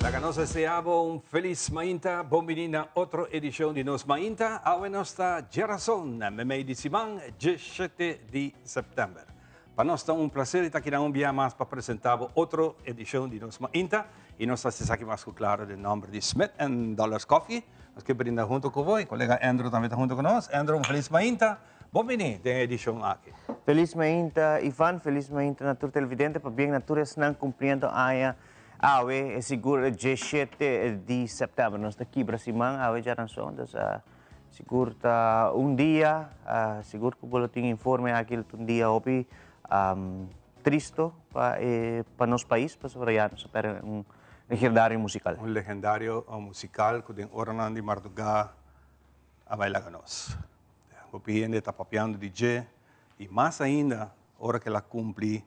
Laga nos desea bo un felis mainta. Bon bini na otro edicion di Nos Mainta. Awe nos ta djerason, memey di siman, 17 di september. Pa nos ta un placer di ta aki un bia mas pa presenta bo otro edicion di Nos Mainta. Y nos ta esaki mas cu claro den nomber di Smith and Dollars Coffee. Nos kier brinda hunto cu bo y colega Andrew tambe ta hunto cu nos. Andrew, un felis mainta. Bon bini den edicion aki. Felis mainta, Ivan. Felis mainta na tur televidente. Pabien na tur esnan cumpliendo aña awe, sigur 17 di september. Nos ta kibra siman awe djaranson, dus sigur ta un dia, sigur cu bo lo tin informe aki, lo ta un dia hopi tristo pa nos pais, pasobra ya nos a perde un legendario musical. Un legendario musical cu den oranan di marduga a bay laga nos. Hopi hende ta papiando di dje y mas ainda ora cu el a cumpli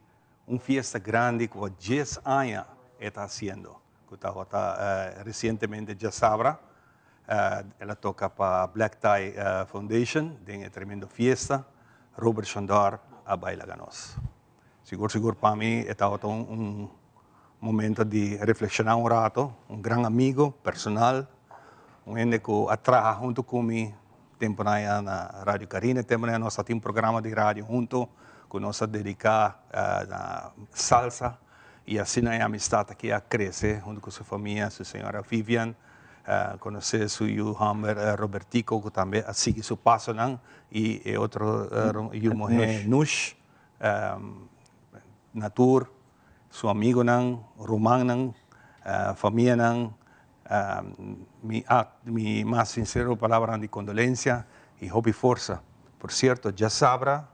un fiesta grandi cu a 10 aña e ta haciendo, cu tabata recientemente djasabra. El a toca pa Black Tie Foundation den e tremendo fiesta. Robert Chandor a bay laga nos. Sigur sigur pa mi e tabata un momento di reflexiona un rato. Un gran amigo personal, un hende cu a traha hunto cu mi temponan ya na Radio Carina, temponan ya nos a tin un programa di radio hunto cu nos a dedica na salsa y asina e amistad aki a crece hunto cu su famia, su señora Vivian, conoce su yu homber Robertico cu tambe a sigui su pasonan y e otro yu muhe Nush, na tur su amigonan, rumannan, famianan, mi mas sincero palabranan di condolencia y hopi forsa. Por cierto, djasabra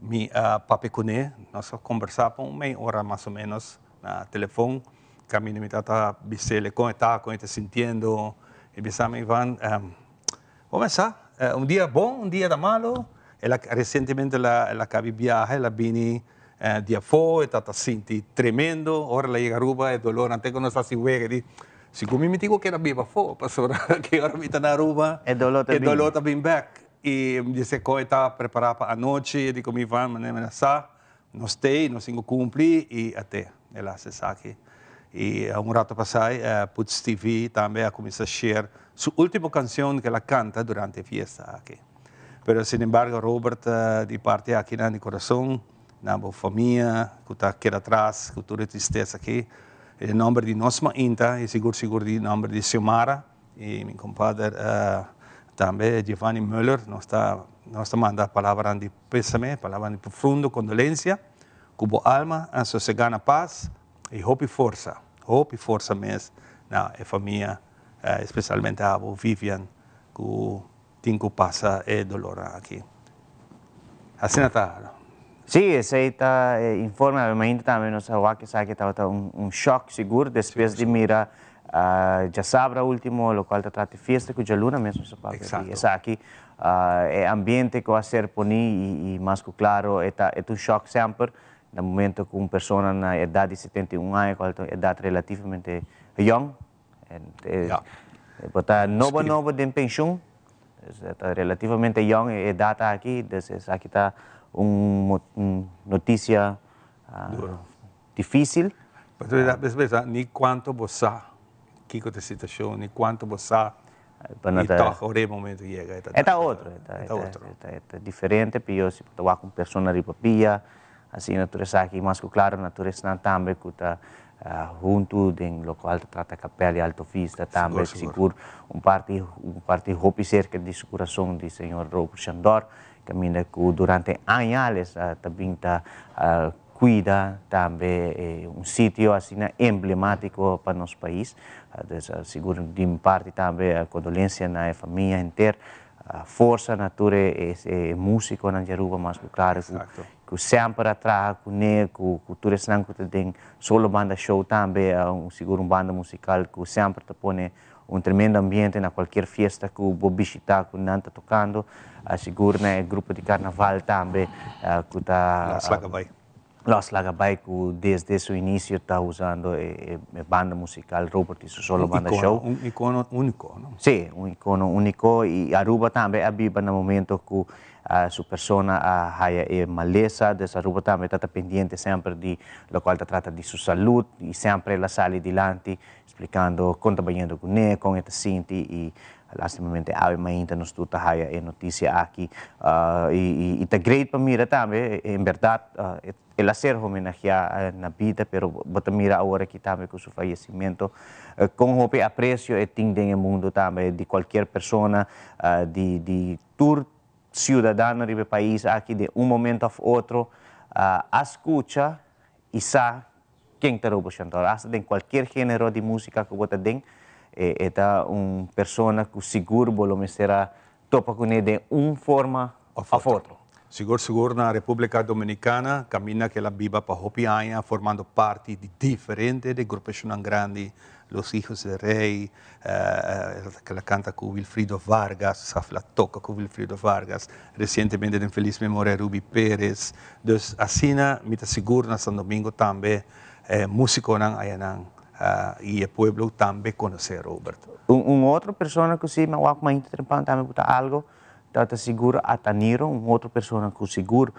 mi a papia cune, nos a conversa pa un mei ora mas o menos na telefon, caminda mi tata bisele con e ta, con e ta sintiendo, e bisa mi, Ivan, bo mesa, un dia bon, un dia ta malo. El a recientemente el a caba biaha, el a bini di afo, e tata sinti tremendo, ora el a yega Aruba e dolornan te cu nos haci wega di, sigur mi mi tin cu keda biba afo, pasobra ki ora mi ta na Aruba e dolor ta e dolor ta bin bek. Y mi dice con e ta prepara pa anochi, e di cu mi Ivan, manera mi a sa, nos tey, nos tin cu cumpli y ate el a haci esaki. Y un rato pasai Puts TV tambe a cuminsa share su ultimo cancion cu el a canta durante e fiesta aki. Pero sin embargo Robert di parti aki nan di corazon na bo famia cu ta keda atras cu tur e tristeza aki, den nomber di nos mainta y sigur sigur di nomber di Xiomara y mi compadre tambe Giovanni Muller nos ta nos ta manda palabranan di pesame, palabranan di profundo condolencia cu bo alma a sosega na paz y hopi forsa, hopi forsa mes na e famia especialmente abo Vivian cu tin cu pasa e dolornan aki. Asina ta. Sí, esey ta e informe. Awe mainta tambe nos a wak esaki tabata un shock sigur despues di mira djasabra ultimo locual ta trata e fiesta cu djaluna mes nos a papia di esaki. E ambiente cu a ser poni y mas cu claro e ta un shock semper na momento cu un persona na edad di 71 aña cual ta un edad relativamente yong. Bo ta nobo nobo den penshun, ta relativamente yong e edat aki, dus esaki ta un notisia difisil. Pasobra ta bes ni kuantu bo sa kiko ta e situashon, ni kuantu bo sa i tòg ora e momento yega e ta. E ta otro, e ta otro, e ta diferente, pio si bo ta wak un persona riba pia, Asina tur esaki mas ku klaro na tur esnan tambe ku ta huntu den lokual ta trata Kapel di Alto Vista tambe sigur un parti un parti hopi serka di su kurason di señor Robert Chandor kaminda ku durante añales ta bin ta kuida tambe un sitio asina emblematiko pa nos pais. Dus sigur di mi parti tambe kondolensia na e famia henter. Forsa na tur e musiconan di Aruba mas cu claro cu semper a traha cune cu tur esnan cu ta den Solo Banda Show tambe sigur un banda musical cu semper ta pone un tremendo ambiente na cualkier fiesta cu bo bishita cu nan ta tocando sigur na e grupo di carnaval tambe cu ta Los Laga Bay. Los Laga Bay cu desde su inicio ta usando e banda musical Robert y su Solo Banda Show. Un icono unico, no? Sí, un icono unico y Aruba tambe a biba na momento cu Su persona a haya e malesa, dus Aruba tambe ta pendiente semper di locual ta trata di su salud y semper el a sali dilanti explicando con ta bayendo cune, con e ta sinti y lastimamente awe mainta nos tur ta haya e noticia aki y ta great pa mira tambe, en berdad el a ser homenagea na bida, pero bo ta mira awor aki tambe cu su fallecimento con hopi aprecio e tin den e mundo tambe di cualkier persona, di tur ciudadano riba e pais aki den un momento of otro a scucha y sa ken ta Robo Shantor. Hasta den cualkier genero di musica cu bo ta den, e ta un persona cu sigur bo lo mester a topa cune den un forma of of otro. Sigur sigur na Republica Dominicana caminda cu el a biba pa hopi aña formando parti di diferente de grupacionnan grandi, Los Hijos del Rey, el a canta cu Wilfrido Vargas, of el a toca cu Wilfrido Vargas, recientemente den feliz memoria Ruby Perez. Dus asina mi ta sigur na San Domingo tambe musiconan ayanan y e pueblo tambe conoce Robert. Un otro persona cu si mi a wak mainta trempan tambe cu ta algo ta sigur Ataniro, un otro persona cu sigur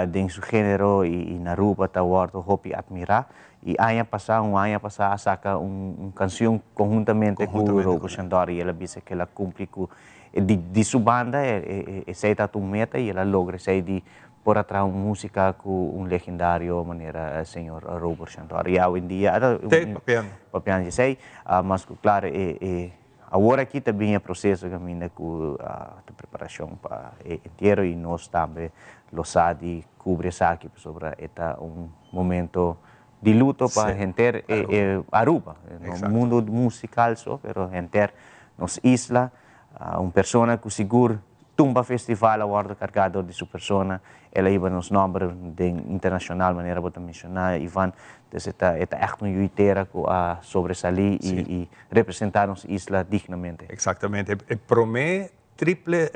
den su genero y na Aruba ta wordo hopi admira. Y aña pasa, un aña pasa a saca un cancion conhuntamente cu Robert Shandor y el a bisa cu el a cumpli cu di su banda esey ta un meta y el a logra esey di por a traha un musica cu un legendario manera señor Robert Shandor. Y awendia Te papiando. Papiando di esey, mas cu claro e Awor aki ta bin e proceso caminda cu ta preparacion pa e entiero y nos tambe lo sa di cubri esaki pasobra e ta un momento di luto pa henter e Aruba, no mundo musical so pero henter nos isla. Un persona cu sigur Tumba Festival a wordo carga dor di su persona, el a hiba nos nomber den internacional manera bo ta menciona Ivan, dus e ta e ta echt un yui tera cu a sobresali y y representa nos isla dignamente. Exactamente, e prome triple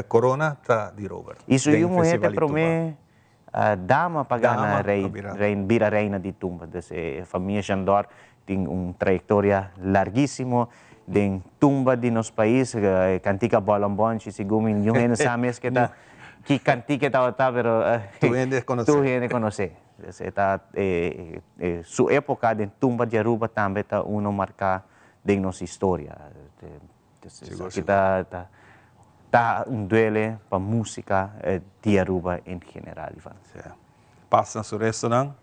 corona ta di Robert Y su den yu muher ta Festival e di Tumba. prome dama pa gana Dama rey pa bira. bira reina di tumba, dus e famia Jandor tin un trayectoria larguisimo den tumba di nos pais, e cantica Bolonbonchi segun mi niun hende sa mes ke ta ki cantica e tabata pero Tur hende conoce. Tur hende conoce. Dus e ta su epoca den tumba di Aruba tambe ta uno marca den nos historia. Dus esaki ta ta un duele pa musica di Aruba en general Ivan. Sí. Pas na su restonan,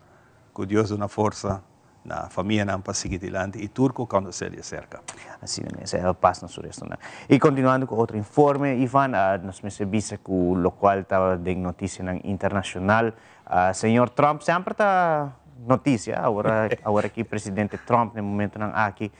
cu Dios duna forsa na famianan pa sigui dilanti y tur cu conoce di acerca. Asina mes, pas na su restonan. Y continuando cu otro informe Ivan, nos mester bisa cu locual ta den noticianan internacional, Señor Trump semper ta noticia, awor awor aki presidente Trump na e momentonan aki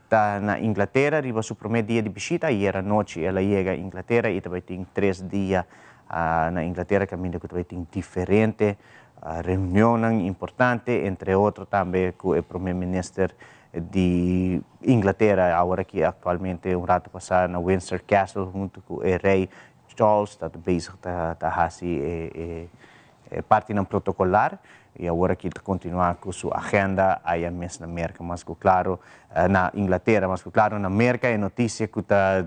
Ta na Inglatera riba su promé dia di bishita. Ayer anochi el a yega Inglatera i ta bai tin tres dia na Inglatera kaminda ku ta bai tin diferente reunionnan importante, entre otro tambe ku e promé minister di Inglatera aworaki aktualmente un rato pasá na Windsor Castle huntu ku e rei Charles ta bezig ta hasi e partinan protocolar y awor aki ta continua cu su agenda aya mes na Merca mas cu claro, na Inglatera mas cu claro, na Merca e noticia cu ta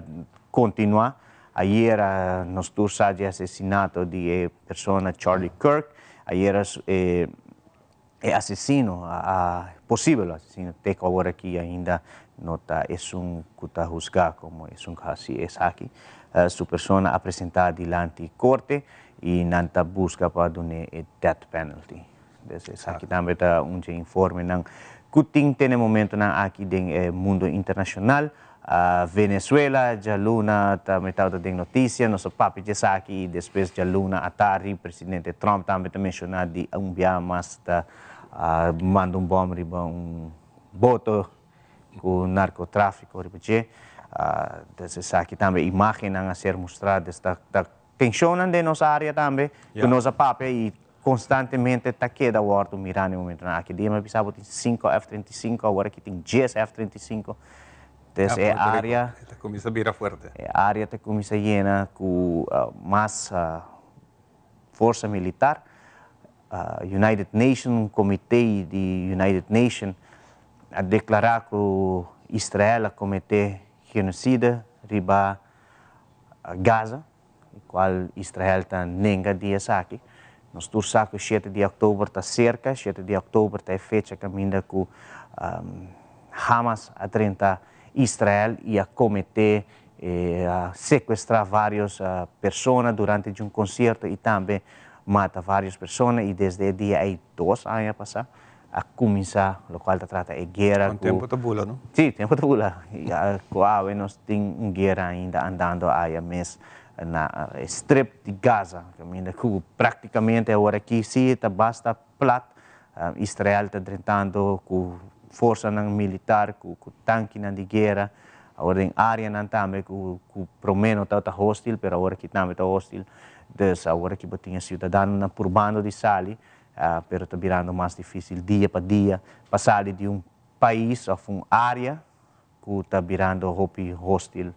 continua, ayera nos tur sa dje asesinato di e persona Charlie Kirk, ayera e E asesino, a posibel asesino, te ku awor aki ainda no ta esun ku ta husgá komo esun ku hasi esaki. Su persona a presentá dilanti korte i nan ta buska pa dun'é e death penalty. Des esaki tambe ta un dje informenan ku tin te na e momentonan aki den e mundo internashonal. Venezuela djaluna ta metao ta den noticia, nos a papia dje esaki y despues djaluna atardi presidente Trump tambe ta menciona di un bia mas ta manda un bom riba un boto cu narcotrafico riba dje. Des esaki tambe imagennan a ser mustra, des ta tensionnan den nos area tambe cu nos a papia y Constantemente ta keda wordo mira na e momentonan aki. Dia mi a bisa bo tin cinco F 35, awor aki tin dies F 35. Entonces e area. Ta cuminsa bira fuerte. E area ta cuminsa yena cu mas forsa militar. United Nation, un comite di United Nation a declara cu Israel a comete genocide riba Gaza. cual Israel ta nenga di esaki. Nos tur sa cu shete di october ta cerca, shete di october ta e fecha caminda cu Hamas a drenta Israel y a comete a secuestra varios persona durante di un concierto y tambe mata varios persona y desde e dia ey dos aña pasa a cuminsa locual ta trata e guera Con cu tempo ta bula no? Si, tempo ta bula. Cu awe nos tin un guera ainda andando aya mes na e strip di Gaza, caminda cu practicamente awor aki si ta basta plat. Israel ta drentando cu forsanan militar, cu tankinan di guera, awor den areanan tambe cu prome no tabata hostil, pero awor aki tambe ta hostil. Dus awor aki bo tin e ciudadanonan purbando di sali, pero ta birando mas dificil dia pa dia pa sali di un pais of un area cu ta birando hopi hostil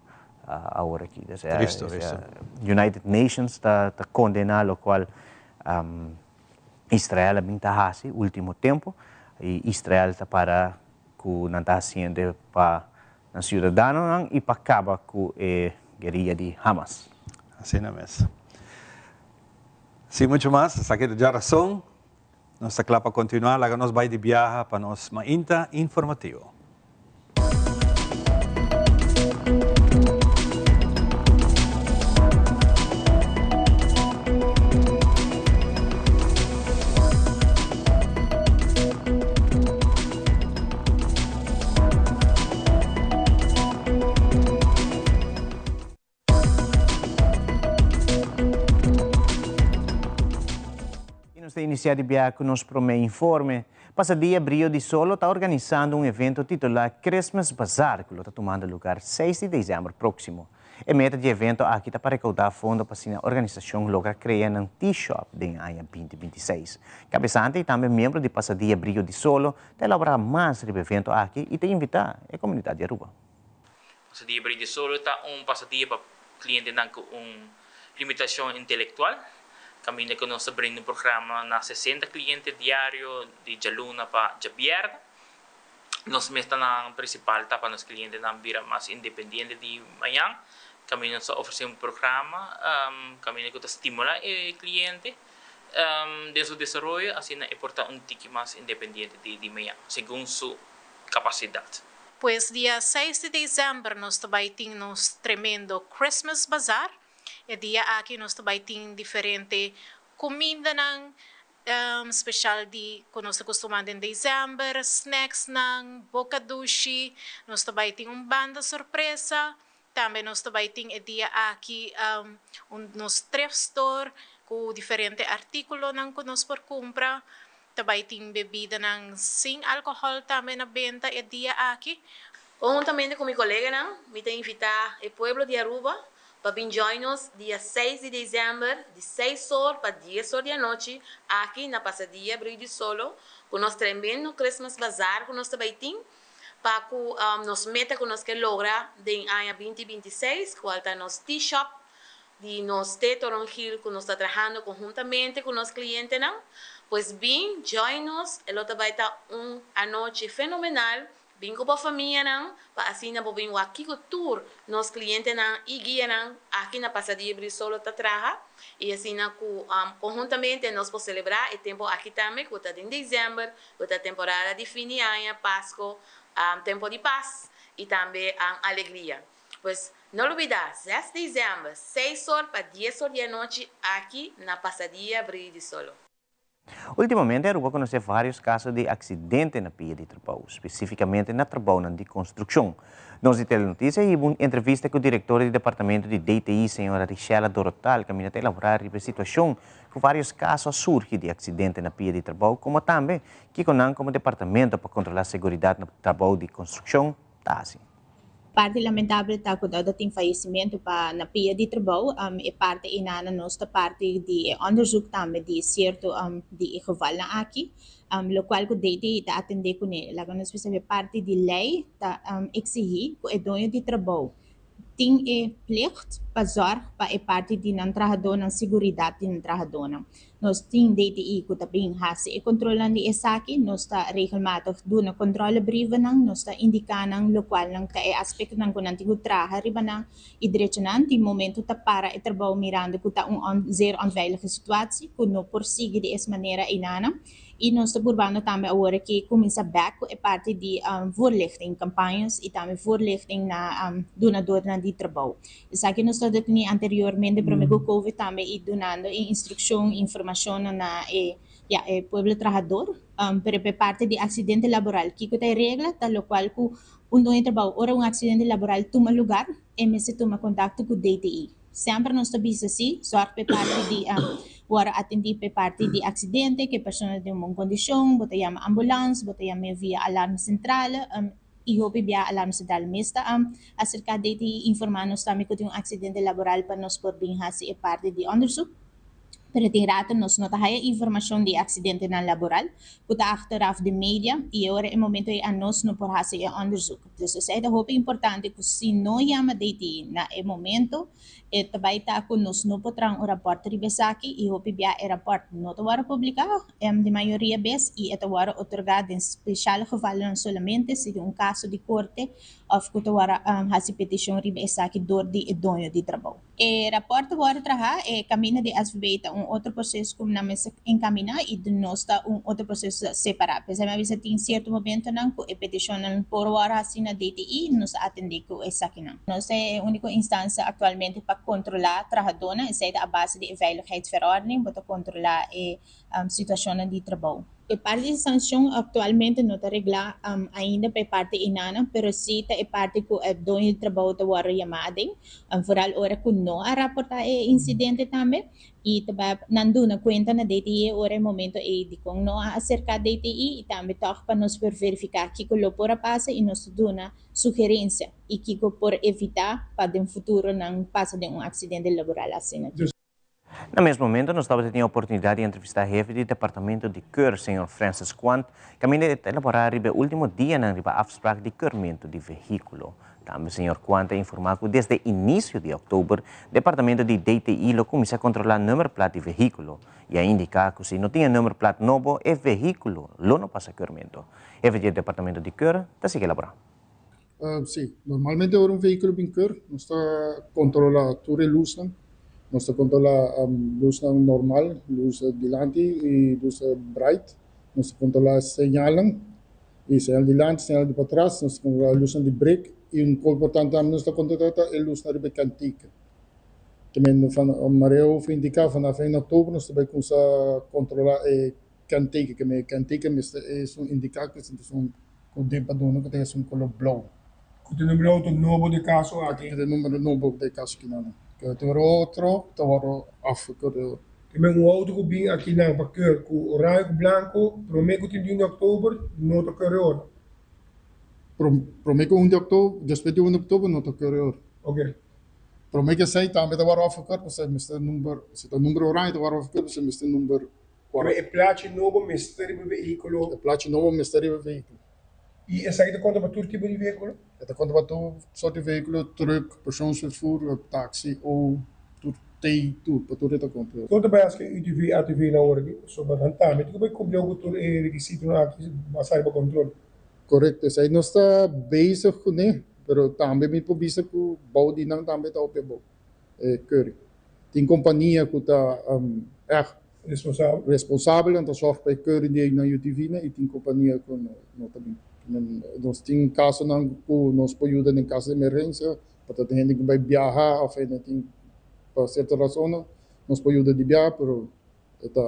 awor aki. Dus Tristo eso. United Nations ta condena locual Israel a bin ta haci ultimo tempo y Israel ta para cu nan ta haciendo pa nan ciudadanonan y pa caba cu e guerilla di Hamas. Asina mes. Sin mucho mas, esaki ta djarason. Nos ta kla pa kontinuá, laga nos bai di biaha pa nos mainta informativo. Y nos ta inicia di biaha cu nos prome informe. Pasadia Brio di Solo ta organisando un evento titula Christmas Bazaar cu lo ta tumando lugar seis di december proximo. E meta di e evento aki ta pa recauda fondo pa asina organisacion logra crea nan tea shop den aña binti binti seis. Cabesante y tambe miembro di Pasadia Brio di Solo ta elabora mas riba e evento aki y ta invita e comunidad di Aruba. Pasadia Brio di Solo ta un pasadia pa clientenan cu un limitacion intelectual, caminda cu nos ta brinda un programa na sesenta cliente diario di djaluna pa djabièrnè. Nos metanan principal ta pa nos clientenan bira mas independiente di mañan, caminda nos ta ofrece un programa caminda cu ta stimula e cliente den su desaroyo, asina e por ta un tiki mas independiente di mañan, segun su capacidad. Pues dia seis di december nos ta bay tin nos tremendo Christmas Bazaar. E dia aki nos ta bay tin diferente cumindanan special di cu nos ta custuma den december, snacksnan, boca dushi, nos ta bay tin un banda sorpresa, tambe nos ta bay tin e dia aki un nos thrift store cu diferente articulonan cu nos por cumpra. Ta bai tin bebidanan sin alcohol tambe na benta e dia aki. Conhuntamente cu mi coleganan, mi ta invita e pueblo di Aruba pa bin join nos dia seis di december di seis or pa dies or di anochi aki na Pasadia Brio di Solo cu nos tremendo Christmas Bazaar cu nos ta bai tin pa cu nos meta cu nos ke logra den aña binti binti seis cual ta nos tea shop di nos te Toronjil cu nos ta trahando conhuntamente cu nos clientenan, pues bin join nos, e lo ta bay ta un anochi fenomenal, bin cu bo famianan pa asina bo bin wak kico tur nos clientenan y guianan aki na Pasadia Brisolo ta traha y asina cu conhuntamente nos por celebra e tempo aki tambe cu ta den december cu ta temporada di fin di aña, Pasco, tempo di paz y tambe alegria. Pues no lubida, zes december, seis or pa dies or di anochi aki na Pasadia Brillo di Solo. Ultimamente Aruba conoce varios caso di accidente na pia di trabou, specificamente na trabounan di construccion. Nos di Telenoticia hiba un entrevista cu directora di departamento di DTI, señora Richella Dorotal, caminda ta elabora riba e situacion cu varios caso a surgi di accidente na pia di trabou, como tambe kico nan como departamento pa controla seguridad na trabou di construccion ta haci. Parti lamentabel ta ku ta tin fayesimentu pa na pia di trabou. E parti einan nos ta parti di e onderzoek tambe di sierto di e gevalnan aki, lokual ku DTI ta atendé kuné. Laga nos bisa e parti di lei ta eksihí ku e doño di trabou tin e plicht pa zòrg pa e parti di nan trahadónan, siguridat di nan trahadónan. Nos tin DTI ku ta bin hasi e kontrolnan di esaki. Nos ta regelmatig duna kontrolebrievennan, nos ta indiká nan lokualnan ta e aspektonan ku nan tin ku traha riba nan i drechonan. Tin momento ta para e trabou mirando ku ta un zeer onveilige situatie ku no por sigui di es manera einanan. I nos ta purbando tambe awor aki kuminsá bèk ku e parti di voorlichting, kampañas i tambe voorlichting na dunadornan di trabou. Esaki nos tabata tene anteriormente prome ku Covid tambe i dunando e instrukshon, informashonnan na e ya e pueblo trahador. Pero pa e parti di aksidente laboral kiko ta e regla? Ta lokual ku un doño di trabou ora un aksidente laboral tuma lugar e mester tuma kontakto ku DTI. Semper nos ta bisa si, sòrg pa e parti di wòrdu atendí pa e parti di aksidente, ku e persona ta den un bon kondishon, bo ta yama ambulans, bo ta yam'é via alarm sentrale, i hopi bia alarm sentral mes ta aserká DTI informá nos tambe ku tin un aksidente laboral pa nos por bin hasi e parti di òndersuk. Pero tin rato nos no ta haya informashon di e aksidentenan laboral ku ta achteraf den media i e ora e momento ei anos no por hasi e òndersuk. Dus esei ta hopi importante ku si no yama DTI na e momento e ta bai ta ku nos no por traha un rapòrt riba esaki i hopi bia e rapòrt no ta wòrdu publiká di mayoria bes i e ta wòrdu otorgá den speshal gevalnan solamente si tin un kaso di korte òf ku ta wòrdu hasi petishon riba esaki dor di e doño di trabou. E rapòrt ta wòrdu trahá, e kaminda di SVB ta un otro proseso ku nan mester enkaminá i di nos ta un otro proseso separá. P'esei mi a bisa tin sierto momentonan ku e petishonnan por wòrdu hasi na DTI, nos ta atendé ku esakinan. Nos ta e úniko instansia aktualmente pa kontrolá trahadónan, esei ta a base di e Veiligheidsverordening, bo ta kontrolá e situashonnan di trabou. E parti di sanshon aktualmente no ta reglá ainda pa e parti einanan, pero sí ta e parti ku e doño di trabou ta wòrdu yamá aden, foral ora ku no a raportá e insidente tambe i ta bai nan duna kuenta na DTI ora e momento ei dikon no a aserká DTI i tambe tòg pa nos por verifiká kiko lo por a pasa i nos ta duna sugerensia i kiko por evitá pa den futuro nan pasa den un aksidente laboral asina. Na mes momento nos tabata tin e oportunidad di entrevista hefe di departamento di keur, señor Francis Quant, caminda e ta elabora riba e ultimo dianan riba afspraak di keurmento di vehiculo. Tambe señor Quant a informa cu desde inicio di october departamento di DTI lo cuminsa controla nummerplaat di vehiculo y a indica cu si no tin e nummerplaat nobo e vehiculo lo no pasa keurmento. Hefe di e departamento di keur ta sigui elabora. Sí, normalmente ora un vehículo bin keur, nos ta controla tur e luznan. Nos ta controla luznan normal, luz dilanti y luz bright. Nos ta controla señalnan, y señal dilanti, señal di patras, nos ta controla luznan di brake y un cosa importante tambe nos ta controla ta e luznan riba e kantika. También van Maria hof indica vanaf 1 oktober nos ta bay cuminsa controla e Kanteken, ke me kanteken mester esun indiká ku esun ku den pa duna ku ta esun koló blou. Ku ta numero auto nobo di kaso aki. Ku ta numero nobo di kaso aki nan. Ku tur otro ta wòrdu afgekeurd. Ke men un auto ku bin aki nan pa keur ku oranje ku blanko promé ku 31 di òktober no ta keur e ora. Promé ku un di òktober, despues di un di òktober no ta keur e ora. Ok. Promé ku esei tambe ta wòrdu afgekeurd pasobra mester number, si ta number oranje ta wòrdu afgekeurd pasobra mester number Pero e plachi nobo mester riba e vehíkulo. E plachi nobo mester riba e vehíkulo. I esaki ta konta pa tur tipo di vehíkulo? E ta konta pa tur sort di vehíkulo, trùk, persoonsvervoer, taksi, o tur tei, tur, pa tur e ta konta. Kon ta bai haske UTV, ATV na ora di? Pasobra nan tambe tin ku bai kumpli ku tur e rekisitonan aki basá riba kontrol. Korekto, esei nos ta bezig kuné, pero tambe mi por bisa ku bou di nan tambe ta hopi abou, e keuring. Tin kompania ku ta ègt responsabel, nan ta sòrg pa e keuring di nan UTV nan i tin kompania ku no ta bin. Nos tin kasonan ku nos por yuda den kaso di emergensia, pa ta tin hende ku bai biaha òf hende tin pa sierto rasonnan nos por yuda di biaha, pero e ta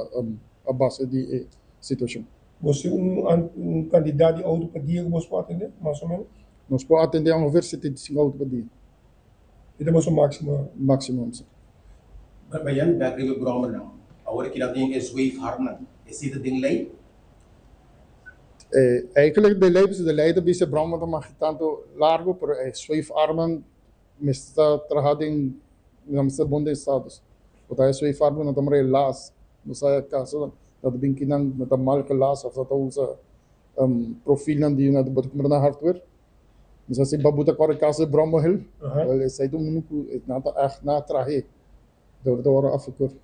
a base di e situashon. Bos tin un kantidat di outo pa dia ku bos por atendé, mas o ménos? Nos por atendé ongeveer 75 outo pa dia. E ta boso máximo? Máximo, si. Bayan bek riba e brommernan. Awor kinan tin e zweefharmnan. Esei ta den lei? Eigenlijk den lei, pasobra de lei ta bisa e brommer ta mag tantu largo, pero e zweefarmnan mester ta traha den, nan mester bon den status. Bo ta e zweefarmnan nan ta mara e las. Bo sa e kaso nan ta bin kinan nan ta mal gelas of nan ta usa profilnan di nan bo ta kumpra na hardware. Mi sa si babu ta kòrda kas di Brommerhill, wèl esei ta unu ku nan ta ègt na trahe dor ta wòrdu afgekeurd.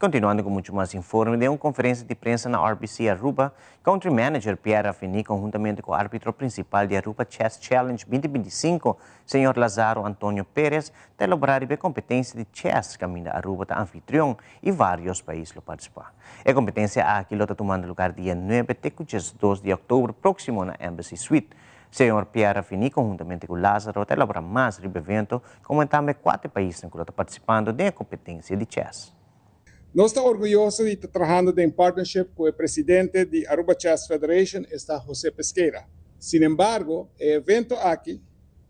Continuando cu mucho mas informe, den un conferencia di prensa na RBC Aruba, Country Manager Pierre Raffini conhuntamente cu arbitro principal di Aruba Chess Challenge 2025, Señor Lazaro Antonio Perez, ta elabora riba e competencia di chess caminda Aruba ta anfitrion y varios pais lo participa. E competencia aki lo ta tumando lugar dia nuebe te cu diesdos di october proximo na Embassy Suite. Señor Pierre Raffini conhuntamente cu Lazaro ta elabora mas riba evento como tambe cua ta e paisnan cu lo ta participando den e competencia di chess. Nos ta orguyoso di ta trahando den partnership cu e presidente di Aruba Chess Federation, esta Jose Pesqueira. Sinembargo, e evento aki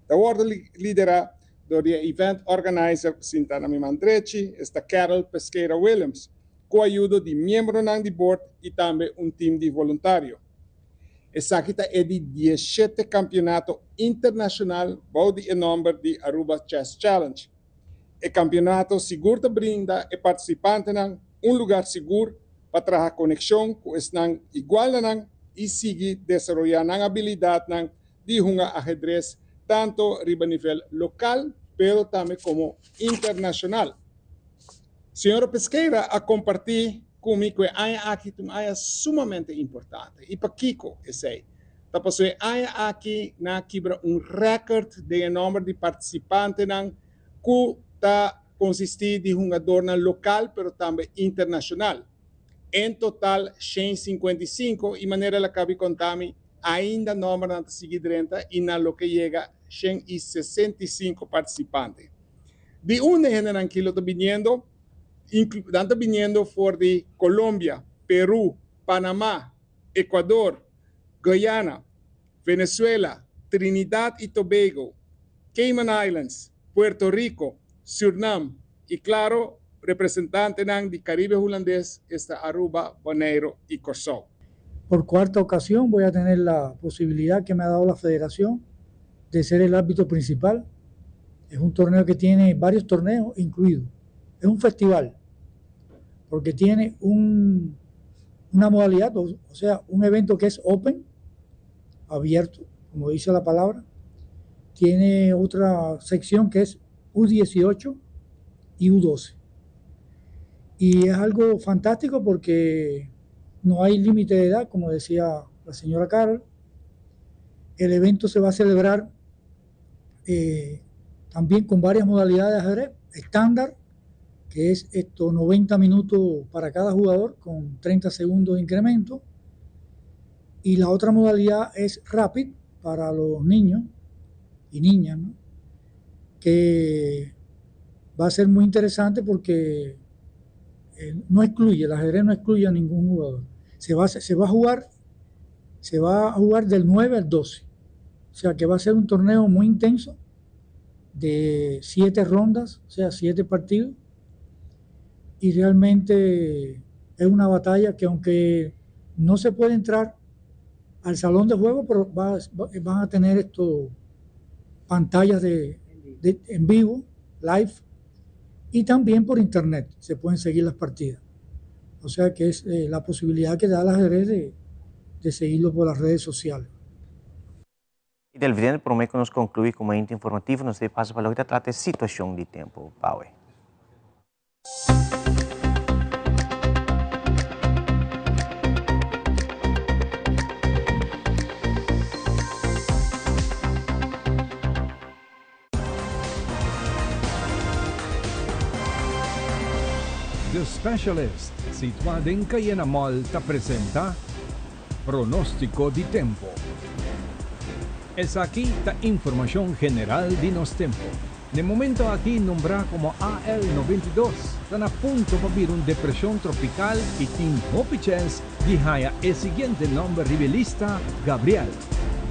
ta wordo lidera dor di e event organizer cu sinta na mi man drechi, esta Carol Pesqueira Williams, cu ayudo di miembronan di board y tambe un team di voluntario. Esaki ta e di dieshete campeonato internacional bou di e nomber di Aruba Chess Challenge. E campeonato sigur ta brinda e participantenan un lugar sigur pa traha conexion cu esnan igual na nan y sigui desaroya nan habilidadnan di hunga ahedrez tanto riba nivel local pero tambe como internacional. Señora Pesqueira a comparti cu mi cu e aña aki ta un aña sumamente importante. Y pakico esey? Ta pasobra e aña aki nan a kibra un record den e nomber di participantenan cu ta consisti di hungadornan local pero tambe internacional. En total 155 y manera el a cabi conta mi ainda nombernan ta sigui drenta y nan lo ke yega 165 participante. Di unda e hendenan ki lo ta biniendo? Nan ta biniendo for di Colombia, Peru, Panama, Ecuador, Guyana, Venezuela, Trinidad y Tobago, Cayman Islands, Puerto Rico, Surnam y claro representantenan di Caribe Hulandes, esta Aruba, Bonaire y Corsou. Por cuarta ocasión voy a tener la posibilidad que me ha dado la federación de ser el árbitro principal. Es un torneo que tiene varios torneos incluidos. Es un festival, porque tiene un, una modalidad, o, o sea, un evento que es open, abierto, como dice la palabra. Tiene otra sección que es U18 y U12. Y es algo fantástico porque no hay límite de edad, como decía la señora Carol. El evento se va a celebrar eh, también con varias modalidades de ajedrez, estándar, que es esto 90 minutos para cada jugador con 30 segundos de incremento. Y la otra modalidad es rapid para los niños y niñas, ¿no? que va a ser muy interesante porque eh, no excluye, el ajedrez no excluye a ningún jugador. Se va, se va a jugar, se va a jugar del 9 al 12. O sea que va a ser un torneo muy intenso de siete rondas, o sea, siete partidos. Y realmente es una batalla que aunque no se puede entrar al salón de juego, pero va, van a tener esto pantallas de, en vivo, live, y también por internet se pueden seguir las partidas. O sea que es eh, la posibilidad que da el ajedrez de, de seguirlo por las redes sociales. Y televidente, prome cu nos conclui cu Mainta Informativo, nos ta pasa pa loke ta trata e situacion di tempo pa awe. The Specialist, situá den Cayena Mall ta presenta Pronóstiko di Tempo. Esaki ta informashon general di nos tempo. N'e momento aki nombrá komo AL 92 ta na punto pa bira un depreshon tropikal i tin hopi chèns di haña e siguiente nòmber riba e lista, Gabriel.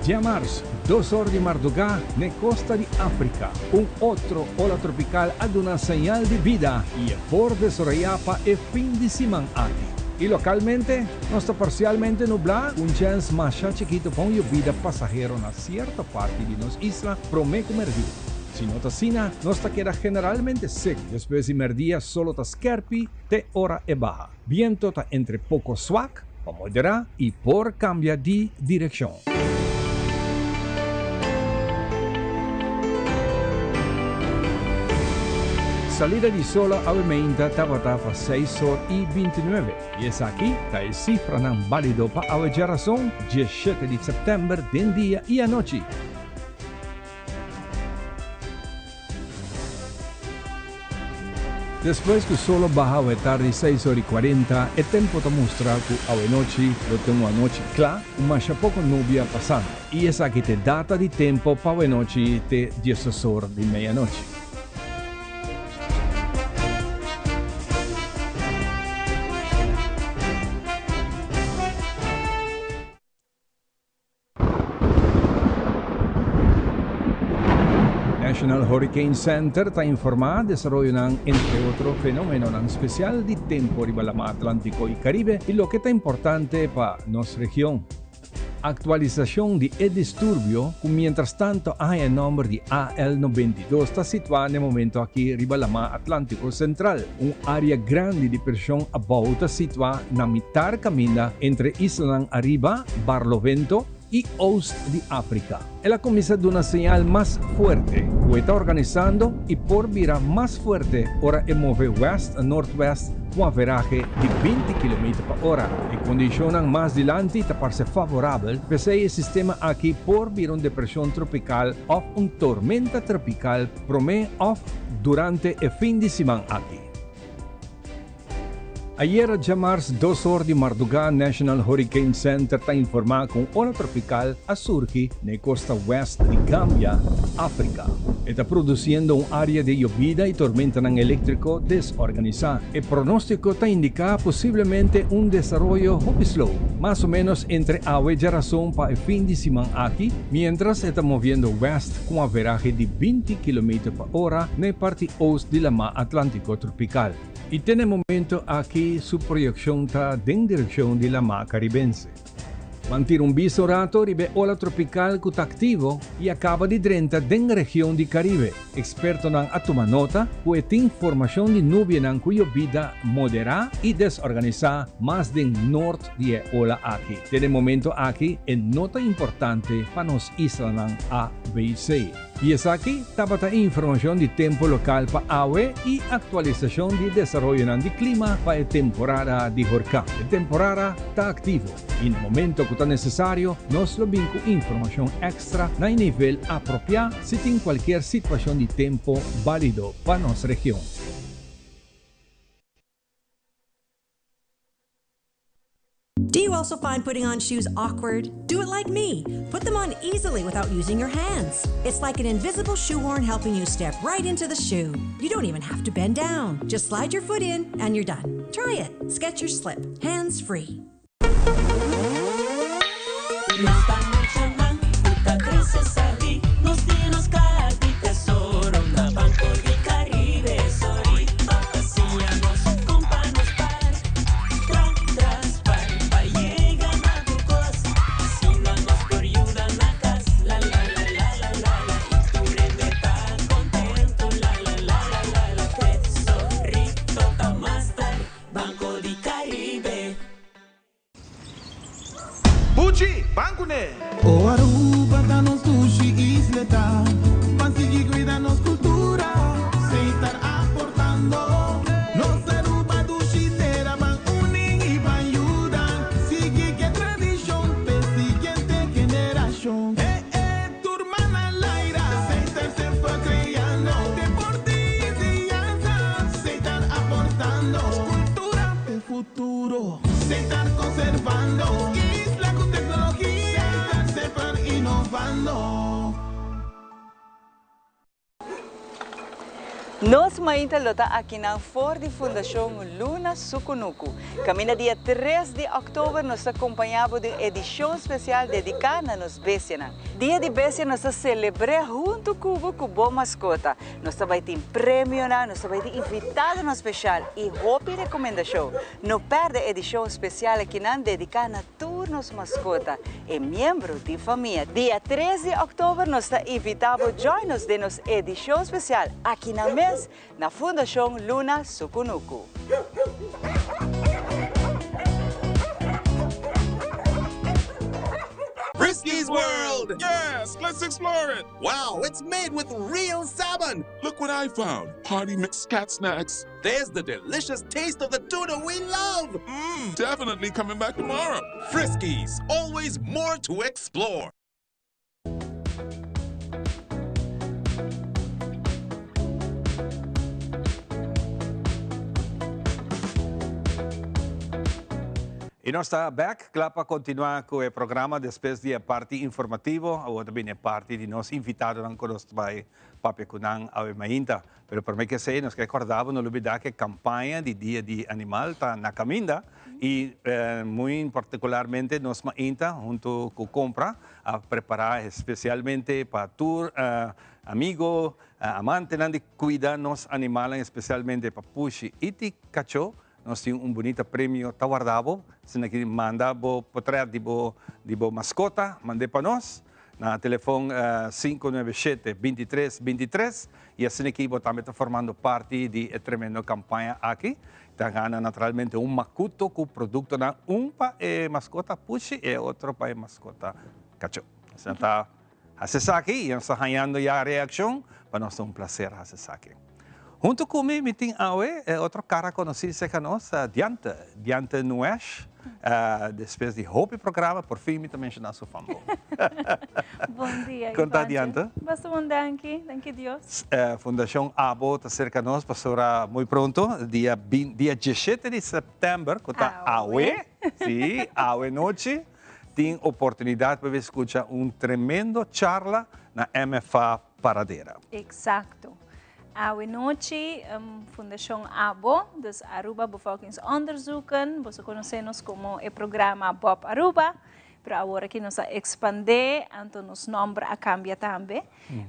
Djamars, dos or di mardugá, n'e kosta di Afrika, un otro ola tropikal a duna señal di bida i e por desaroyá pa e fin di siman aki. I lokalmente, nos ta parsialmente nublá, ku un chèns masha chikitu pa un yobida pasahero na sierto parti di nos isla promé ku mèrdia. Si no ta asina, nos ta keda generalmente seku. Despues di mèrdia solo ta skèrpi te ora e baha. Biento ta entre poko swak pa moderá i por kambia di direkshon. Salida di solo awe meinta tabata pa seis or i bintinuebe i esaki ta e sifranan bálido pa awe djarason, diesshete di sèptèmber den dia i anochi. Despues ku solo baha awe tardi seis or i kuarenta, e tempu ta mustra ku awe nochi lo tin un anochi kla ku masha poko nubia pasando. I esaki ta e data di tempu pa awe nochi te diesdos or di meianochi. National Hurricane Center ta informá desaroyonan entre otro fenomenonan spesial di tempo riba Lama Atlántico i Caribe i loke ta importante pa nos region. Aktualisashon di e disturbio ku mientrastanto a haña e nòmber di AL 92 ta situá na e momento aki riba Lama Atlántico Sentral. Un área grandi di preshon abou ta situá na mitar kaminda entre islanan ariba, Barlovento, i oost di Afrika. El a kuminsá duna señal mas fuerte ku e ta organisando i por bira mas fuerte ora e move west noordwest ku un averahe di 20 kilometer pa ora. E kondishonnan mas dilanti ta parse favorabel, p'esei e sistema aki por bira un depreshon tropikal òf un tormenta tropikal promé òf durante e fin di siman aki. Ayera djamars dos or di mardugá National Hurricane Center ta informá ku un ola tropikal a surgi na e kosta wèst di Gambia, Afrika. E ta produsiendo un área di yobida i tormentanan eléktriko desorganisá. E pronóstiko ta indiká posiblemente un desaroyo hopi slow, mas o ménos entre awe djarason pa e fin di siman aki, miéntras e ta moviendo wèst ku un averahe di 20 kilometer pa ora na e parti oost di Lamá Atlántiko Tropikal. I te na e momento aki su proyekshon ta den direkshon di Lamá Karibense. Ban tira un bista un rato riba e ola tropikal ku ta aktivo i a kaba di drenta den region di Karibe. Ekspertonan a tuma nota ku e tin formashon di nubianan ku yobida moderá i desorganisá mas den nort di e ola aki. Te na e momento aki e no ta importante pa nos islanan ABC. I esaki tabata e informashon di tempu lokal pa awe i aktualisashon di desaroyonan di klima pa e temporada di horkan. E temporada ta aktivo i na momento ku ta nesesario nos lo bin ku informashon èkstra na e nivel apropiá si tin kualkier situashon di tempu bálido pa nos region. Do you also find putting on shoes awkward? Do it like me. Put them on easily without using your hands. It's like an invisible shoehorn helping you step right into the shoe. You don't even have to bend down. Just slide your foot in and you're done. Try it. Skechers Slip. Hands free. Buchi, ban kuné! O Aruba ta nos dushi isleta, Ban sigui cuida nos cultura, Setar aportando. Nos Aruba dushi tera, Ban uni y ban yuda, Sigui cu e tradicion p'e siguiente generacion. Eh eh, tur man a laira, Setar semper creando, Deporte y enseñanza, Setar aportando. Cultura p'e futuro. Setar conservando. Isla cu tecnologia. Setar semper innovando. Nos mainta lo ta akinan for di Fundashon Luna Sukunuku. Kaminda dia tres di òktober nos ta kompañá bo den edishon spesial dediká na nos bestianan. Dia di Bestia nos ta selebr'é huntu ku bo ku bo maskota. Nos ta bai tin premionan, nos ta bai tin invitadonan spesial i hopi rekomendashon. No pèrdè edishon spesial akinan dediká na tur nos maskota i miembro di famia. Dia tres di òktober nos ta invitá bo join nos den nos edishon spesial akinan mes na Fundashon Luna Sukunuku. Friskies World! Yes, let's explore it! Wow, it's made with real salmon! Look what I found! Party mix cat snacks. There's the delicious taste of the tuna we love! Mmm, definitely coming back tomorrow. Friskies, always more to explore. Y nos ta back, cla pa continua cu e programa despues di e parti informativo. Awor ta bini e parti di nos invitadonan cu nos ta bay papia cu nan awe mainta. Pero prome cu esey nos ke corda bo no lubida cu e campaña di Dia di Animal ta na caminda y muy particularmente nos mainta hunto cu Compra a prepara especialmente pa tur amigo, amantenan di cuida nos animalnan especialmente pa pushi y ti cacho. Nos tin un bunita premio ta warda bo. Asina ki manda bo potret di bo di bo mascota, mand'é pa nos na telefon 597 23 23 y asina ki bo tambe ta formando parti di e tremendo campaña aki. Ta gana naturalmente un macuto cu productonan, un pa e mascota pushi y e otro pa e mascota cacho. Asina ta Hasi esaki y nos ta hañando ya reaccion, pa nos ta un placer hasi esaki. Hunto cu mi, mi tin awe e otro cara conoci cerca nos, Diante, Diante Nuesh. Despues di hopi programa, por fin mi ta menciona su fambo. Bon dia, Con ta, Diante? Basta bon, danki. Danki Dios. Fundacion Abo ta cerca nos pasobra muy pronto, dia dia diesshete di september, cu ta awe, si, awe nochi, Tin oportunidad pa scucha un tremendo charla na MFA Paradera. Exacto. Awe nochi Fundacion abo, dus Aruba Bevolkingsonderzoeken, boso conoce nos como e programa Bob Aruba, pero awor aki nos a expande, anto nos nomber a cambia tambe.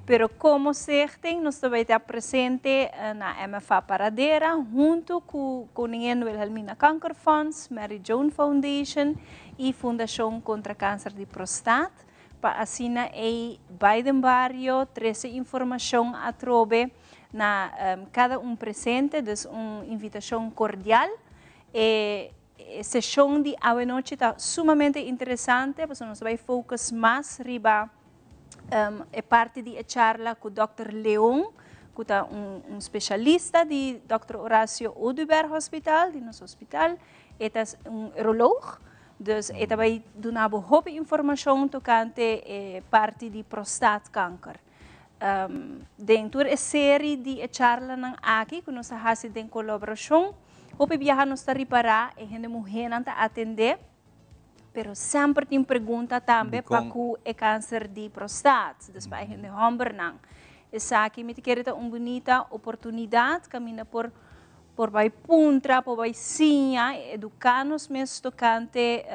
Pero como stichting nos ta bay ta presente na MFA Paradera hunto cu Koningin Wilhelmina Kankerfonds, Mary Joan Foundation y Fundacion Contra Cancer di Prostaat pa asina ey bay den bario trece informacion atrobe na cada un presente, dus un invitacion cordial. E sesion di awenochi ta sumamente interesante pasobra nos ta bay focus mas riba E parti di e charla ku dòkter Leon, ku ta un spesialista di dòkter Horacio Oduber Hospital, di nos hospital. E ta un uroloog, dus e ta bai duna bo hopi informashon tokante e parti di prostaatkanker. Den tur e seri di e charlanan aki ku nos ta hasi den kolaborashon, hopi biaha nos ta ripará e hende muhénan ta atendé. Pero semper tin pregunta tambe pa ku e kanser di prostaat, dus pa e hende hòmbernan. Esaki mi ta kere ta un bunita oportunidat kaminda por por bai puntra, por bai siña i eduká nos mes tokante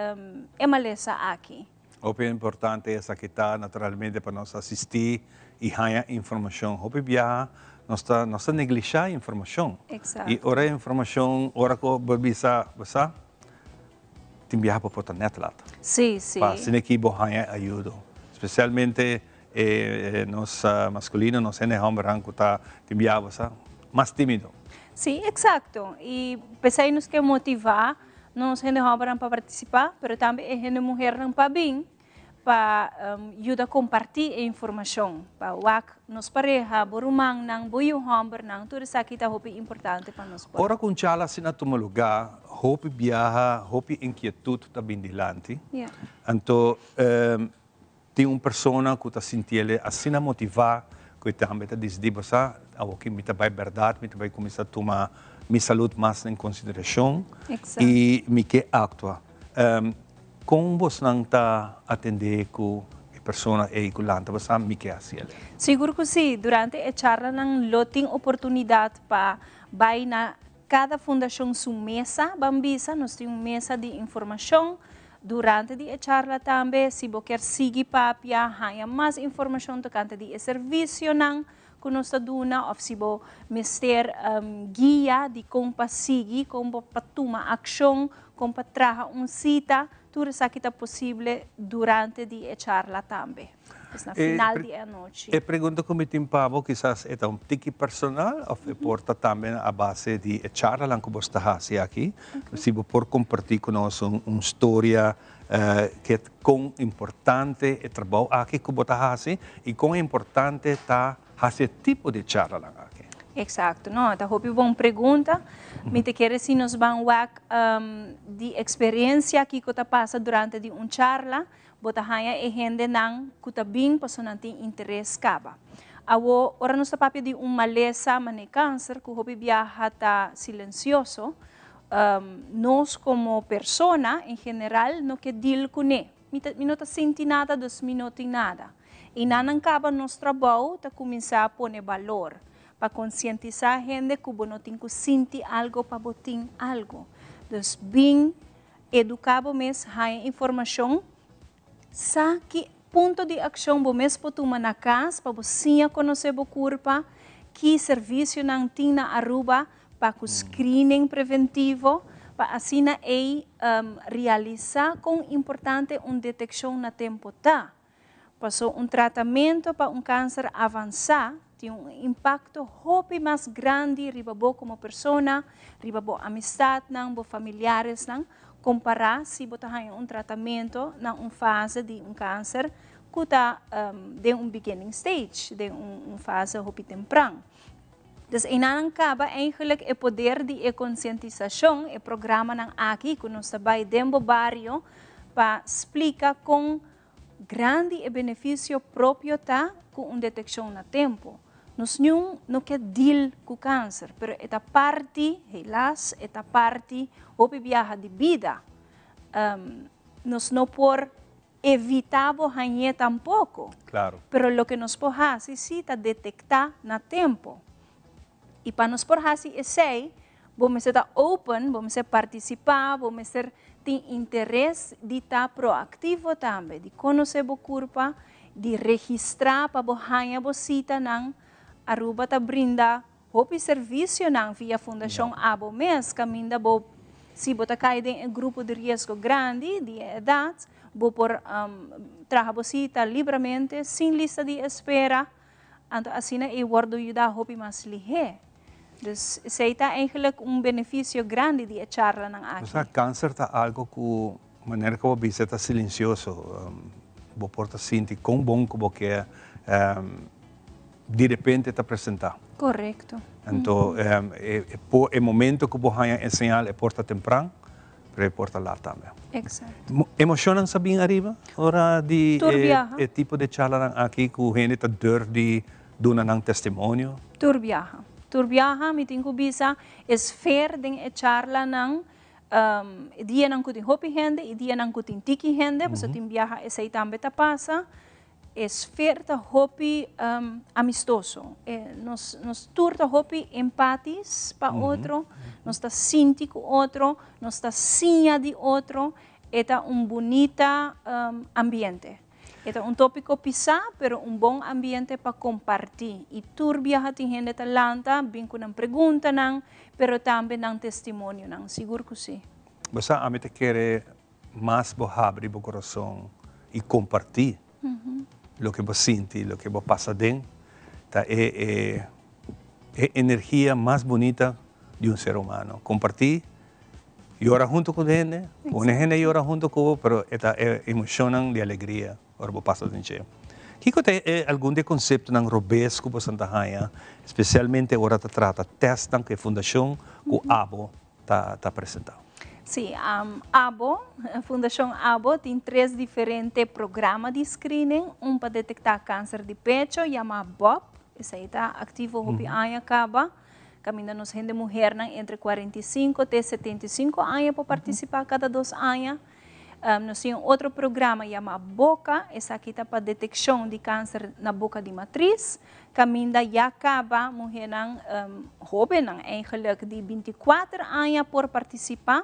e malesa aki. Hopi importante esaki ta naturalmente pa nos asistí i haña informashon. Hopi biaha nos ta nos ta neglishá informashon. I ora e informashon, ora ku bo bisa bo sa, Tin biaha pa por ta net lat. Sí, sí. Pa asina ki bo haña ayudo. Spesialmente e nos maskulino, nos hende hòmbernan ku ta tin biaha bo sa mas tímido. Sí, eksakto. I p'esei nos ke motivá nos hende hòmbernan pa partisipá, pero tambe e hende muhernan pa bin. Pa yuda kompartí e informashon, pa wak nos pareha, bo rumannan, bo yu hòmbernan, tur esaki ta hopi importante pa nos por. Ora ku un charla asina tuma lugá, hopi biaha, hopi inkietut ta bin dilanti. Anto tin un persona ku ta sintiel asina motivá ku e tambe ta disidí, bo sa, awoki mi ta bai bèrdat, mi ta bai kuminsá tuma mi salud mas den konsiderashon i mi ke aktua. Kon bosnan ta atendé ku e persona ei ku lanta bo sa mi ke hasi el? Sigur ku si. Durante e charlanan lo tin oportunidat pa bai na kada fundashon su mesa, ban bisa. Nos tin un mesa di informashon durante di e charla tambe. Si bo kier sigui papia, haña mas informashon tokante di e servisionan ku nos ta duna òf si bo mester guia di kon pa sigui, kon bo pa tuma akshon, kon pa traha un sita, tur esaki ta posible durante di e charla tambe. Pues na final di e anochi. E pregunta ku mi tin pa bo kisas e ta un tiki personal òf e por ta tambe a base di e charlanan ku bo sta hasi aki. Si bo por kompartí ku nos un storia. Ke kon importante e trabou aki ku bo ta hasi i kon importante ta hasi e tipo di charlanan aki? Eksakto, no, ta hopi bon pregunta. Mi ta kere si nos ban wak di eksperensia kiko ta pasa durante di un charla, bo ta haña e hendenan ku ta bin pasobra nan tin interes kaba. Awo, ora nos ta papia di un malesa manera kanser ku hopi biaha ta silensioso, Nos como persona en general no ke deal cune. Mi ta mi no ta sinti nada dus mi no tin nada. Y nan nan caba nos trabou ta cuminsa pone balor pa concientisa hende cu bo no tin cu sinti algo pa bo tin algo. Dus bin educa bo mes haya informacion sa ki punto di accion bo mes por tuma na cas pa bo siña conoce bo curpa, ki servicionan tin na Aruba pa cu screening preventivo, pa asina ey realisa con importante un deteccion na tempo ta. Paso un tratamento pa un cancer avansa tin un impacto hopi mas grandi riba bo como persona, riba bo amistadnan, bo familiaresnan, compara si bo ta haña un tratamento na un fase di un cancer cu ta den un beginning stage, den un fase hopi tempran. Dus einan kaba eigenlijk e poder di e konsientisashon, e programanan aki ku nos ta bai den bo bario pa splika kon grandi e benefisio propio ta ku un detekshon na tempu. Nos niun no ke deal ku kanser, pero e ta parti, helaas, e ta parti hopi biaha di bida. Nos no por Evitá bo hañ'é tampoko. Claro. Pero loke nos por hasi sí ta detektá na tempo. I pa nos por hasi esei, bo mester ta open, bo mester partisipá, bo mester tin interes di ta proaktivo tambe, di konosé bo kurpa, di registrá pa bo haña bo sitanan. Aruba ta brinda Hopi servicionan via Fundacion Abo mes caminda bo si bo ta cay den e grupo di riesgo grandi di e edad bo por traha bo cita libramente sin lista di espera anto asina e wordo yuda hopi mas lihe. Dus esey ta eigenlijk un beneficio grandi di e charlanan aki. Bo sa cancer ta algo cu manera cu bo bisa ta silencioso bo por ta sinti con bon cu bo ke. Di repente ta presentá. Korekto. Anto e por e momento ku bo haña e señal e por ta tempran, pero e por ta lat tambe. Eksakto. Emoshonnan sa bin ariba ora di Tur biaha. e tipo di charlanan aki ku hende ta durf di duna nan testimonio? Tur biaha. Tur biaha mi tin ku bisa e sfer den e charlanan e dianan ku tin hopi hende i dianan ku tin tiki hende, pasobra tin biaha esei tambe ta pasa. E sfeer ta hopi amistoso. E nos nos tur ta hopi empatis pa otro, nos ta sinti ku otro, nos ta siña di otro. E ta un bunita ambiente. E ta un tópiko pisá, pero un bon ambiente pa kompartí. I tur biaha tin hende ta lanta, bin ku nan preguntanan, pero tambe nan testimonionan. Sigur ku sí. Bo sa, ami ta kere Mas bo habri bo kurason i kompartí loke bo sinti, loke bo pasa den, ta e e e energia mas bunita di un ser humano. Kompartí, yora huntu ku hende, pone hende yora huntu ku bo, pero e ta e emoshonnan di alegria ora bo pasa den dje. Kiko ta e algun di e konseptonan robes ku boso ta haña, spesialmente ora ta trata tèstnan ku e fundashon ku abo ta presentá? Sí, abo, Fundashon Abo tin tres diferente programa di screening, un pa detektá kanser di pecho yamá bòp, esei ta aktivo hopi aña kaba, kaminda nos hende muhernan entre 45 te 75 aña por partisipá kada dos aña. Nos tin un otro programa yamá Boka, esaki ta pa detekshon di kanser na boka di matris, kaminda ya kaba muhénan, hóbennan eigenlijk, di 24 aña por partisipá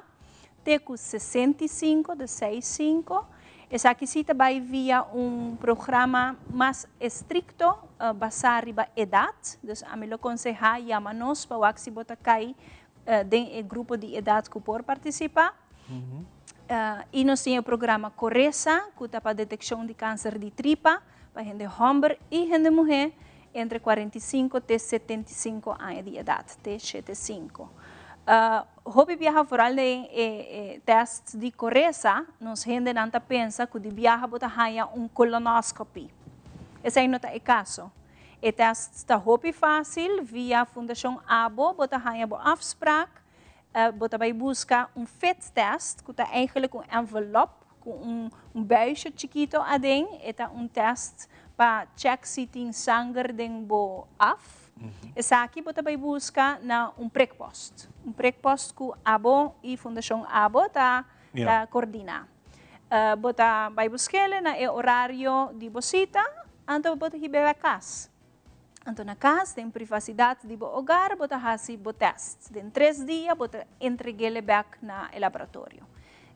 te ku 65, dus seis sinku. Esaki sí ta bai via un programa mas estrikto basá riba edat, dus ami lo konsehá yama nos pa wak si bo ta kai den e grupo di edat ku por partisipá. I nos tin e programa Coresa, ku ta pa detekshon di kanser di tripa pa hende hòmber i hende muhé entre 45 te 75 aña di edat, te 75. Hopi biaha vooral den e e test di koresa, nos hendenan ta pensa ku di biaha bo ta haña un colonoscopy. Esei no ta e kaso. E test ta hopi fásil, via Fundashon Abo bo ta haña bo afspraak, bo ta bai buska un fit test ku ta eigenlijk un envelop ku un un buisje chikito aden, e ta un test pa check si tin sanger den bo af. Esaki bo ta bai buska na un prikpost, un prikpost ku abo i Fundashon Abo ta ta koordiná. Bo ta bai busk'el na e orario di bo sita, anto bo ta hib'é bek kas. Anto na kas, den privasidat di bo ogar, bo ta hasi bo tèst. Den tres dia bo ta entreg'é bèk na e laboratorio.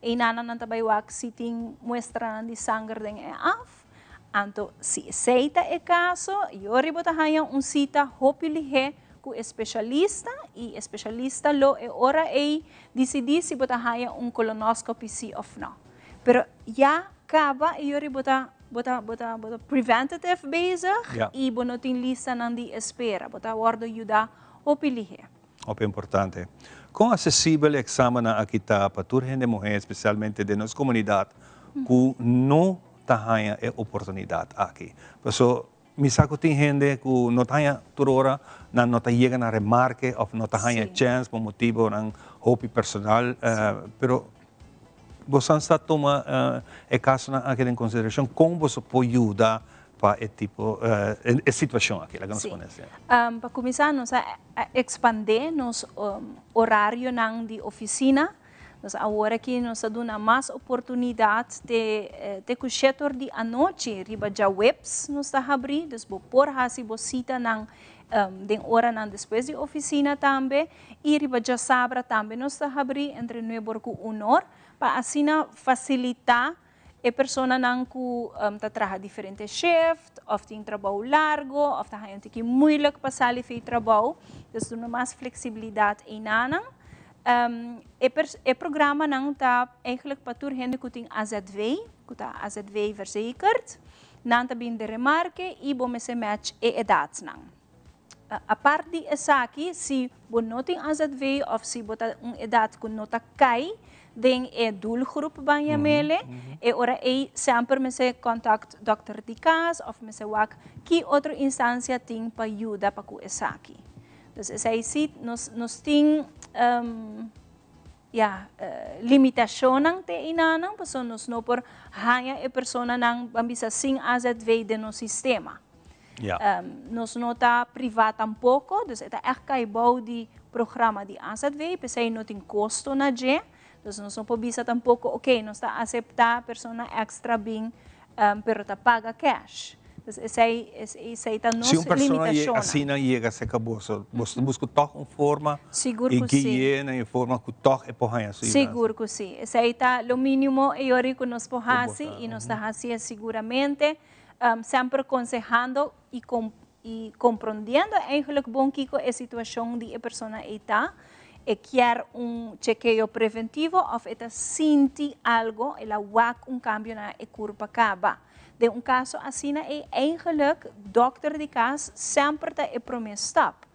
Einanan nan ta bai wak si tin muestranan di sanger den e af. Anto si esei ta e kaso, yori bo ta haña un sita hopi lihé ku e spesialista i e spesialista lo e ora ei disidí si bo ta haña un kolonoskopi sí òf nò. Pero ya kaba e yori bo ta bo ta bo ta bo ta preventative bezig i bo no tin listanan di espera. Bo ta wòrdu yuda hopi lihé. Hopi importante. Kon asesibel e eksamennan aki ta pa tur hende muhé, spesialmente den nos komunidat ku no ta haña e oportunidat aki? Paso mi sa ku tin hende ku no ta haña tur ora, nan no ta yega na remarke òf no ta haña chèns pa motibonan hopi personal, pero boso sa tuma e kasonan aki den konsiderashon? Kon boso por yuda pa e tipo, e situashon aki? Laga nos pone asina. Pa kuminsá nos a ekspandé nos orarionan di ofisina. Nos awor aki nos ta duna mas oportunidat te te ku shete or di anochi riba djaweps nos ta habrí, dus bo por hasi bo sitanan den oranan despues di ofisina tambe i riba djasabra tambe nos ta habrí entre nuebe or ku un or pa asina fasilitá e personanan ku ta traha diferente shift òf tin trabou largo òf ta haña un tiki moeilijk pa sali for e trabou. Dus duna mas fleksibilidat einanan. E e programanan ta eigenlijk pa tur hende ku tin AZV, ku ta AZV verzekerd. Nan ta bin den remarke i bo mester match e edatnan. Apart di esaki, si bo no tin AZV of si bo ta un edat ku no ta kai den e doelgroep ban yam'ele, e ora ei semper mester kontakt dòkter di kas of mester wak ki otro instansia tin pa yuda pa ku esaki. Dus esei si nos nos tin ya limitashonnan te einanan pasobra nos no por haña e personanan ban bisa sin AZV den nos sistema. Nos no ta privá tampoko, dus e ta ègt kai bou di programa di AZV, p'esei no tin kosto na dje. Dus nos no por bisa tampoko, oké, nos ta aseptá persona èkstra bin, pero ta paga kèsh. Dus esei, esei ta nos Si un persona limitashonnan. asina yega serka boso, boso ta buska tòg un forma Sigur i ku si. gui'é na e forma ku tòg e por haña su yudansa? Sigur ku si. Esei ta lo mínimo e yori ku nos por Ku bo hasi ta, i nos ta hasié siguramente. Semper konsehando i i komprondiendo eigenlijk bon kiko e situashon di e persona ei ta. E kier un chekeo preventivo òf e ta sinti algo, el a wak un kambio na e kurpa kaba. Den un kaso asina ei eigenlijk dòkter di kas semper ta e promé stap.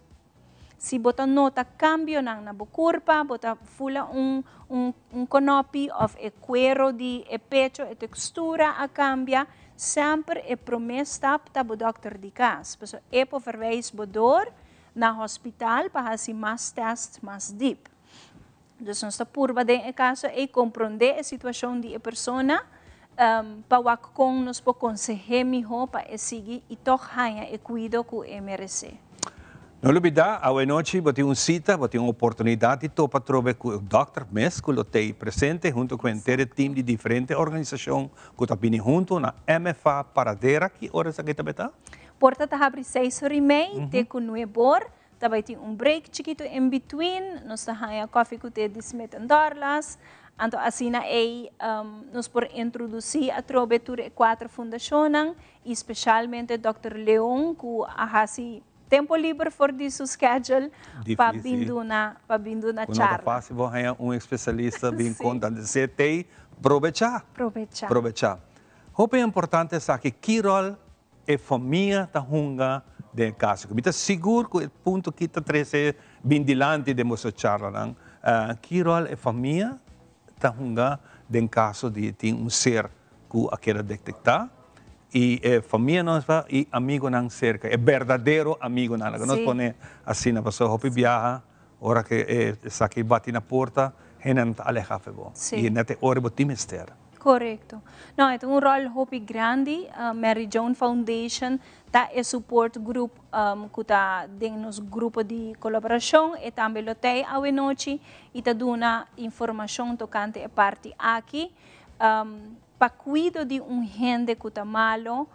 Si bo ta nota kambionan na bo kurpa, bo ta fula un un un konopi òf e kuero di e pecho, e tekstura a kambia, semper e promé stap ta bo dòkter di kas. Pasobra e por verwijs bo dor na hospital pa hasi mas tèst mas dip. Dus nos ta purba den e kaso ei komprondé e situashon di e persona pa wak kon nos por konseh'é mihó pa e sigui i tòg haña e kuido ku e meresé. No lubidá, awenochi bo tin un sita, bo tin un oportunidat di topa atrobe ku e dòkter mes ku lo t'ei presente huntu ku henter e tim di diferente organisashon ku ta bini huntu na MFA Paradera. Ki ora esaki ta beta? Porta ta habri seis or i mei te ku nuebe or. Ta bai tin un break chikitu in between, nos ta haña koffie ku te di Smith en Dorlas, anto asina ei nos por introdusí atrobe tur e kuater fundashonnan i speshalmente Dòkter Leon ku a hasi tempo liber for di su schedule pa bin duna pa bin duna Ku no ta charla. fásil bo haña un espesialista bin konta, anto t'ei probechá. Probechá. Probechá. Hopi importante esaki, ki ròl E famia ta hunga den e kaso. Mi ta sigur ku e punto ki ta trese bin dilanti den boso charlanan. Ki ròl e famia ta hunga den kaso di tin un ser ku a keda detektá i e famianan i amigonan serka, e berdadero amigonan, laga nos pone asina, pasobra hopi biaha ora ku esaki bati na porta hendenan ta alehá for bo i net e ora bo tin mester. Korekto. No, e ta un ròl hopi grandi. Mary Joan Foundation ta e support group ku ta den nos grupo di kolaborashon. E tambe lo tei awenochi i ta duna informashon tokante e parti aki. Pa kuido di un hende ku ta malo,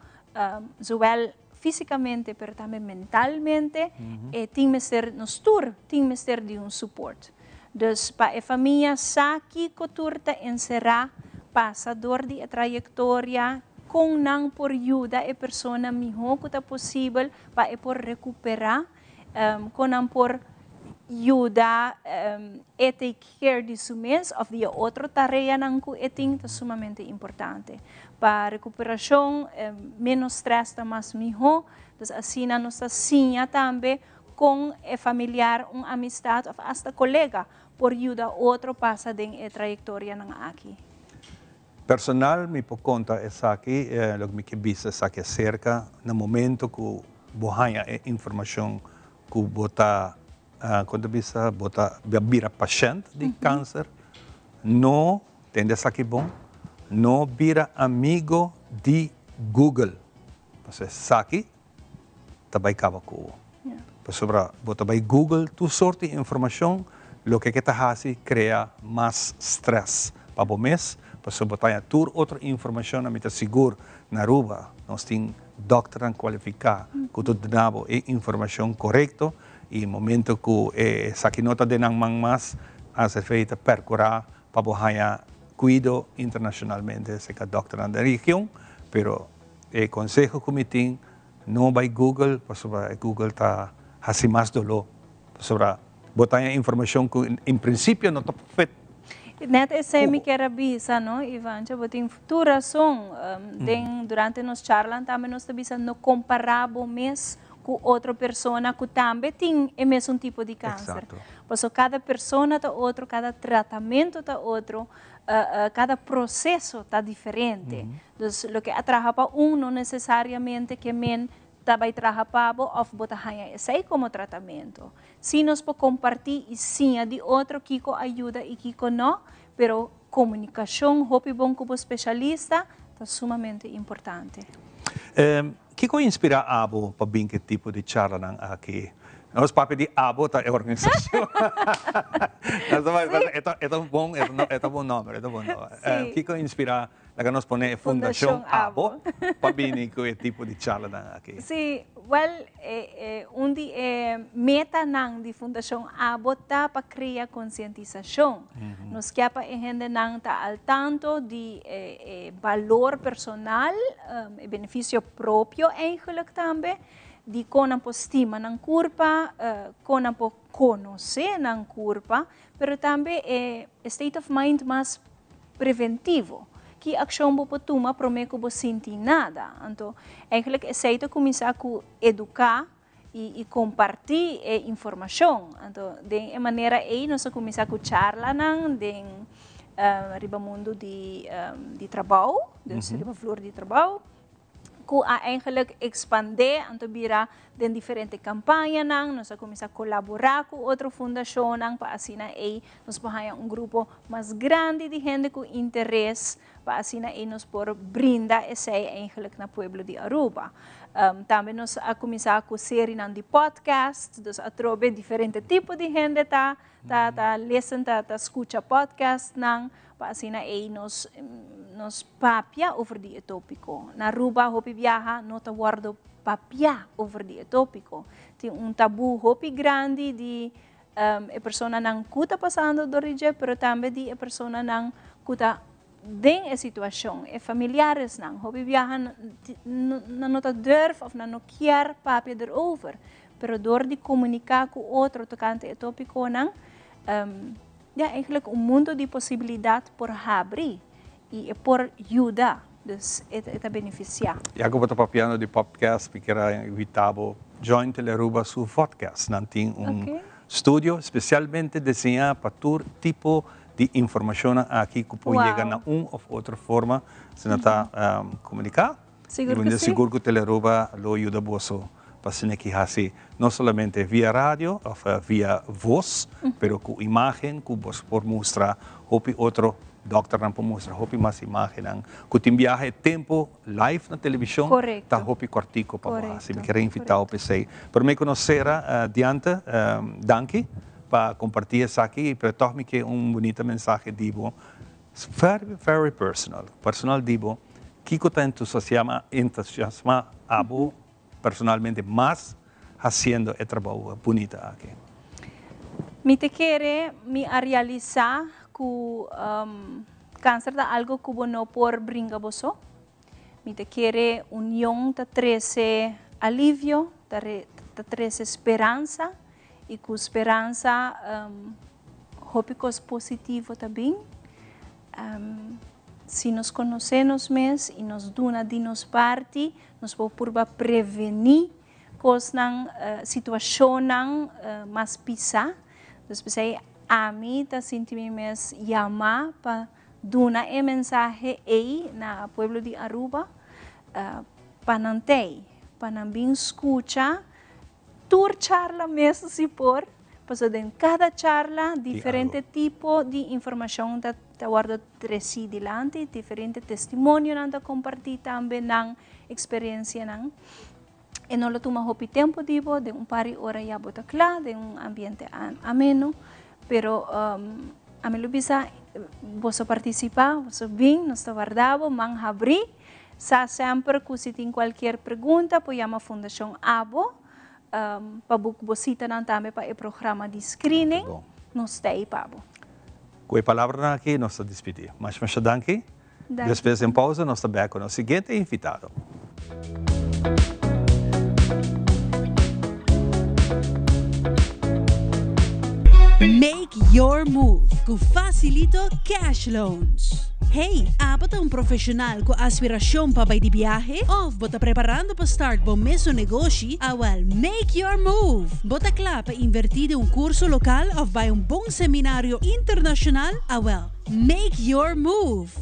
zowel físikamente pero tambe mentalmente, e tin mester, nos tur tin mester di un support. Dus pa e famia sa kiko tur ta enserá, pasa dor di e trayektoria, kon nan por yuda e persona mihó ku ta posibel pa e por rekuperá, kon nan por yuda e take care di su mes òf di e otro tareanan ku e tin ta sumamente importante. Pa rekuperashon ménos strès ta mas mihó, dus asina nos ta siña tambe Kon e familiar, un amistat òf asta kolega por yuda otro pasa den e trayektorianan aki? Personal mi por konta esaki, loke mi ke bisa esaki aserka na momento ku bo haña e informashon ku bo ta, kon ta bisa, bo ta bira pashènt di kanser, no tende esaki bon, no bira amigo di Google, pasobra esaki ta bai kaba ku bo. Pasobra bo ta bai Google tur sort di informashon, loke ke ta hasi krea mas stress pa bo mes, pasobra bo ta haña tur otro informashon, mi ta sigur na Aruba nos tin dòkternan kualifiká ku ta duna bo e informashon korekto i momento ku esaki no ta den nan man mas, AZV ta perkurá pa bo haña kuido internashonalmente serka dòkternan den region, pero E konseho ku mi tin, no bai Google pasobra e Google ta hasi mas doló, pasobra bo ta haña informashon ku en prinsipio no ta fit Net esei mi kier a bisa no Ivancho, bo tin tur rason. Den durante nos charlanan tambe nos ta bisa no kompará bo mes ku otro persona ku tambe tin e mesun tipo di kanser. Pasobra kada persona ta otro, kada tratamentu ta otro, kada proseso ta diferente. Dus loke a traha pa un no nesesariamente ke men ta bai traha pa bo òf bo ta haña esei komo tratamentu. Sí nos por kompartí i siña di otro kiko a yuda i kiko no, pero komunikashon hopi bon ku bo speshalista ta sumamente importante. Kiko a inspirá abo pa bin ku e tipo di charlanan aki? Nos papia di abo ta e organisashon. E ta un bon, e ta bon nòmber, e ta bon nòmber. Kiko a inspirá Laga nos pone e Fundashon Abo pa bini ku e tipo di charlanan aki. Sí, wèl, un di e metanan di Fundashon Abo ta pa krea konsientisashon. Nos kia pa e hendenan ta al tanto di e balor personal, e benefisio propio eigenlijk tambe, di kon nan por stima nan kurpa, kon nan por konosé nan kurpa, pero tambe e state of mind mas preventivo. Ki akshon bo por tuma promé ku bo sinti nada? Anto, eigenlijk esei ta kuminsá ku eduká i i kompartí e informashon. Anto, den e manera ei nos a kuminsá ku charlanan den riba mundu di di trabou, dus riba flur di trabou. ku a eigenlijk ekspandé anto bira den diferente kampañanan, nos a kuminsá kolaborá ku otro fundashonnan pa asina ei nos por haña un grupo mas grandi di hende ku interes pa asina ei nos por brinda esei eigenlijk na pueblo di Aruba. Tambe nos a kuminsá ku serinan di podcast, dus atrobe diferente tipo di hende ta ta ta listen ta ta skucha podcastnan Pa asina ei nos nos papia over di e tópiko. Na Aruba hopi biaha no ta wòrdu papiá over di e tópiko. Tin un tabú hopi grandi di e personanan ku ta pasando dor di dje, pero tambe di e personanan ku ta den e situashon, e familiaresnan. Hopi biaha nan no ta durf òf nan no kier papia derover, pero dor di komuniká ku otro tokante e tópikonan, Ya eigenlijk un mundo di posibilidad por habri y e por yuda, dus e ta beneficia. Ya cu bo ta papiando di podcast mi kier a invita bo join Telearuba su vodcast. Nan tin un. Studio specialmente diseña pa tur tipo di informacionnan aki cu por yega na un of otro forma asina ta comunica. Sigur cu si. Sigur cu Telearuba lo yuda boso pa asina ki haci no solamente via radio of via voz pero cu imagen cu boso por mustra hopi otro dokternan por mustra hopi mas imagennan cu tin biaha e tempo live na television ta hopi kortico pa bo haci. Mi kier a invita bo p'esey. Prome cu nos cera Diante, danki pa comparti esaki pero toch mi ke un bunita mensahe di bo very very personal, personal di bo, kico ta entusiasma entusiasma abo personalmente mas haciendo e trabou bunita aki? Mi ta kere mi a realisa cu cancer ta algo cu bo no por bringa bo so. Mi ta kere union ta trece alivio, ta ta trece speransa y cu speransa hopi cos positivo ta bin. Si nos conoce nos mes y nos duna di nos parti, nos por purba preveni cosnan, situacionnan mas pisa. Dus p'esei ami ta sinti mi mes yama pa duna e mensahe ei na pueblo di Aruba pa nan t'ei, pa nan bin scucha tur charla mes si por, pasobra den cada charla diferente tipo di informacion ta ta wordo treci dilanti, diferente testimonionan ta comparti tambe nan experiencianan. E no lo tuma hopi tempo di bo, den un par di ora ya bo ta cla den un ambiente ameno, pero ami lo bisa boso participa, boso bin, nos ta warda bo, man habri, sa semper cu si tin cualkier pregunta por yama Fundacion Abo pa boek bo citanan tambe pa e programa di screening, nos ta ey pa bo. Cu e palabranan aki nos ta dispidi. Masha masha danki. Despues di un pausa nos ta bek cu nos siguiente invitado. Make your move cu Facilito Cash Loans. Hey, abo ta un profesional cu aspiracion pa bay di biahe? Of bo ta preparando pa start bo mesun negoshi? Awel, make your move! Bo ta cla pa inverti den un curso local of bay un bon seminario internacional? Awel, Make your move!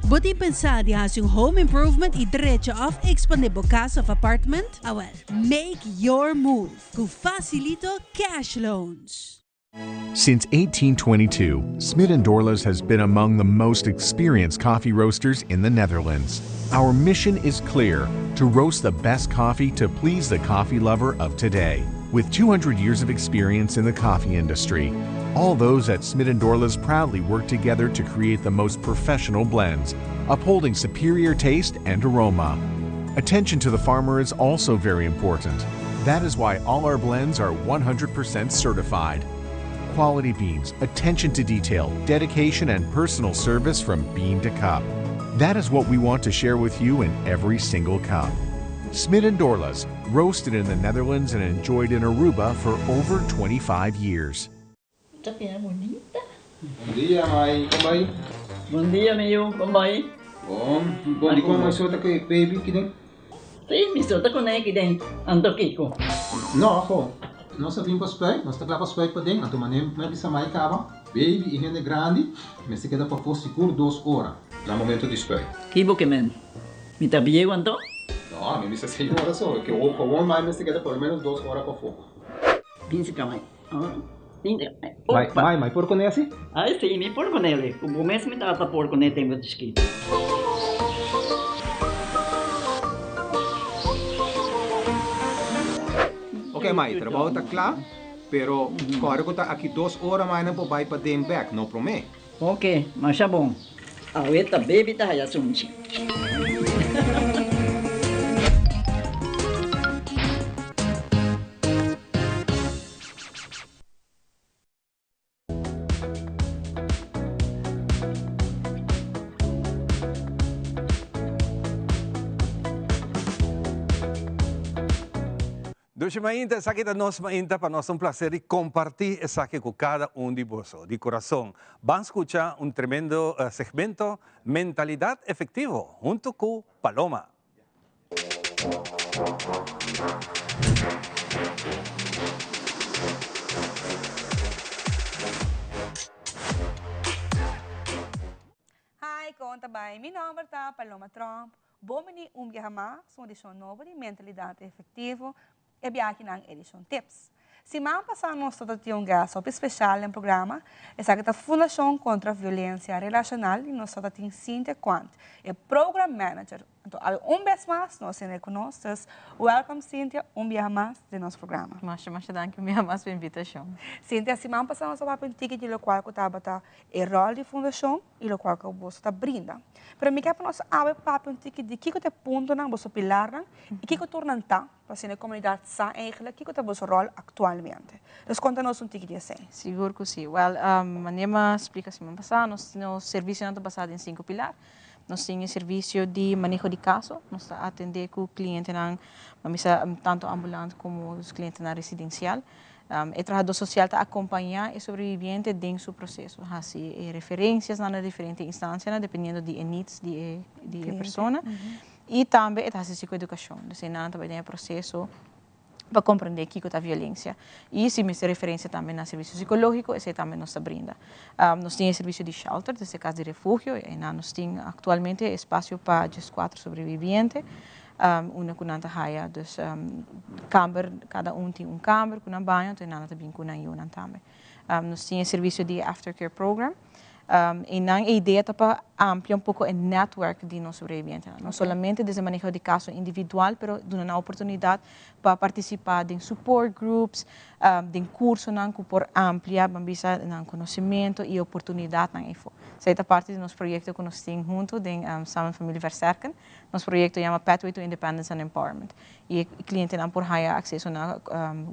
Bo tin pensá di hasi un home improvement i drecha òf ekspandé bo kas òf apartment? Awèl, make your move ku Facilito Cash Loans! Since 1822, Smit and Dorlas has been among the most experienced coffee roasters in the Netherlands. Our mission is clear to roast the best coffee to please the coffee lover of today. With 200 years of experience in the coffee industry, all those at Smit and Dorlas proudly work together to create the most professional blends, upholding superior taste and aroma. Attention to the farmer is also very important. That is why all our blends are 100% certified. Quality beans, attention to detail, dedication, and personal service from bean to cup. That is what we want to share with you in every single cup. Smit and Dorlas, roasted in the Netherlands and enjoyed in Aruba for over 25 years. Ta bira bunita. Bon dia mai, kon bai? Bon dia mi yu, kon bai? Bon, bon dikon mai so ta ku e baby kiden? Si, mi so ta kuné kiden, anto kiko? No, ho, nos a bin pa spuit, nos ta kla pa spuit paden, anto manera mi a bisa mai kaba, baby i hende grandi mester keda pafó sigur dos ora na momento di spuit. Ki bo ke men? Mi ta bieu anto? No, mi bisa señora so, ke gewoon mai mester keda por lo menos dos ora pafó. Bin si ka mai. Mai, mai, mai por kuné asi? Ai si, mi por kuné. Ku bo mes mi tata por kuné tempu di chikito. Ok mai, trabou ta kla, pero kòrda ku ta aki dos ora mai nan por bai paden bèk, no promé. Ok, masha bon. Awe ta baby ta haya sunchi. Dushi mainta, esaki ta nos mainta, pa nos ta un placer di comparti esaki cu cada un di boso, di corazon. Ban scucha un tremendo segmento Mentalidad Efectivo hunto cu Paloma. Con ta bay? Mi nomber ta Paloma Tromp. Bon bini un biaha mas un edicion nobo di Mentalidad Efectivo, e biahinan edicion Tips. Siman pasa nos tabata tin un guest hopi special den programa, esaki ta Fundacion Contra Violencia Relacional y nos tabata tin Cynthia Quant, e Program Manager. Anto awe un bes mas nos tene cu nos, dus welcome Cynthia un biaha mas den nos programa. Masha masha danki un biaha mas pa invitacion. Cynthia, siman pasa nos a papia un tiki di locual cu tabata e rol di fundacion y locual cu boso ta brinda. Pero mi kier pa nos awe papia un tiki di kico ta e puntonan, boso pilarnan y kico tur nan ta. Pa asina e komunidat sa eigenlijk kiko ta boso ròl aktualmente. Dus konta nos un tiki di esei. Sigur ku si. Wèl, manera mi a splika siman pasá, nos nos servisionan ta basá den sinku pilar. Nos tin e servisio di maneho di kaso, nos ta atendé ku klientenan, bo bisa tantu ambulant komo nos klientenan residensial. E trahadó sosial ta akompañá e sobreviviente den su proseso, hasi e referensiasnan na diferente instansianan dependiendo di e needs di e di e persona. I tambe e ta hasi psikoedukashon. Dus einan ta bai den e proseso pa komprendé kiko ta violensia. I si mester referensia tambe na servisio sikológiko, esei tambe nos ta brinda. Nos tin e servisio di shelter, dus e kas di refugio, einan nos tin aktualmente espasio pa dieskuater sobreviviente, unda ku nan ta haya dus kamber, kada un tin un kamber ku nan baño, anto einan nan ta bin ku nan yunan tambe. Nos tin e servisio di aftercare program. Einan e idea ta pa amplia un poko e netwerk di nos sobrevivientenan. No solamente desde maneho di kaso individual, pero duna nan oportunidat pa partisipá den support groups, den kursonan ku por amplia, ban bisa, nan konosementu i oportunidatnan eifo. Esei ta parti di nos proyekto ku nos tin huntu den Samen Familie Versterken. Nos proyekto yama Pathway to Independence and Empowerment. I e klientenan por haya akseso na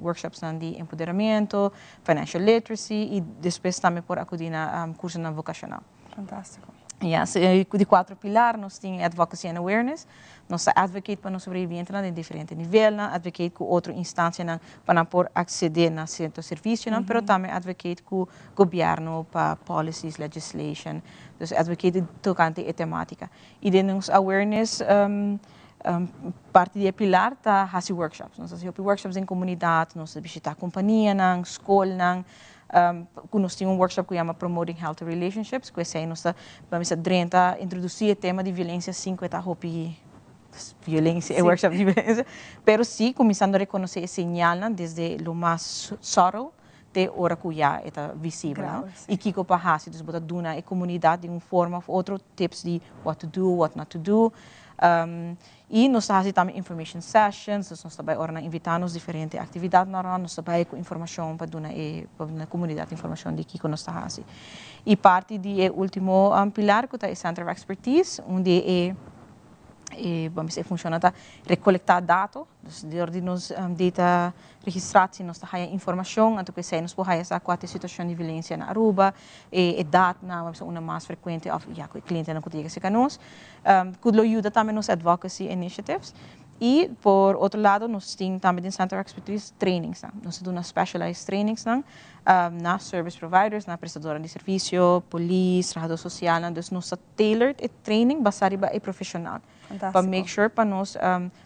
workshopsnan di empoderamiento, financial literacy i despues tambe por akudí na kursonan vokashonal. Fantástiko. Yes, e di kuatro pilar nos tin advocacy and awareness. Nos ta advocate pa nos sobrevivientenan den diferente nivelnan, advocate ku otro instansianan pa nan por aksedé na sierto servisionan, pero tambe advocate ku gobièrnu pa policies, legislation, dus advocate tokante e temátika. I den nos awareness Parti di e pilar ta hasi workshops. Nos ta hasi hopi workshops den komunidat, nos ta bishitá kompanianan, skolnan, ku nos tin un workshop ku yama Promoting Healthy Relationships, ku esei nos ta bamisa drenta introdusí e tema di violensia sin ku e ta hopi violensia, e workshop di violensia, pero sí kuminsando rekonosé e señalnan desde lo mas subtle te ora ku ya e ta visibel, no? I kiko pa hasi. Dus bo ta duna e komunidat di un forma òf otro tips di what to do, what not to do. I nos ta hasi tambe information sessions, dus nos ta bai ora nan invitá nos diferente aktividatnan rònt, nos ta bai ku informashon pa duna e pa duna e komunidat informashon di kiko nos ta hasi. I parti di e último pilar ku ta e Center of Expertise, un di e e bo a bisa e funshonnan ta rekolektá dato, dus dor di nos data registratie nos ta haya informashon, anto ku esei nos por haya sa kua ta e situashon di violensia na Aruba, e edatnan, bo a bisa unda mas frekuente òf ya ku e klientenan ku ta yega serka nos, ku lo yuda tambe nos advocacy initiatives. I por otro lado nos tin tambe den Center of Expertise trainingsnan. Nos ta duna specialized trainingsnan na service providers, na prestadornan di servisio, polis, trahadó sosialnan, dus nos ta tailored e training basá riba e profeshonal. Pa make sure pa nos,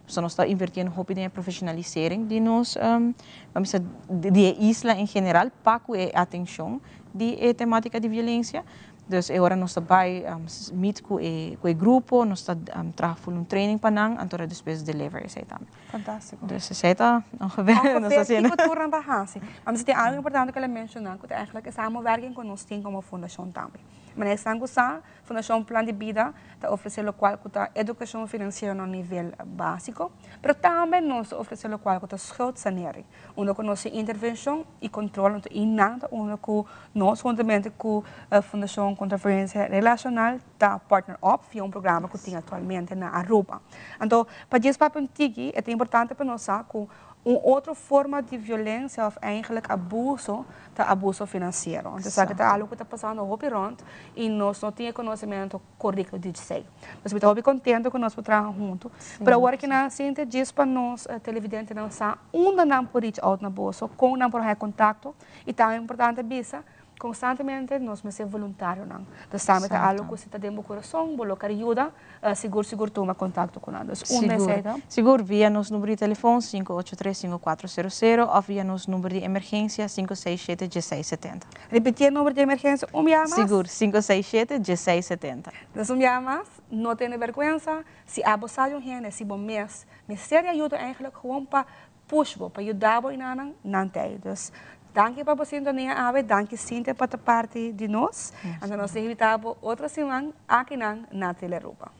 pasobra nos ta invertiendo hopi den e profesionalisering di nos, ban bisa di e isla en general pa ku e atenshon di e tematika di violensia. Dus e ora nos ta bai meet ku e ku e grupo, nos ta traha ful un training pa nan, anto despues deliver esei tambe. Fantástiko. Dus esei ta ongeveer nos ta hasiendo. Ongeveer kiko tur nan ta hasi. Ma mi sinti algu importante ku el a menshoná ku ta eigenlijk e samenwerking ku nos tin komo fundashon tambe. Manera esnan ku sa, Fundashon Plan di Bida ta ofresé lokual ku ta edukashon finansiero na un nivel básiko, pero tambe nos ta ofresé lokual ku ta schuldsanering, unda ku nos tin intervenshon i kontrol anto i nan ta unda ku nos huntamente ku Fundashon Kontra Violensia Relashonal ta partner op via un programa ku tin aktualmente na Aruba. Anto pa djes papia un tiki e ta importante pa nos sa ku un otro forma di violencia of eigenlijk abuso ta abuso financiero. Anto esaki ta algo cu ta pasando hopi rond y nos no tin e conocimento corecto di esey. Nos mi ta hopi contento cu nos por traha hunto. Pero awor ki nan sinti djis pa nos televidentenan sa unda nan por reach out na boso, con nan por haya contacto y tambe importante bisa. Constantemente nos mester voluntarionan. Dus tambe ta algo cu si ta den bo curason, bo lo ker yuda, sigur sigur tuma contacto cu nan. Dus unda esey ta? Sigur, via nos number di telefon 583 5400 of via nos number di emergencia 567 1670. Repeti e number di emergencia un biaha mas. Sigur, 567 1670. Dus un biaha mas, no tene berguensa, si abo sa di un hende, si bo mes mester di ayuda eigenlijk gewoon pa push bo, pa yuda bo inanan, nan ta ei. Dus danki pa bo sintonia awe, danki Cynthia pa ta parti di nos. Anto nos ta invita bo otro siman akinan na Telearuba.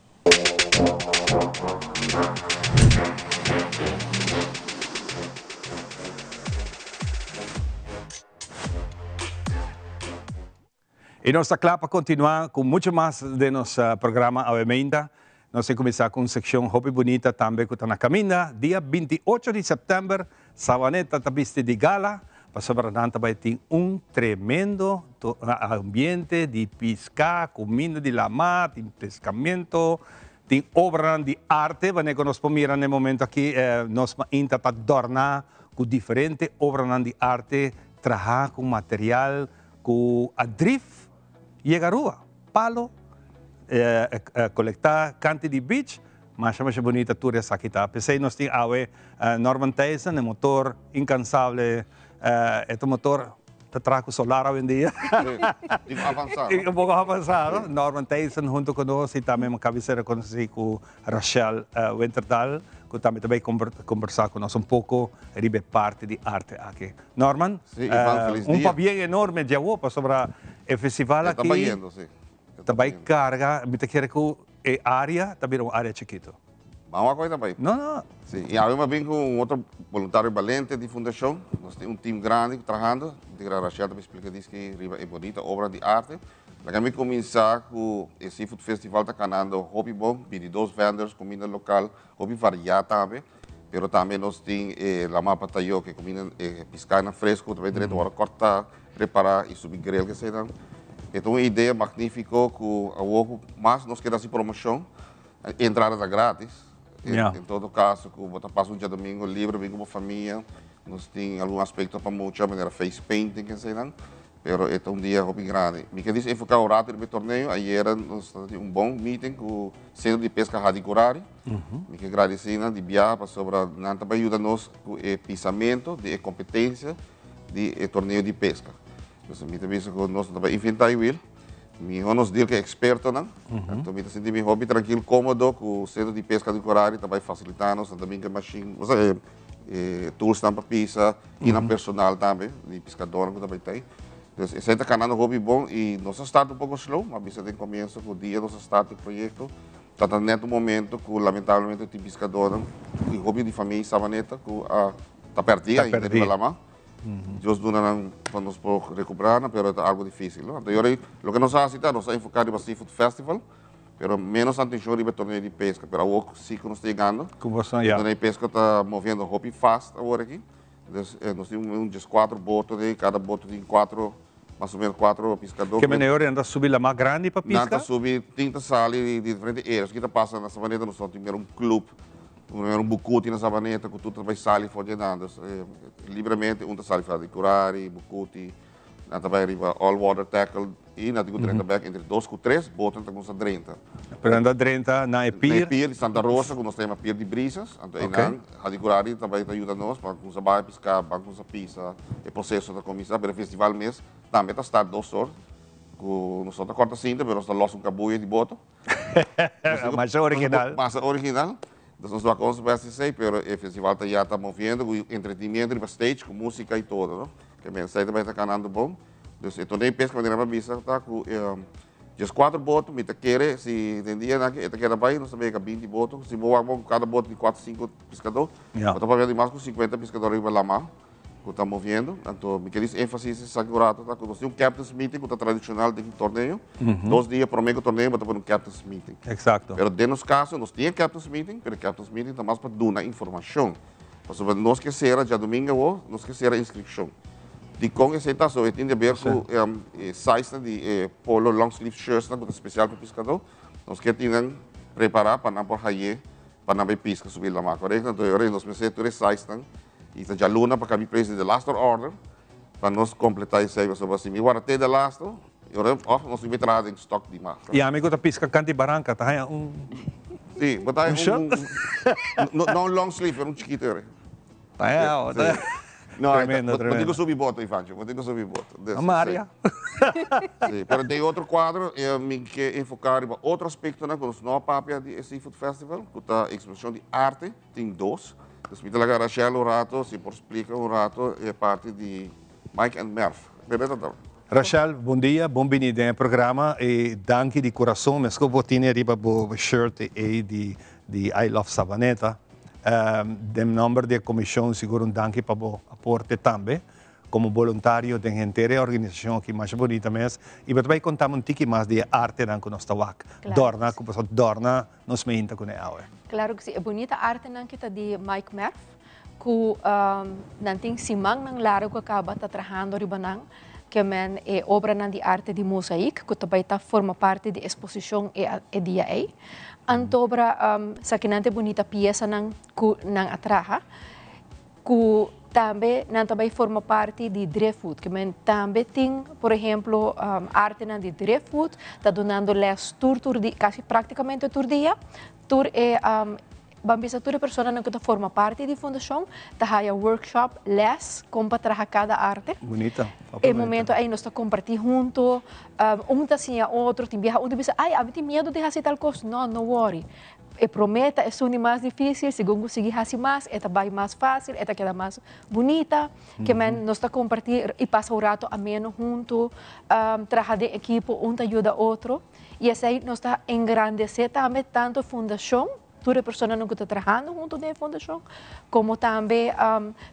Y nos ta cla pa continua cu mucho mas den nos programa awe meinta. Nos tin cuminsa cu un seccion hopi bunita tambe cu ta na caminda. Dia 28 di september Savaneta ta bisti di gala pasobra nan ta bay tin un tremendo ambiente di pisca, cuminda di lama, tin pescamento, tin obranan di arte wanneer cu nos por mira na e momento aki nos mainta ta dorna cu diferente obranan di arte traha cu material Ku a drif yega Aruba. Palo kolektá kanti di beach, masha masha bunita tur esaki ta. P'esei nos tin awe Norman Thijssen, e motor inkansable, e ta motor ta traha ku solar awendia. Sí, un avansá, no? Un poko avansá, no? Norman Thijssen huntu ku nos i tambe mi kabi ser rekonosí ku Rachel Winterdal ku tambe ta bai kombersá ku nos un poko riba e parti di arte aki. Norman, Sí, Ivan, feliz un dia. pabien enorme djawo pasobra e festival E ta aki bayendo, sí. E ta ta bai bayendo. karga, mi ta kere ku e área ta bira un área chikitu. Ban wak hoy ta bai. No, no. Sí, i awe mi a bin ku un otro boluntario balente di fundashon. Nos tin un team grandi trahando. Mi ta kere Rachel ta bai splika diski riba e bonita obra di arte. Laga mi kuminsá ku e Seafood Festival ta kanando hopi bon, 22 vendors, kuminda lokal hopi variá tambe, pero tambe nos tin e Lamá Patayó ku e kuminda e piskanan fresku ku ta bai drenta ora kòrtá, prepará i subi grill keseinan. E ta un idea magnífiko ku awor ku mas nos keda hasi promoshon, entrada ta grátis, en todo kaso ku bo ta pasa un djadumingu libre bin ku bo famia, nos tin algun aspekto pa mucha manera face painting keseinan. Pero e ta un dia hopi grandi. Mi ke dis enfoká un rato riba e torneo. Ayera nos ta tin un bon meeting ku Sentro di Peska Hadicurari. Mi ke gradisí nan di biaha pasobra nan ta bai yuda nos ku e pisamento di e kompetensia di e torneo di peska. Entonces mi ta bisa ku nos no ta bai inventá e wiel. Mihó nos deal ku e ekspertonan. Anto mi ta sinti mi hopi trankil, kómodo ku Sentro di Peska Hadicurari ta bai fasilitá nos. Nan ta bin ku e mashin, osea e toolsnan pa pisa y nan personal tambe, di piscadornan cu ta bay tey. Dus esey ta canando hopi bon y nos a start un poco slow, ma bisa den comienzo cu dia nos a start e proyecto, ta ta net un momento cu lamentablemente tin piscadornan y hopi di famia y Savaneta cu a ta perdi ainda riba lama. Dios duna nan pa nos por recupera nan, pero ta algo dificil, no? Anto y ora loke nos a haci ta nos a enfoca riba Seafood Festival, Pero menos atencion riba e torneo di pesca, pero awor si cu nos ta yegando. Cu bo sa, ya. E torneo di pesca ta moviendo hopi fast awor aki. Dus nos tin un diescuatro boto den, cada boto tin cuatro, mas o menos cuatro piscador. Ke manera nan ta subi la mas grandi pa pisca? Nan ta subi, tin ta sali di diferente areas. Ki ta pasa na Savaneta nos no tin mira un club, mira un bucuti na Savaneta cu tur ta bay sali for dje nan. Dus libremente un ta sali for di Curari, Bucuti. Nan ta bai riba all water tackle y nan tin cu drenta bek entre dos cu tres botonan ta cuminsa drenta. Pero nan ta drenta na e pier? Na e pier di Santa Rosa cu nos ta yama pier di Brisas. Anto eynan Hadicurari ta bai ta yuda nos pa cuminsa bai pisca, ban cuminsa pisa. E proceso ta cuminsa pero e festival mes tambe ta start dos or cu nos no ta corta sinta pero nos ta los un cabuya di boto. Masha original. Masha original. Entonces nos wak ons best esey, pero e festival ta ya ta moviendo cu entretenimiento riba stage, cu musica y todo, no? Ke men esey ta canando bon. Dus e torneo di pesca manera mi a bisa ta cu diescuatro boto, mi ta kere si den dia nan e ta keda bay, nos ta bay yega binti boto. Si bo wak bon cu cada boto di cuatro, cinco pescador, bo ta papia di mas cu cincuenta pescador riba lama. Cu ta moviendo. Anto mi quer enfasis esaki un rato ta cu nos tin un captain's meeting cu ta tradicional den torneo. Dos dia prome cu torneo bo ta pone un captain's meeting. Pero den nos caso nos tin e captain's meeting, pero e captain's meeting ta mas pa duna informacion. Pasobra nos ke cera djadomingo awo, nos ke cera inscripcion. Dicon esey ta so? E tin di haber cu e size nan di e polo long sleeve shirts nan cu ta special pa piscador. Nos ke tin nan prepara pa nan por haye pa nan bay pisca subi lama. Corecto? Anto e ora nos mester tur e size nan. Y ta djaluna pa cabi place di the last order. Pa nos kompletá esei pasobra si mi warda te de lasto, e ora òf nos tin traha den stòk di mas. I ami ku ta piska kanti baranka ta haña un Sí, bo ta haña un un no un long sleeve pero un chikito ora. Ta haña awa, ta haña. No, Tremendo, bo tin ku tremendo. subi boto Ivancho, bo tin ku subi boto. A Maria. Sí, pero den otro kuadro mi ke enfoká riba otro aspektonan ku nos no a papia di e Seafood Festival ku ta eksposishon di arte. Tin dos. Dus mi ta laga Rachel un rato, si por splica un rato e parti di Mike and Merv. Bebe ta dor. Rachel, bon dia, bon bini den e programa y danki di curason mesco bo tine riba bo shirt ey di di I Love Savaneta. Den nomber di e comision sigur un danki pa bo aporte tambe. Como boluntario den henter e organisacion aki masha bunita mes y bo ta bay contami un tiki mas di e artenan cu nos ta wak dorna cu boso dorna nos meinta cune awe. Claro cu si, e bunita artenan ki ta di Mike Merf cu nan tin simannan largo cu a caba ta trahando riba nan ke men e obranan di arte di mozaik cu ta bay ta forma parti di exposicion e dia ey. Antobra sakinan ta e bunita piesanan cu nan a traha. Ku tambe nan ta bai forma parti di Driftwood. Ke men tambe tin, por ehemplo, artenan di Driftwood ta dunando les tur tur di, kasi praktikamente tur dia. Tur e, ban bisa tur e personanan ku ta forma parti di fundashon ta haya workshop, les kon pa traha kada arte. Bunita, hopi E bunita. momento ei nos ta kompartí huntu, un ta siña otro, tin biaha un ta bisa, ai ami tin miedu di hasi tal kos. No, no wòri. E promé ta esun di mas difísil, segun ku sigui hasi mas, e ta bai mas fásil, e ta keda mas bunita. Ke men nos ta kompartí i pasa un rato ameno huntu, traha den ekipo, un ta yuda otro. I esei nos ta engrandesé tambe tantu e fundashon, tur e personanan ku ta trahando huntu den e fundashon, komo tambe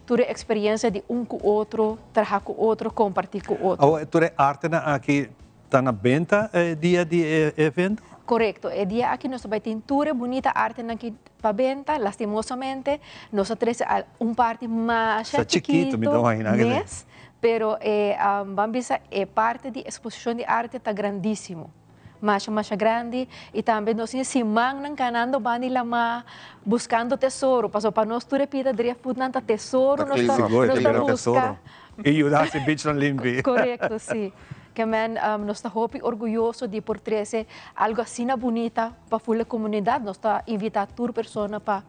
tur e eksperensia di un ku otro, traha ku otro, kompartí ku otro. Awor, tur e artenan aki Ta na benta e dia di e evento? Korekto, e dia aki nos ta bai tin tur e bunita artenan ki pa benta, lastimosamente nos a trese al un parti masha Sa chikito, mi ta imagina ke mes, pero e ban bisa e parti di esposishon di arte ta grandisimo, masha masha grandi i tambe nos tin simannan kanando banda di lamá buskando tesoro, pasobra pa nos tur e pida driftwoodnan ta tesoro nos ta nos ta buska. I yuda hasi beachnan limpi. Korekto, si. Ke men nos ta hopi orguyoso di por trese algo asina bunita pa ful e komunidat. Nos ta invitá tur persona pa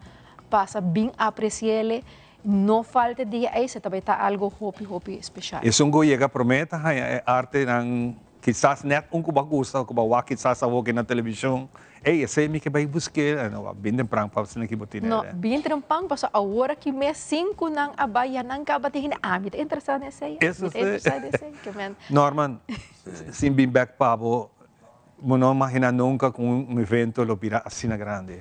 pasa bin apresi'el. No falta e dia ei, se ta bai ta algo hopi hopi speshal. Esun ku yega promé ta haña e artenan kisas nèt un ku bo a gusta òf ku bo a wak kisas awoki na televishon. Ey, esey mi ke bay busk'é. No, a bin tempran pa asina ki bo tine. No, bin trempan pasobra awor aki mes sin ku nan a bay ya nan kaba tin hende, ah, mi ta interesá den esey, mi ta interesá den esey. Ke men. Norman, sin bin bek pa bo, bo no a magina nunka ku un evento lo bira asina grandi.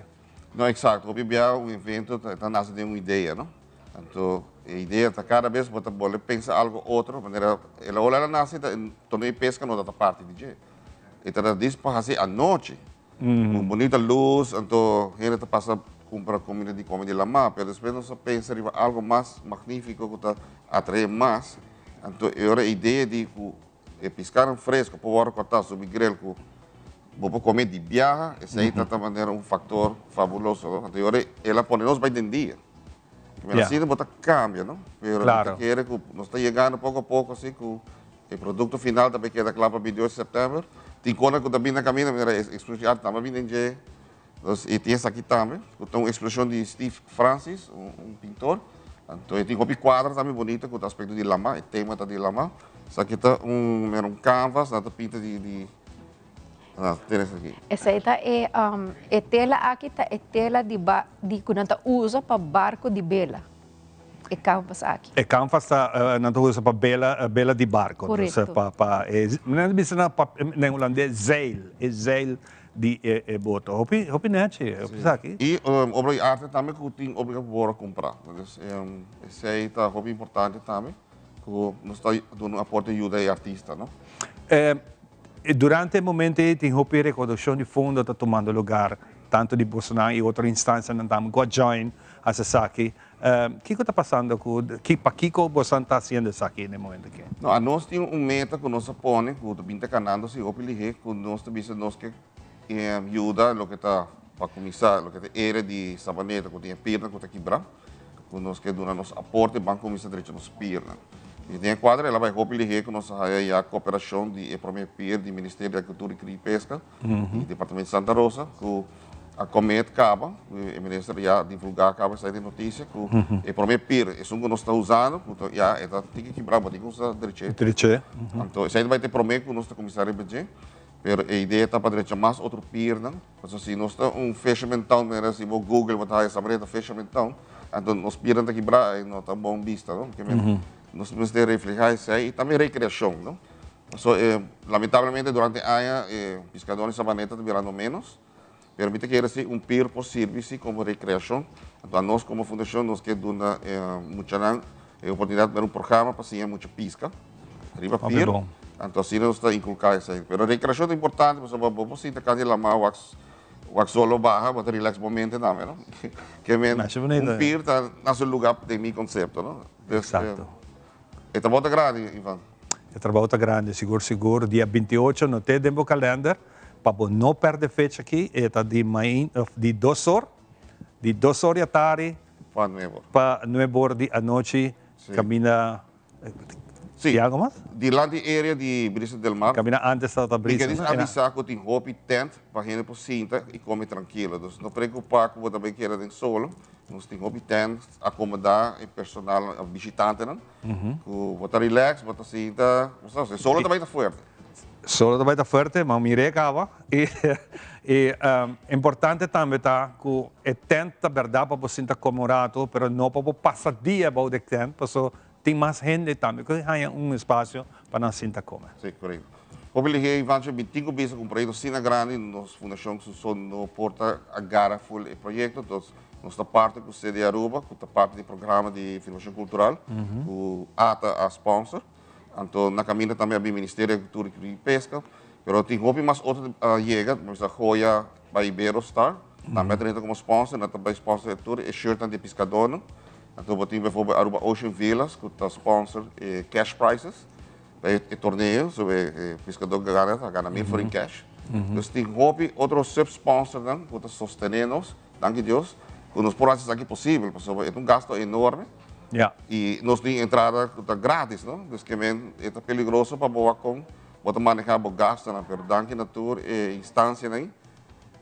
No, eksakto. Hopi bia un evento ta nase den un idea, no? Anto e idea ta kada bes bo ta bolbe pensa algo otro, manera el a ora el a nase ta torneo di peska no ta parti di dje. E ta na dis pa hasi anochi. Ku bunita lus, anto hende ta pasa kumpra kumida di kome di lamá. Pero despues nos a pensa riba algo mas magnífiko ku ta atraé mas. Anto e ora e idea di ku e piskanan fresko por wòrdu kòrtá subi grel ku bo por kome di biaha, esei ta ta manera un faktor fabuloso. Anto e ora el a pone nos bai den dia. Pero asina bo ta kambia, no? Pero mi ta kere ku nos ta yegando poko a poko asi ku E produkto final ta bay keda kla pa 28 sèptèmber. Tin kona ku ta bini na kaminda, manera e eksposishon di arte tambe a bini den dje. Dus e tin esaki tambe, ku ta un eksposishon di Steve Francis, un pintor. Anto e tin hopi kuadro tambe bunita ku ta aspekto di lama, e tema ta di lama. Esaki ta un manera un canvas, nan ta pinta di di ah tene esaki. Esei ta e e tela aki ta e tela di ba di ku nan ta usa pa barko di bela. E canvas aki. E canvas ta nan ta usa pa bela bela di barco. Correcto. Pa pa e nan ta bisa na na hulandes zeil e zeil di e e boto. Hopi hopi nechi hopi esaki. I obra di arte tambe ku tin obliga pa por a kumpra. Dus esei ta hopi importante tambe ku nos ta duna un aporte yuda e artista no. Durante e momento ei tin hopi rekoudashon di fondo ta tumando lugar tanto di bosonan i otro instancianan tambe ku a join hasi esaki. Kiko ta pasando ku ki pakiko bosonan ta hasiendo esaki na e momento aki? No, anos tin un meta ku nos a pone ku ta bin ta kanando si hopi lihé ku nos ta bisa nos ke yuda loke ta pa kuminsá loke ta area di Sabaneta ku tin e pirnan ku ta kibrá ku nos ke duna nos aporte ban kuminsá drecha nos pirnan. I den e kuadro el a bai hopi lihé ku nos a haya ya koperashon di e promé pier di Ministerio di Agrikultura i Kria i Peska i Departamento Santa Rosa ku a komet kaba, ku e minister ya a divulgá kaba esei den notisia ku e promé pier esun ku nos ta usando ku ta ya e ta tiki kibrá bo tin ku usa dreché. Dreché. Anto esei ta bai ta e promé ku nos ta kuminsá riba dje, pero e idea ta pa drecha mas otro piernan. Pasobra si nos ta un fisherman town manera si bo google bo ta haya Sabaneta fisherman town, anto nos piernan ta kibrá i no ta bon bista no. Ke men nos mester reflehá esei i tambe rekreashon no. Pasobra e lamentablemente durante aña e piskadónan di Sabaneta ta birando ménos, pero mi ta kere si un pier por sirbi si komo rekreashon. Anto anos komo fundashon nos ke duna e muchanan E oportunidat mira un programa pa siña mucha piska riba pier. Anto asina nos ta inculca esei. Pero recreacion ta importante pasobra bo por sinta casi lama wak wak solo baha bo ta relax bo mente tambe no. Ke men un pier ta na su lugar den mi concepto no. Exacto. E trabou ta grandi Ivan. E trabou ta grandi sigur sigur. Dia 28 no te den bo kalender pa bo no perde fecha aki e ta di main of di dos or di dos or di atari Pa nuebe or. Pa nuebe or di anochi kaminda Sí. Tin algo mas? Dilanti area di Brisa del Mar. Kaminda antes tabata Brisa. Mi keris avisa ku tin hopi tent pa hende por sinta i kome trankilo. Dus no preokupa ku bo ta bai keda den solo. Nos tin hopi tent akomodá e personal, bishitantenan. Ku bo ta relax, bo ta sinta, bo sa, e solo ta bai ta fuerte. Solo ta bai ta fuerte, ma mir'é kaba. I i importante tambe ta ku e tent ta bèrdat pa bo sinta kome un ratu, pero no pa bo pasa dia bou di e tent, paso tin mas hende tambe ku haña un espasio pa nan sinta kome. Sí, korekto. Hopi lihé, Ivancho, mi tin ku bisa ku un proyekto asina grandi, nos fundashon su so no por ta agara ful e proyekto, entonces nos ta parti ku CD Aruba, ku ta parti di programa di Afirmashon Kultural, ku ata a sponsor. Anto na kaminda tambe a bin Ministerio di Agrikultura i Peska, pero tin hopi mas otro a yega, por bisa Goya pa Ibero Star, tambe a drenta komo sponsor, nan ta bai sponsor e tur e shirtnan di e piskadónan. Anto bo tin beivoorbeeld Aruba Ocean Villas ku ta sponsor e cash prizes pa e torneo, so e piskadó ku gana ta gana mil florin cash. Dus tin hopi otro sub-sponsornan ku ta sostené nos. Danki Dios ku nos por hasi esaki posibel pasobra e ta un gasto enorme i nos tin entrada ku ta gratis no dus ke men e ta peligroso pa bo wak kon bo ta maneha bo gastonan pero danki na tur e instansianan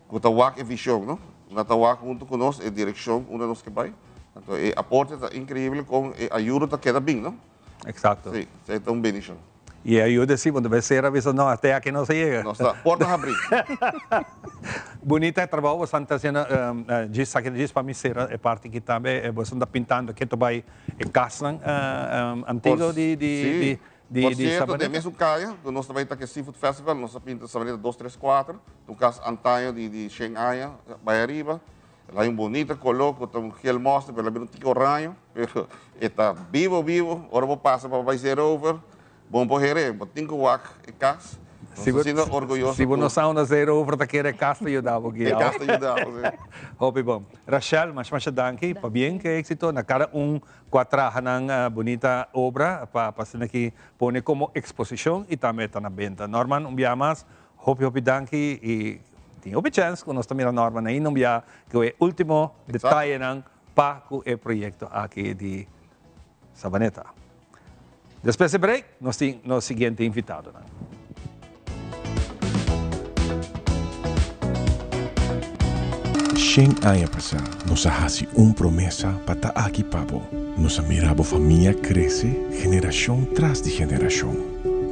ku ta wak e vision no nan ta wak huntu ku nos e direkshon unda nos ke bai anto e aporte ta inkreibel kon e ayudo ta keda bin no. Exacto. Sí, esei ta un bendicion. Y e ayuda si, bo ta bay cera bisa no, hasta aki nos a yega. Nos ta porta habri. Bunita e trabao bosan ta haciendo, djis saki djis pa mi cera e parti aki tambe, bosan ta pintando ke ta bay e casnan antiguo di di di Por cierto, den mesun caya cu nos ta bay ta ke Seafood Festival, nos a pinta Sabaneta dos tres cuater, ta un cas antaño di di shen aña bay ariba. El hay un bonito color cu ta un gel mosterd, pero el a bira un tiki oraño, pero e ta bibo bibo, ora bo pasa pa bay zeerover, bo no por hera, bo tin cu wak e cas. Nos ta sinti orguyoso Si bo no sa unda zeerover ta kere, e cas ta yuda bo guia. E cas ta yuda bo, si. Hopi bon. Rachel, masha masha danki. Pabien cu e exito na cada un cu a traha nan bunita obra pa asina aki pone como exposicion y tambe ta na benta. Norman, un biaha mas, Hopi hopi danki y tin hopi chens cu nos ta mira Norman ainda un bia cu e ultimo detayenan pa cu e proyecto aki di Sabaneta. Despues di break nos tin nos siguiente invitadonan. Shen aña pasá nos a hasi un promesa pa ta aki pa bo. Nos a mira bo famia krese generashon tras di generashon.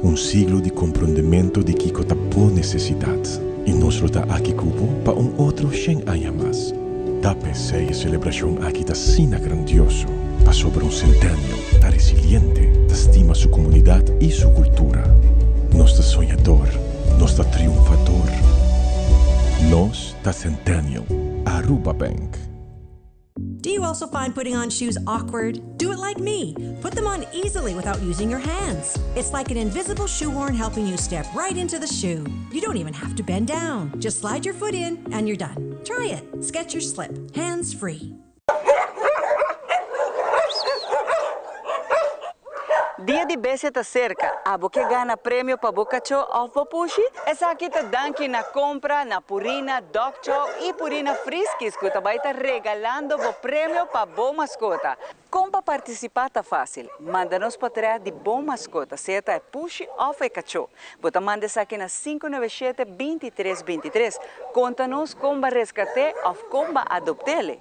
Un siglo di komprondemento di kiko ta bo nesesidat. I nos lo ta aki ku bo pa un otro shen aña mas. Ta p'esei e selebrashon aki ta asina grandioso, pasobra un Centennial ta resiliente, ta stima su komunidat i su kultura. Nos ta soñador, nos ta triunfador. Nos ta Centennial, Aruba Bank. Do you also find putting on shoes awkward? Do it like me. Put them on easily without using your hands. It's like an invisible shoehorn helping you step right into the shoe. You don't even have to bend down. Just slide your foot in and you're done. Try it. Skechers Slip. Hands free. Dia di Bestia ta serka, abo ke gana premio pa bo kachó òf bo pushi? Esaki ta danki na kompra na Purina Dog Chow i Purina Friskies ku ta bai ta regalando bo premio pa bo maskota. Kon pa partisipá ta fásil, manda nos potrèt di bo maskota, sea ta e pushi òf e kachó. Bo ta manda esaki na 597 23 23. Konta nos kon b'a reskat'é òf kon b'a adopt'é.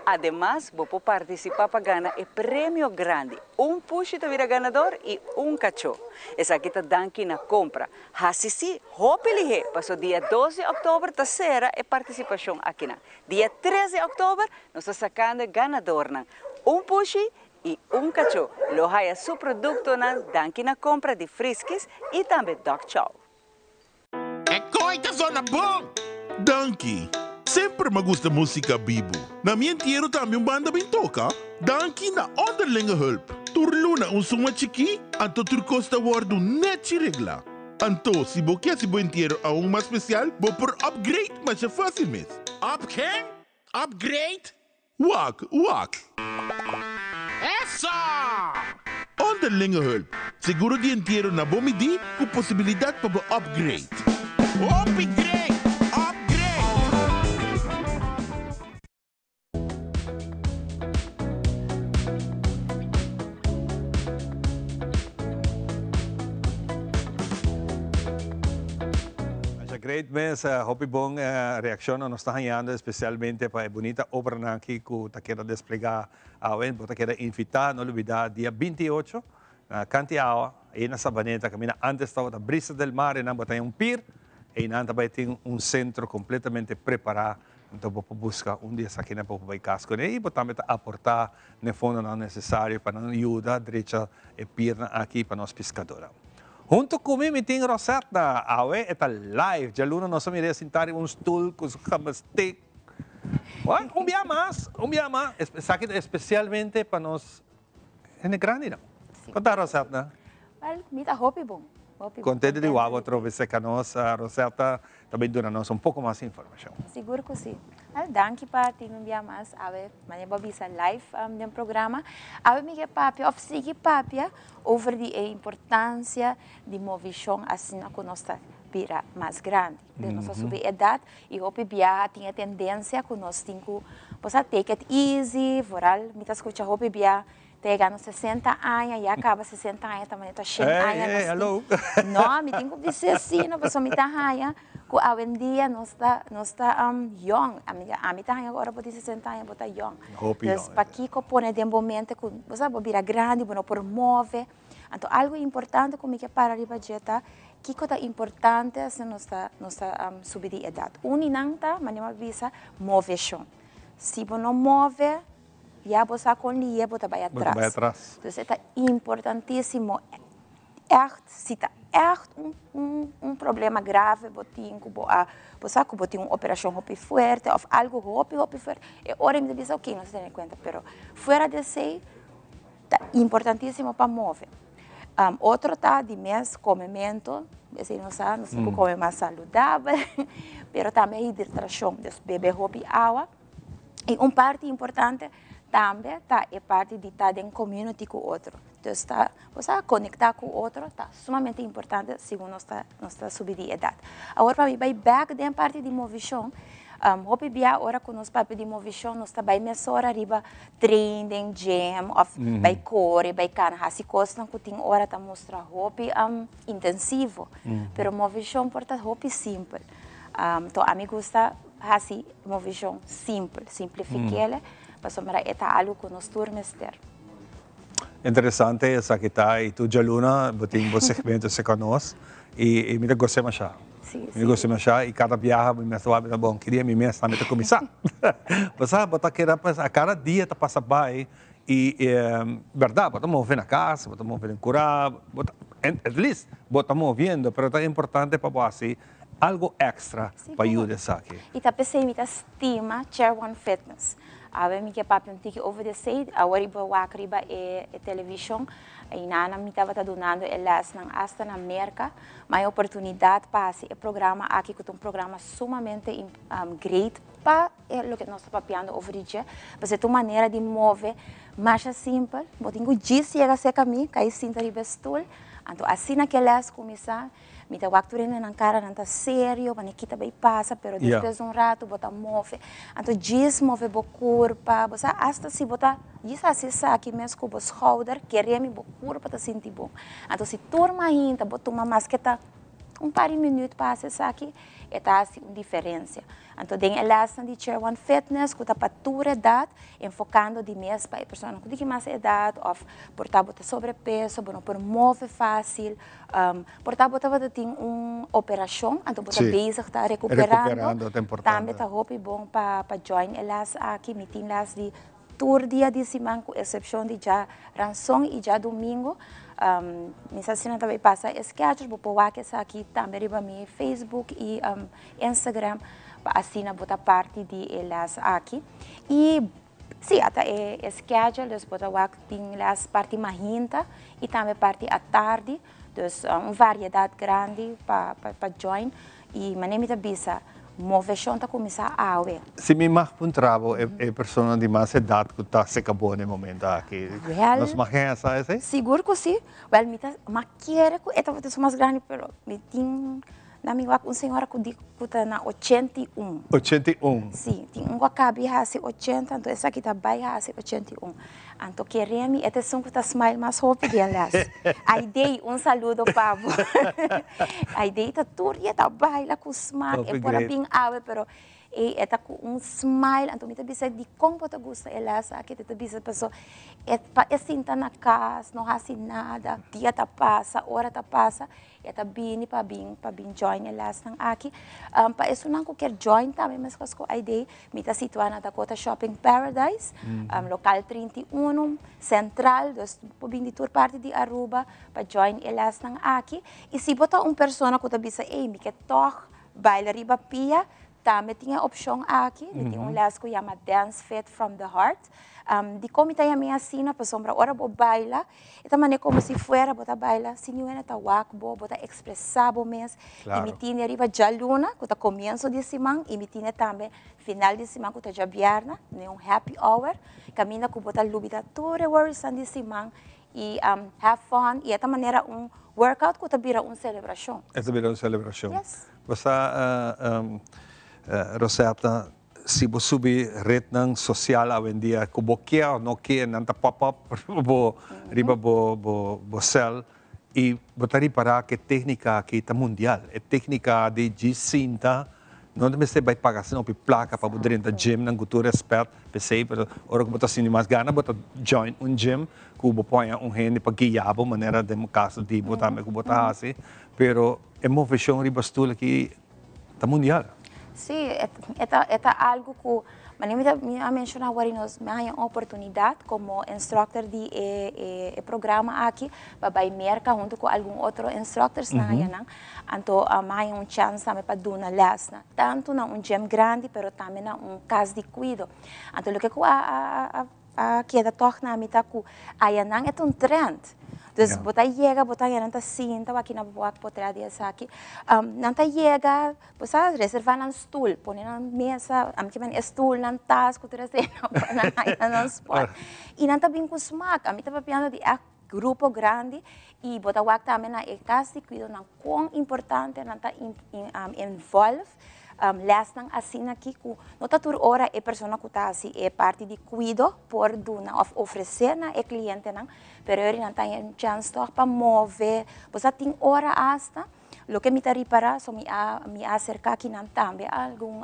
Ademas, bo por partisipá pa gana e premio grandi. Un pushi ta bira ganador i un kachó. Esaki ta danki na kompra. Hasi sí hopi lihé, paso dia dos di òktober ta sera e partisipashon akinan. Dia tres di òktober nos ta sakando e ganadornan. Un pushi i un kachó lo haya su produktonan danki na kompra di Friskies i tambe Dog Chow. E koi ta zona bon! Danki! Semper m'a gusta musica bibu. Na mi entiero tambe un banda bin toca. Danki na Onderlinge Hulp. Tur luna un suma chikí, anto tur kos ta wordu nechi reglá. Anto, si bo ke hasi bo entiero aun mas special, bo por upgrade masha fácil mes. Up ken? Upgrade? Wak, wak. Eso! Onderlinge hulp, seguro di entiero na bo midí ku posibilidat pa bo upgrade. Hopi great! Upgrade! Masha great mes, hopi bon reaccionnan nos ta hañando especialmente pa e bunita obranan aki cu ta keda desplega awe. Bo ta keda invita, no lubida dia 28 na Canti Awa, ey na Sabaneta caminda antes tabata Brisa del Mar, eynan bo ta haña un pier, eynan ta bay tin un centro completamente prepara, anto bo por busca un di esakinan pa bo bay cas cune y bo tambe ta aporta n'e fondonan necesario pa nan yuda drecha e piernan aki pa nos piscadornan. Hunto cu mi, mi tin Rosetna. Awe e ta live. Djaluna nos a mir'é sinta riba un stoel cu su gamastiek. Bueno, un bia mas, un bia mas. Esaki ta especialmente pa nos hende grandinan. Con ta, Rosetna? Wel, mi ta hopi bon. Hopi bon. Contento di wak otro bes cerca nos. Rosetna ta bay duna nos un poco mas informacion. Sigur cu si. Wel, danki pa tin un bia mas awe. Manera bo a bisa live den programa. Awe mi ke papia of sigui papia over di e importancia di movishon asina cu nos ta bira mas grandi. Den nos ta subi edad y hopi biaha tin e tendencia cu nos tin cu bo sa take it easy, vooral mi ta scucha hopi bia ta yega nos 60 aña, ya caba 60 aña ta manera ta shen aña nos tin. No, mi tin cu bisa asina pasobra mi ta haya cu awendia nos ta nos ta yong, ami ta haya ora bo tin 60 aña bo ta yong. Dus pakico pone den bo mente cu bo sa bo bira grandi bo no por move. Anto algo importante cu mi ke para riba dje ta kico ta importante asina nos ta nos ta subi di edad. Un di nan ta manera mi a bisa movecion. Si bo no move ya bo sa con liye bo ta bay atras. Dus e ta importantisimo echt si ta echt un un un problema grave bo tin cu bo a bo sa cu bo tin un operacion hopi fuerte of algo hopi hopi fuerte e ora mi ta bisa ok nos ta tene cuenta pero fuera di esey ta importantisimo pa move. Otro ta di mes comemento esey nos sa nos tin cu come mas saludabel pero tambe hidratacion dus bebe hopi awa y un parti importante tambe ta e parti di ta den community cu otro. Dus ta, bo sa, conecta cu otro ta sumamente importante segun nos ta, nos ta subi di edad. Awor pa mi bay bek den parti di movishon, hopi bia ora cu nos papia di movishon nos ta bay mesora riba train den gym of bay core, bay cana, haci cosnan cu tin ora ta mustra hopi intensivo. Pero movishon por ta hopi simpel. To ami gusta haci movishon simpel, simplifikele, pasobra e ta algo cu nos tur mester. Interesante esaki ta y tu djaluna bo tin bo segmento cerca nos y mi ta gosa masha. Mi ta gosa masha y cada biaha mi mes ta wak mi ta bon ki dia mi mes tambe ta cuminsa. Bo sa bo ta keda pensa cada dia ta pasa bay y berdad bo ta move na cas bo ta move den cura bo ta at least bo ta moviendo pero ta importante pa bo haci algo extra pa yuda esaki. Y ta pesey mi ta stima Chair One Fitness. Awe mi ke papia un tiki over di esey, awor riba wak riba e television, einan mi tabata dunando e lesnan hasta na Merca, ma e oportunidad pa haci e programa aki cu ta un programa sumamente great. pa e loke nos ta papiando over di dje, pasobra ta un manera di move masha simpel, bo tin ku djis yega serka mi, kai sinta riba e stul, anto asina ke les kuminsá, mi ta wak tur hende nan kara nan ta serio, wanneer kita bai pasa, pero despues di un ratu bo ta move, anto djis move bo kurpa, bo sa asta si bo ta djis hasi esaki mes ku bo schouder, kere mi bo kurpa ta sinti bon, anto si tur mainta bo tuma maske ta un par di minuut pa hasi esaki, e ta hasi un diferencia. Anto den e lesnan di Chair One Fitness ku ta pa tur edat, enfokando di mes pa e personanan ku tin mas edat òf por ta bo ta sobrepeso, bo no por move fásil, por ta bo tabata tin un operashon, anto bo ta bezig ta rekuperando, tambe ta hopi bon pa join e les aki. Mi tin les di Tur dia di siman ku eksepshon di djaranson i djadumingu. Mi sa si nan ta bai pasa e schedule, bo por wak esaki tambe riba mi Facebook i Instagram pa asina bo ta parti di e les aki. I si ata e schedule, dus bo ta wak tin les parti mahinta i tambe parti atardi, dus un variedat grandi pa join. I manera mi ta bisa, moveshon ta kuminsá awe. Si mi mag puntra bo, e persona di mas edat ku ta seka bo na e momento aki, Wèl, nos mag hèn sa esei? Sigur ku si. Wèl, mi ta, m'a kere ku e tabata esun mas grandi, pero mi tin na mi wak un señora ku di ku ta na 81. 81? Si, tin un ku a kabi hasi 80, anto esaki ta bai hasi 81. Anto kere mi e ta esun ku ta smile mas hopi den les. Aidey, un saludo pa bo. Aidey ta tur dia ta baila ku smak, e por a bin awe pero ey e ta ku un smile, anto mi ta bisa dikon bo ta gusta e les aki, e ta bisa paso e pa e sinta na kas no hasi nada, dia ta pasa, ora ta pasa, E ta bini pa bin pa bin join e lesnan aki. Pa esunnan ku kier join tambe meskos ku ID, mi ta situá na Dakota Shopping Paradise, lokal 31, sentral, dus bo por bin di tur parti di Aruba pa join e lesnan aki. I si bo ta un persona ku ta bisa, ey, mi ke tòg baila riba pia, tambe tin e opshon aki. Mi tin un les ku yama Dance Fit from the Heart. Dikon mi ta yam'é asina? Pasobra ora bo baila, E ta manera como si fuera bo ta baila sin niun hende ta wak bo, bo ta expresa bo mes. Y mi tine riba djaluna cu ta comienzo di siman y mi tine tambe final di siman cu ta djabierna, den un happy hour, caminda cu bo ta lubida tur e worriesnan di siman y have fun y e ta manera un workout cu ta bira un celebracion. E ta bira un celebracion. Yes. Bo sa Rosetta, Si bo subi rednan social awendia cu bo ke of no ke nan ta pop up riba bo riba bo bo cel y bo ta ripara cu e tecnica aki ta mundial. E tecnica di djis sinta no ta mester bay paga asina hopi placa pa bo drenta gym nan cu tur respet p'esey pero ora cu bo ta sinti mas gana bo ta join un gym cu bo por haña un hende pa guia bo manera den caso di bo tambe cu bo ta haci pero e movecion riba stoel aki ta mundial. Sí, e ta e ta algo ku manera mi ta mi a menshoná awor i nos mi a haña un oportunidat komo instructor di e e e programa aki pa bai Merka huntu ku algun otro instructorsnan ayanan. Anto mi a haña un chèns tambe pa duna lèsnan, tantu na un gym grandi pero tambe na un kas di kuido. Anto loke ku a a a A keda tòg na mi ta ku ayanan e ta un trend. Dus bo ta yega, bo ta haña nan ta sinta wak na bo wak potrèt di esaki. Nan ta yega, bo sa reservá nan stul, pone nan mesa, ami ke men e stul, nan tas ku tur esei pa nan haña nan spòt. I nan ta bin ku smak. Ami ta papiando di ègt grupo grandi i bo ta wak tambe na e kas di kuidonan kon importante nan ta involve. Lèsnan asina aki ku no ta tur ora e persona ku ta hasi e parti di kuido por duna òf ofresé na e klientenan, pero e nan ta haña un chèns tòg pa move. Bo sa tin ora asta loke mi ta ripará, so mi a mi a aserká kinan tambe algun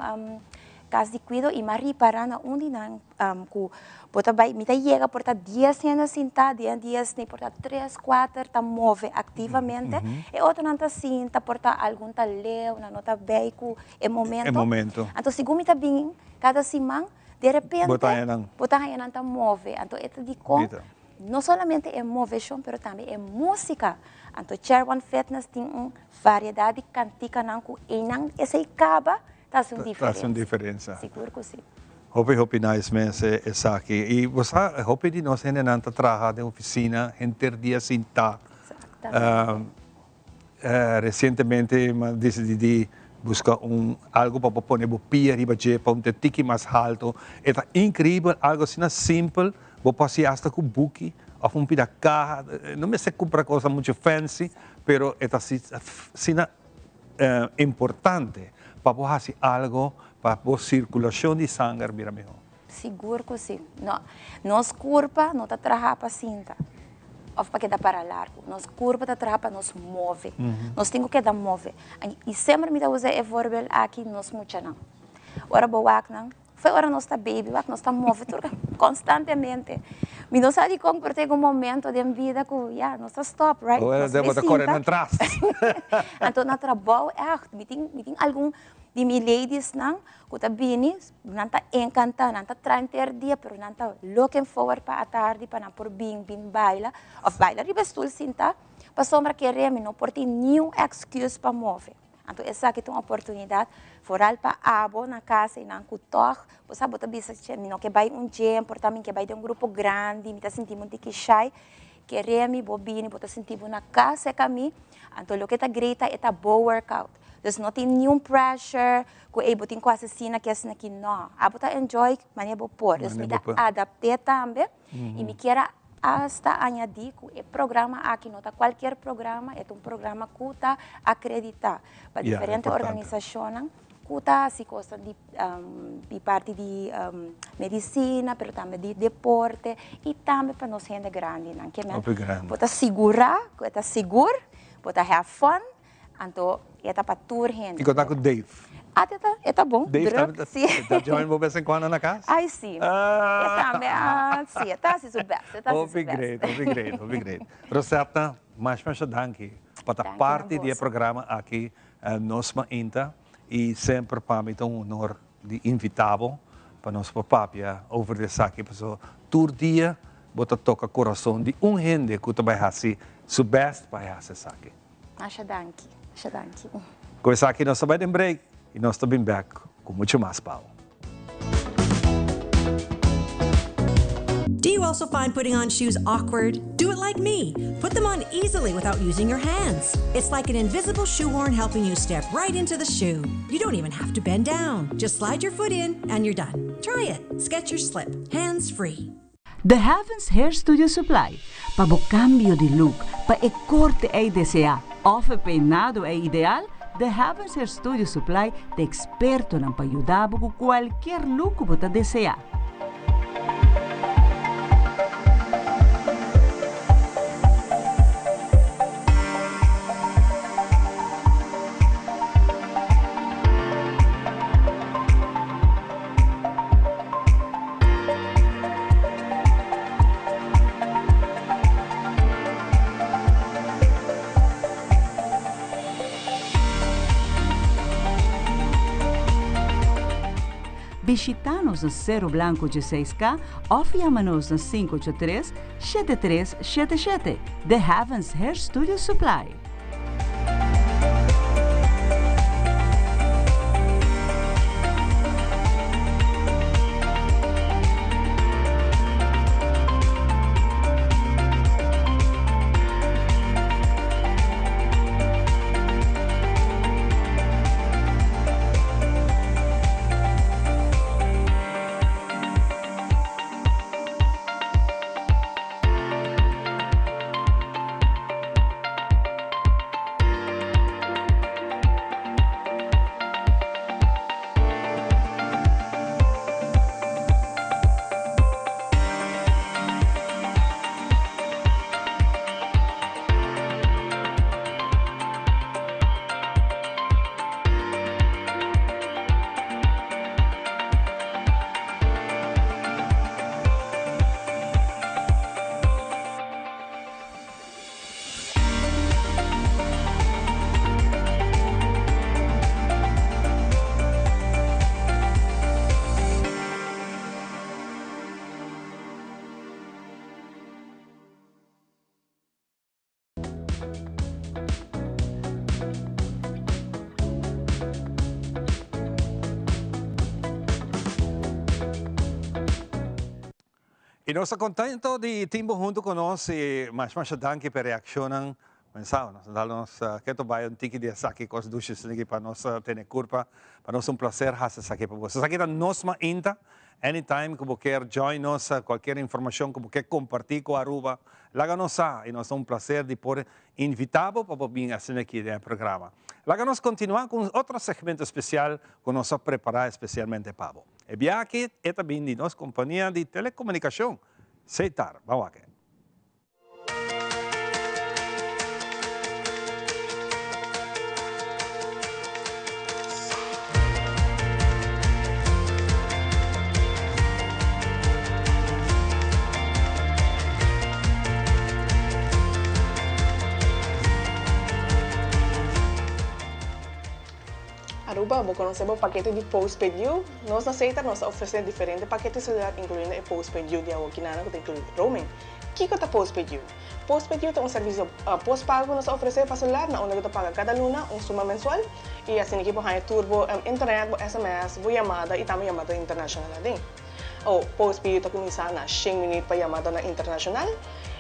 kas di kuido i mi a ripará na un di nan ku bo ta bai, mi ta yega por ta dies hende sintá, den e dies ni por ta tres, kuater ta move aktivamente, e otronan ta sinta, por ta algun ta leu, nan no ta bei ku e momento. Anto segun mi ta bin kada siman, de repente bo ta haña nan ta move, anto e ta dikon no solamente e moveshon pero tambe e músika. Anto Chair One Fitness tin un variedat di kantikanan ku einan esei kaba Ta haci un diferencia. Ta haci un diferencia. Sigur cu si. Hopi hopi nice mes esaki. Y bo sa hopi di nos hendenan ta traha den oficina henter dia sinta. Exactamente. Recientemente mi a dicidi di Buska un algo pa bo pone bo pia riba dje pa un te tiki mas halto. E ta increibel, algo asina simpel, bo por haci hasta cu buki of un pida caha, no mester cumpra cosa mucho fancy, pero e ta asina importante pa bo haci algo pa bo circulacion di sanger bira miho. Sigur cu si. No, nos curpa no ta traha pa sinta of pa keda para largo. Nos curpa ta traha pa nos move. Nos tin cu keda move. Y semper mi ta usa e voorbeeld aki, nos muchanan. Ora bo wak nan, fo'i ora nos ta baby, wak nos ta move tur constantemente. Mi no sa dicon, pero ta yega un momento den bida cu ya, nos ta stop, right? Nos ta core sinta. nan tras. Anto na trabou echt, mi tin, mi tin algun di mi ladiesnan cu ta bini, Nan ta encanta, nan ta traha henter dia, pero nan ta looking forward pa atardi pa nan por bin, bin baila, of baila riba e stoel sinta, pasobra kere mi no por tin niun excuse pa move. Anto esaki ta un oportunidad vooral pa abo na casa y nan cu tog, bo sa bo ta bisa che mi no ke bay un gym, por ta mi ke bay den un grupo grandi, mi ta sinti mi un tiki shy, kere mi bo bini, bo ta sinti bo na casa e cami, anto loke ta great ta e ta bo workout. Dus no tin niun pressure ku ey bo tin ku hasi asina ki asina ki no. Abo ta enjoy manera bo por. Dus mi ta adapt'é tambe i mi kier a hasta añadí ku e programa aki no ta kualkier programa, e ta un programa ku ta akreditá pa diferente organisashonnan ku ta hasi kosnan di di parti di medisina pero tambe di deporte i tambe pa nos hende grandinan. Ke men bo ta sigurá ku e ta sigur, bo ta have fun. Anto e ta pa tur hende. Kiko ta ku Dave? Ah, e ta, e ta bon. Dave Druk, ta, si. ta join bo bes en cuando na cas? Ay, si. E tambe, ah, si, e ta hasi su best, e ta hasi su Hopi best. great, hopi great, hopi great. Rosetna, masha masha danki pa ta Danki na parti di e boso. programa aki Nos Mainta y semper pa mi ta un honor di invita bo pa nos por papia over di esaki pasobra tur dia bo ta toca corazon di un hende cu ta bay haci su best pa e haci esaki. Masha danki, masha danki. Ku esaki nos ta bai den break y nos ta bin bek ku mucho mas pao. Do you also find putting on shoes awkward? Do it like me. Put them on easily without using your hands. It's like an invisible shoehorn helping you step right into the shoe. You don't even have to bend down. Just slide your foot in and you're done. Try it. Skechers Slip. Hands free. The Heavens Hair Studio Supply, pa bo cambio di look, pa e corte ey desea of e peinado ey ideal, The Heavens Hair Studio Supply ta expertonan pa yuda bo cu cualkier look cu bo ta desea. Bishita nos na Cerro Blanco 16K of yama nos na 583 7377. The Heavens Hair Studio Supply. Y nos ta contento di tin bo hunto cu nos y masha masha danki pa e reaccionnan. Mensao, nos dal nos keto bai un tiki di esaki kos dushi esaki pa nos tene kurpa. Pa nos un placer hasi esaki pa boso. Esaki ta Nos Mainta. Anytime ku bo kier join nos, kualkier informashon ku bo kier kompartí ku Aruba, laga nos sa i nos ta un placer di por invitá bo pa bo bin asina aki den e programa. Laga nos kontinuá ku un otro segmento spesial ku nos a prepará espesialmente pa bo. E biaha aki e ta bin di nos kompania di telekomunikashon, Setar. Ban wak. Aruba, bo conoce bo pakete di postpaid You? Nos na Setar nos ta ofrece diferente pakete celular incluyendo e postpaid You di awokinana cu ta inclui roaming. Kiko ta Postpaid You? Postpaid You ta un servisio postpago ku nos ta ofresé pa selular na unda ku ta paga kada luna un suma mensual i asina ki bo haña tur bo internet, bo sms, bo yamada i tambe yamada internashonal aden. O Postpaid You ta kuminsá na shen minüt pa yamadanan internashonal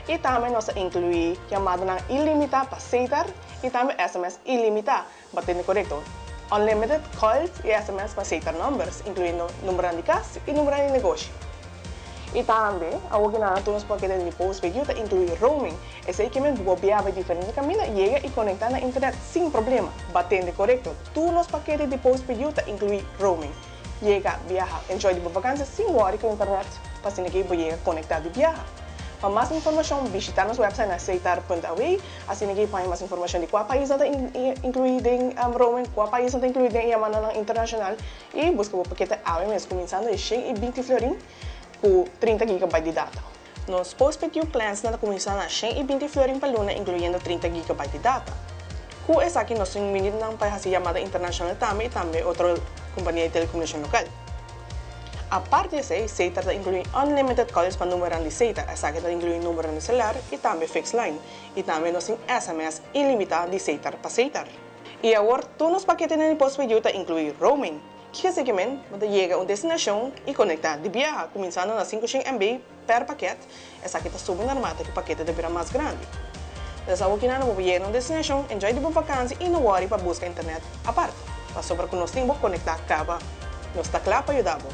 i tambe nos ta inkluí yamadanan ilimitá pa Setar i tambe sms ilimitá, bo tende korekto, unlimited calls i sms pa Setar numbers, inkluyendo numbernan di kas i numbernan di negoshi. I tambe, awor ki nan a tur nos pakete di postpaid yu ta inkluí roaming. Esei ke men bo biaha bai diferente kaminda, yega i konektá na internet sin problema. Batende korekto, tur nos pakete di postpaid yu ta inkluí roaming. Yega, biaha, enjoy di bo vakansia sin wòri ku internet, pa asina ke bo yega konektá di biaha. Pa mas informashon, bishitá nos website na setar punt aw, asina ke bo haña mas informashon di kua paisnan ta inkluí den roaming, kua paisnan ta inkluí den e yamadanan internashonal I buska bo pakete awe mes kuminsando di 120 florin ku 30 gigabyte di data. Nos postpaid U plans nan ta kuminsá na 120 florin pa luna inkluyendo 30 gigabyte di data. Ku esaki nos tin minütnan pa hasi yamada internashonal tambe i tambe otro kompania di telekomunikashon lokal. Apart di esei, Setar ta inkluí unlimited calls pa numeronan di Setar, esaki ta inkluí numeronan di selular i tambe fixed line, i tambe nos tin sms ilimitá di Setar pa Setar. I awor tur nos paketenan di postpaid yu ta inkluí roaming. Kiko esei ke men? Bo ta yega un destinashon i konektá di biaha, kuminsando na 500 MB per paket, esaki ta subi narmate ku pakete ta bira mas grandi. Des awor kinan bo por yega na un destinashon, enjoy di bo vakansi i no wòri pa buska internet apart, pasobra ku nos tin bo konektá kaba. Nos ta kla pa yuda bo.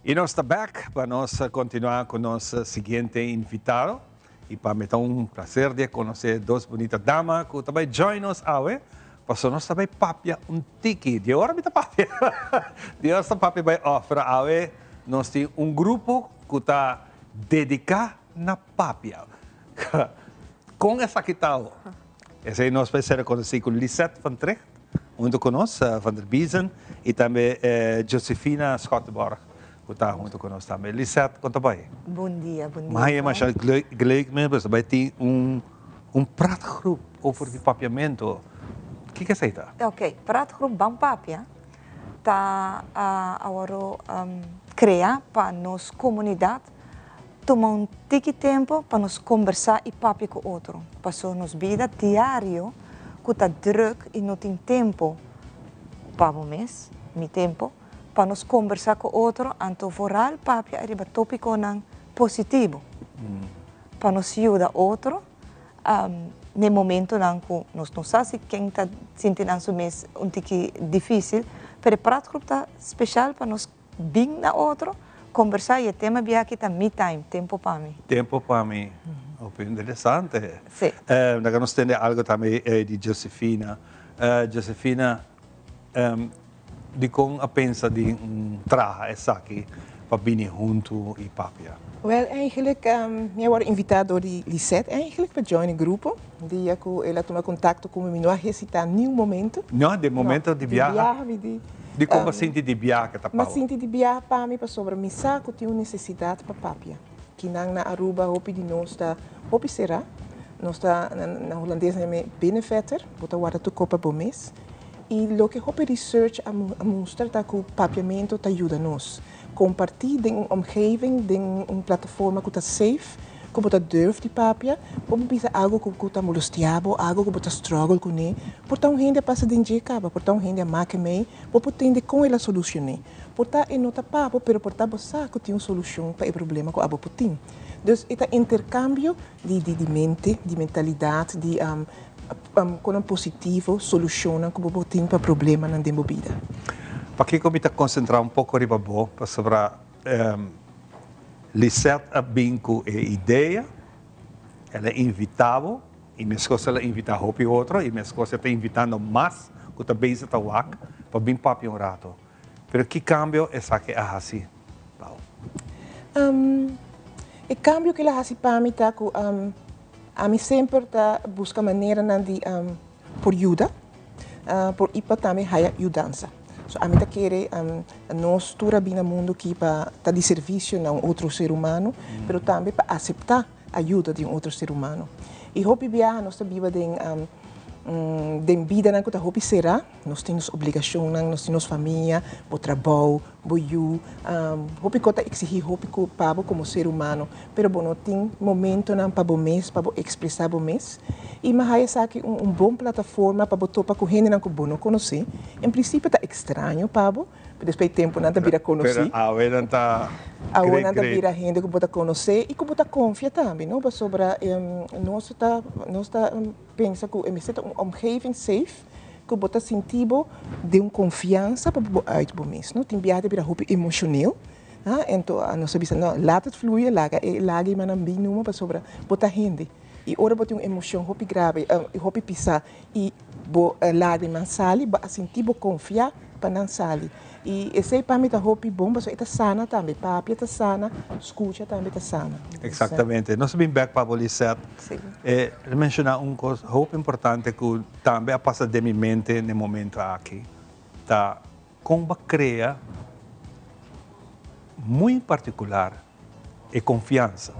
Y nos ta back pa nos continua cu nos siguiente invitado. Y pa mi ta un placer di conoce dos bunita dama cu ta bay join nos awe. Paso nos ta bay papia un tiki. Di ora mi ta papia. Di ora ta papia bay off. Pero awe nos tin un grupo cu ta dedica na papia. Con esaki ta awo? Esey nos bay ser conoci cu Lisette van Trigt. Hunto cu nos, Van der Biezen y tambe Josefina Schottenborg cu ta hunto cu nos tambe. Lisette, con ta bay? Bon dia, bon dia. Maye masha geleuk mes, bo ta bay tin un un praatgroep over di papiamento. Kiko esey ta? Ok, praatgroep Ban Papia ta awor crea pa nos comunidad tuma un tiki tempo pa nos kombersá i papia ku otro. Paso nos bida diario ku ta drùk i no tin tempo pa bo mes, mi tempo, pa nos kombersá ku otro, anto vooral papia ariba tópikonan positivo pa nos yuda otro n'e momentonan ku nos no sa si ken ta sinti nan su mes un tiki difísil, pero e praatgroep ta speshal pa nos Bin na otro, kombersá i e tema bia aki ta Me Time, Tempo pa mi. Tempo pa mi. Hopi interesante. Sí. Laga nos tende algo tambe di Josefina. Josefina, dikon a pensa di un traha esaki pa bini huntu i papia? Wel, eigenlijk, mi a wòrdu invitá dor di Lisette eigenlijk pa join e grupo. Dia ku el a tuma kontakto ku mi, mi no a hesitá niun momento. No, di momento di biaha? Di biaha mi di. Di kon bo a sinti di biaha ke ta pao? Mi a sinti di biaha pa mi pasobra mi sa ku tin un nesesidat pa papia. Kinan na Aruba hopi di nos ta hopi será. Nos ta, na hulandes nan yama e binnenvetter, bo ta warda tur kos pa bo mes. I loke hopi research a mustra ta ku papiamentu ta yuda nos. Kompartí den un omgeving, den un plataforma ku ta safe, ku bo ta durf di papia, bo por bisa algu ku ku ta molestia bo, algu ku bo ta struggle kuné. Por ta un hende a pasa den dje kaba, por ta un hende a make mei, bo por tende kon el a solushon'é. Por ta e no ta pa bo, pero por ta bo sa ku tin un solushon pa e problema ku abo por tin. Dus e ta interkambio di di di mente, di mentalidat, di konan positivo, solushonnan ku bo por tin pa problemanan den bo bida. Pakiko mi ta konsentrá un poko riba bo? Pasobra Lisette a bin ku e idea, el a invitá bo i meskos el a invitá hopi otro i meskos e ta invitando mas ku ta bezig ta wak pa bin papia un rato. Pero ki kambio esaki a hasi pa bo? E kambio ku el a hasi pa mi ta ku ami semper ta buska maneranan di por yuda, por i pa tambe haya yudansa. So ami ta kere nos tur a bini na mundu aki pa ta di servisio na un otro ser humano, pero tambe pa aseptá ayuda di un otro ser humano. I hopi biaha nos ta biba den den bidanan ku ta hopi será. Nos tin nos obligashonnan, nos tin nos famia, bo trabou, bo yu. Hopi kos ta eksigí hopi ku pa bo komo ser humano, pero bo no tin momentonan pa bo mes, pa bo ekspresá bo mes. I mi a haya esaki un un bon plataforma pa bo topa ku hendenan ku bo no konosé. En prinsipio ta ekstraño pa bo, pero despues di tempu nan ta bira konosí. Pero awe nan ta Awe nan ta bira hende ku bo ta konosé i ku bo ta konfia tambe, no? Pasobra nos ta nos ta pensa ku e mester ta un omgeving safe ku bo ta sinti bo den un konfiansa pa bo uit bo mes, no? Tin biaha ta bira hopi emoshonel, ha, ento nos ta bisa no, laat het vloeien, laga e lágrimanan bin numa pasobra bo ta hende. I ora bo tin un emoshon hopi grave, hopi pisá i bo lágrimanan sali, bo a sinti bo konfiá pa nan sali. I esei pa mi ta hopi bon pasobra e ta sana tambe. Papia ta sana, skucha tambe ta sana. Exactamente. Nos a bin bek pa bo Lisette. E menciona un cos hopi importante cu tambe a pasa den mi mente n'e momento aki, ta con bo a crea muy particular e confiansa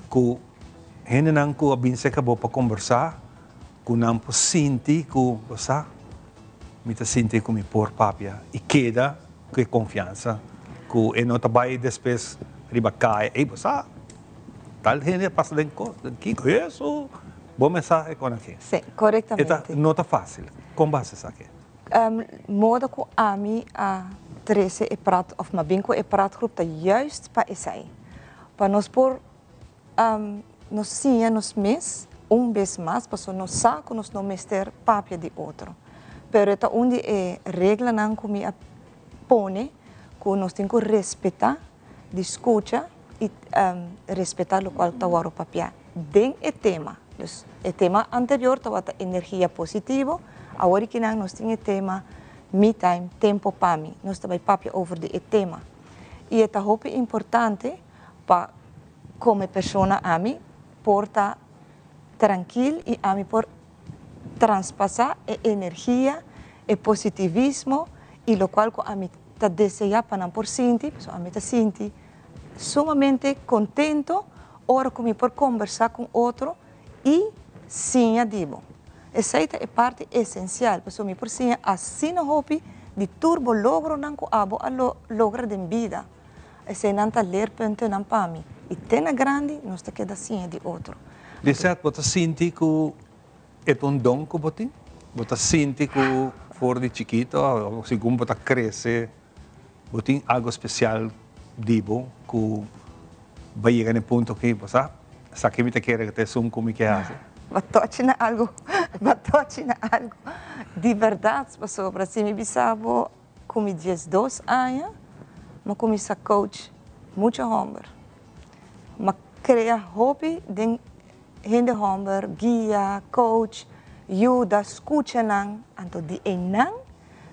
cu hendenan cu a bin cerca bo pa conversa, cu nan por sinti cu bo sa mi ta sinti cu mi por papia y keda cu e confiansa cu e no ta bay despues riba caya, ey bo sa tal hende a pasa den cos, den kico, eso bo mensahe con aki. Sí, correctamente. E ta no ta facil, con bo haci esaki? Modo cu ami a trece e prat of ma bin cu e pratgroep ta juist pa esey, pa nos por Nos siña nos mes un bes mas pasobra nos sa ku nos no mester papia di otro. Pero e ta un di e reglanan ku mi a pone ku nos tin ku respetá di skucha i respetá lokual ku ta wòrdu papiá den e tema. Dus e tema anterior tabata energia positivo, awor di kinan nos tin e tema Me time, tempo pa mi. Nos ta bai papia over di e tema. I e ta hopi importante pa Como persona ami por ta trankil y ami por traspasa e energia, e positivismo y locual cu ami ta desea pa nan por sinti, pasobra ami ta sinti sumamente contento ora cu mi por combersa cu otro y siña di bo. Esey ta e parti esencial, pasobra mi por siña asina hopi di tur bo logronan cu abo a logra den bida. Eseinan ta leerpuntennan pa mi. I te na grandi nos ta keda siña di otro. Lisette, bo ta sinti ku e ta un don ku bo tin? Bo ta sinti ku for di chikito o segun bo ta krese bo tin algo spesial di bo ku bo a yega na e punto ku bo sa, esaki mi ta kere ku ta esun ku mi ke hasi? Bo a tochi na algo, bo a tochi na algo di bèrdat pasobra si mi bisa bo Ku mi diesdos aña m'a kuminsá coach mucha hòmber. M'a krea hopi den hende hòmber, guia, coach, yuda, skucha nan. Anto di einan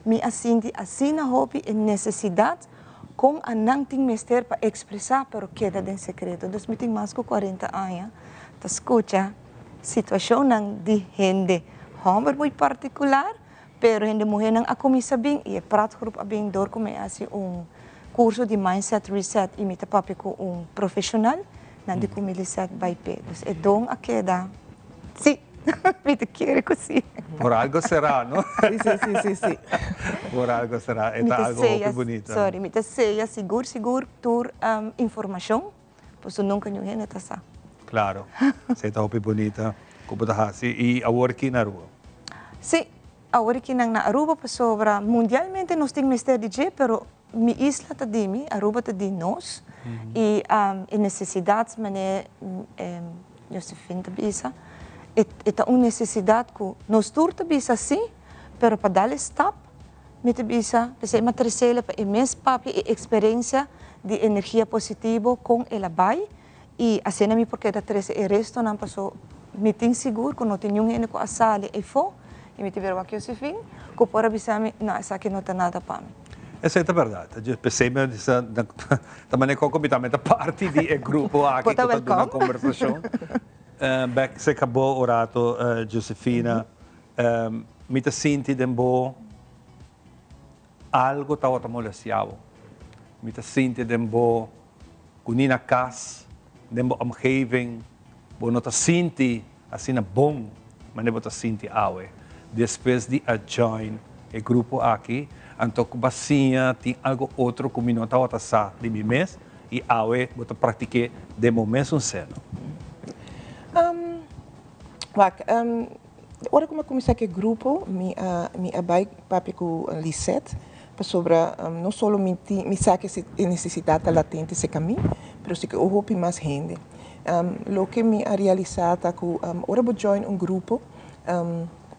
mi a sinti asina hopi e nesesidat kon a nan tin mester pa ekspresá pero keda den sekreto. Dus mi tin mas ku kuarenta aña ta skucha situashonnan di hende hòmber muy partikular. Pero hende muhénan a kuminsá bin i e praatgroep a bin dor ku mi a hasi un kurso di mindset reset i mi ta papia ku un profeshonal, nan di ku mi Lisette bai p'e. Dus e don a keda, sí. Mi ta kere ku si. Por algo será, no? Si, si, si, si, si. Por algo será. E ta algo hopi bunita. Sorry, mi ta seya sigur sigur tur informashon, pasobra nunka niun hende ta sa. Claro, esei ta hopi bunita ku bo ta hasi. I awor ki na Aruba? Si, awor ki nan na Aruba pasobra mundialmente nos tin mester di dje, pero mi isla ta di mi, Aruba ta di nos, i e nesesidat manera Josephine ta bisa, e ta un nesesidat ku nos tur ta bisa si, pero pa dal e stap mi ta bisa, p'esei mi a tresele pa e mes papia e eksperensia di energia positivo kon el a bai i asina mi por keda trese e restonan paso mi tin sigur ku no tin niun hende ku a sali eyfo i mi ta bira wak Josephine ku por a bisa mi no esaki no ta nada pa mi. Esei ta bèrdat. P'esei mi a bisa ta manera koko mi tambe ta parti di e grupo aki ku ta duna kombersashon. Bèk serka bo un rato Josephina. Mi ta sinti den bo algo tabata molestia bo. Mi ta sinti den bo ku ni na kas, den bo omgeving, bo no ta sinti asina bon manera bo ta sinti awe. Despues di a join e grupo aki, anto ku bo a siña tin algo otro ku mi no tabata sa di mi mes i awe bo ta praktik'é den bo mesun seno. Wak, ora ku mi a kuminsá ku e grupo, mi a mi a bai papia ku Lisette pasobra no solo mi tin mi sa ku e nesesidat ta latente serka mi, pero si ku hopi mas hende. Loke mi a realisá ta ku ora bo join un grupo,